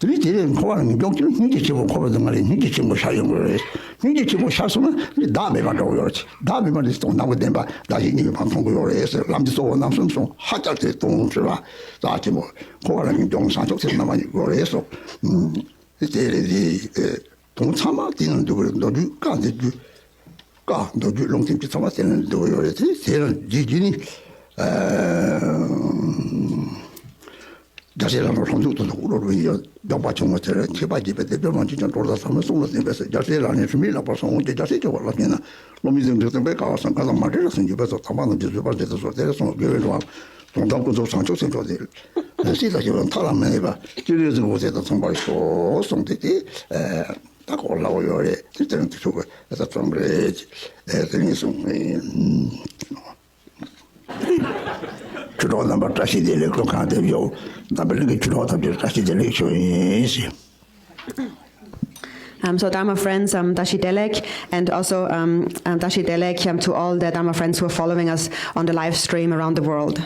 དེ་ནས་དེ་ལས་འཁོར་བ་ལ་ངེས་འབྱུང་གཅིག་སྙིང་རྗེ་ཆེན་པོ་འཁོར་བ་དང་ང་ལས་སྙིང་རྗེ་ཆེན་པོ་ཤར་ཡོང་གི་རེད། སྙིང་རྗེ་ཆེན་པོ་ཤར་སོང་ན་ནི་བདག་མེད་པར་འགྲོ་གི་ཡོད་རེད། བདག་མེད་པ་ནི་དོན་དམ་གྱི་བདེན་པ་བདག་གཞན་གཉིས་ཀྱི་བར་མཐོང་གི་ཡོད་རེད་ཟེར། ལམ་གྱི་གཙོ་བོ་རྣམ་གསུམ་གསུངས། ཧ་ཅང་དེ་དོན་ཆེ་བ་རྩ་ཆེན་པོ། འཁོར་བ་ལ་ངེས་འབྱུང་བཟང་ཕྱོགས་ཚད་རྣམ་པ་གཉིས་དགོས་རེད་གསུངས། དེ་ལས་དེ་དོན་ཚང་མ་དེ་ནང་འདུས་པ་རེད། མདོ་རྒྱུད་བཀའ་འདི་རྒྱུད། བཀའ་མདོ་རྒྱུད་ལུང་ཚན་གྱི་ཚང་མ་དེ་ན་འདུ་ཡོད་རེད། དེ་དེ་ན་རྒྱུད་རྒྱུད་ནི་རྒྱལ་སྲས་ལག་ལེན་ལྷུན་གྲུབ་ཏུ་འདུག་བློ་རུ་ཡོད། འཇོག་པ་བྱུང་བ་དེར་མཁས་པ་དགྱེས་པའི་དད་པས་མ་བྱུང་ཀྱང་གྲོལ་དང་ཟབ་མོའི་གསུང་ལ་བརྟེན་པས་སོ། རྒྱལ་སྲས་ལག་ལེན་གྲུབ་མིན་ལགས་པར་སོང་འོང་སྟེ། རྒྱལ་སྲས་སྐྱོབ་པ་ལ་བརྟེན་ན་སློབ་མའི་ཚུལ་འགྲིག་སྟོན་པས་དཀའ་བ་སང་དཀའ་དང་མ་འབྲེལ་ལ་སེམས་འགྱུར་བས་སོ། དམ་པ་རྣམས་ཀྱིས་བཟོད་པར་མཛད་དུ་གསོལ། དེར་སོང་དགེ་བའི་འགྲོ་བ་དོན་དམ་ཀུན་རྫོབ་བཟང་ཕྱོགས་ཚད་མཆོག་དེ། སྲིད་ལ་སྐྱེ་བ་མཐའ་ལ་མི་གནས་པ་སྤྱིར་ཡོད་ཚུལ་འོད་ཟེར་དང་མཚུངས་པར་ཤོག་གསུངས་ཏེ་དེ། ད་གོ་སླ་བོ་ཡོད་རེད། དེ་ལྟར་དུ་ཆོག་གི་ད་ཙམ་རེད། དེ་ནས་གསུངས། ཆོས་གྲོགས་རྣམ་པ་བཀྲ་ཤིས་བདེ་ལེགས། སྐུ་ཁམས་བདེ་ལེགས། འཛམ་བུ་གླིང་གི་ཆོས་གྲོགས་ཐམས་ཅད་བཀྲ་ཤིས་བདེ་ལེགས་ཞུ་ཡིན། Um, so Dharma friends, um, Tashi Delek, and also um, um, Tashi Delek um, to all the Dharma friends who are following us on the live stream around the world.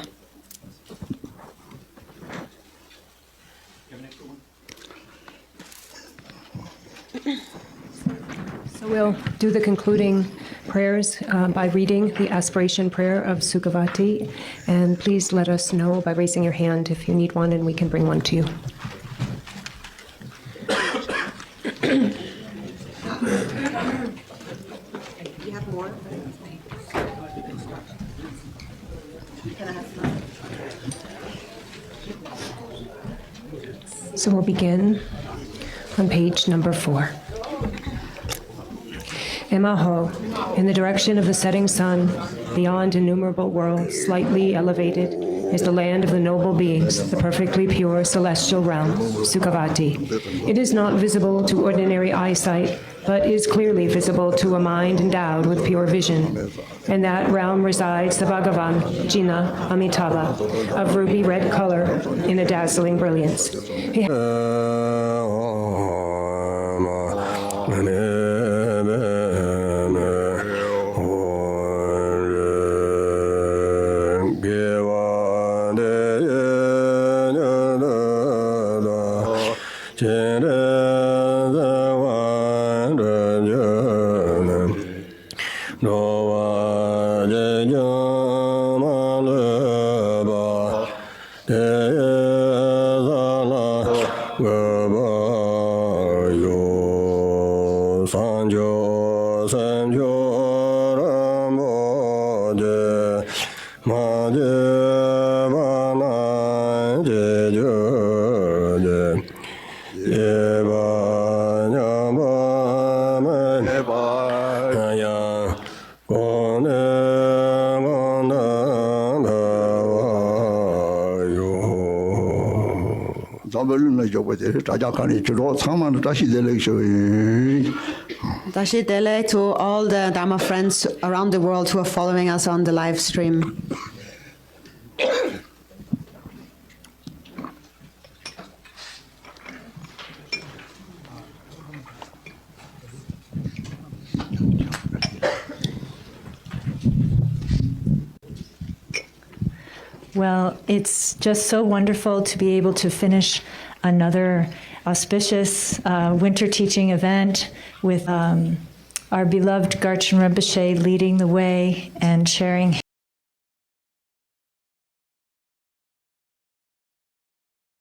We'll do the concluding prayers uh, by reading the aspiration prayer of Sukhavati, and please let us know by raising your hand if you need one and we can bring one to you. So we'll begin on page number four. Emaho, in the direction of the setting sun, beyond innumerable worlds, slightly elevated, is the land of the noble beings, the perfectly pure celestial realm, Sukhavati. It is not visible to ordinary eyesight, but is clearly visible to a mind endowed with pure vision. In that realm resides the Bhagavan, Jina, Amitabha, of ruby red color in a dazzling brilliance. He འགྲོ་བ་ཇི་བཞིན་མ་ལུས་པ། དེ་ཡི་ས་ལ་འགོད་པར་ཤོག། བྱང་ཆུབ་སེམས་མཆོག་རིན་པོ་ཆེ། མ་སྐྱེས་པ་རྣམས་སྐྱེ་གྱུར་ཅིག། སྐྱེས་པ་ཉམས་པ་མེད་པར་ཡང་། གོང་ནས་གོང་དུ་འཕེལ་བར་ཤོག། འཛམ་བུ་གླིང་ལ་བཞུགས་པ་དེ་དྲ་རྒྱ་ཁང་ནས་ཆོས་གྲོགས་ཚང་མ་ལ་བཀྲ་ཤིས་བདེ་ལེགས་ཞུ་ཡིན། བཀྲ་ཤིས་བདེ་ལེགས། To all the Dharma friends around the world who are following us on the live stream. Well, it's just so wonderful to be able to finish another auspicious uh, winter teaching event with um, our beloved Garchen Rinpoche leading the way and sharing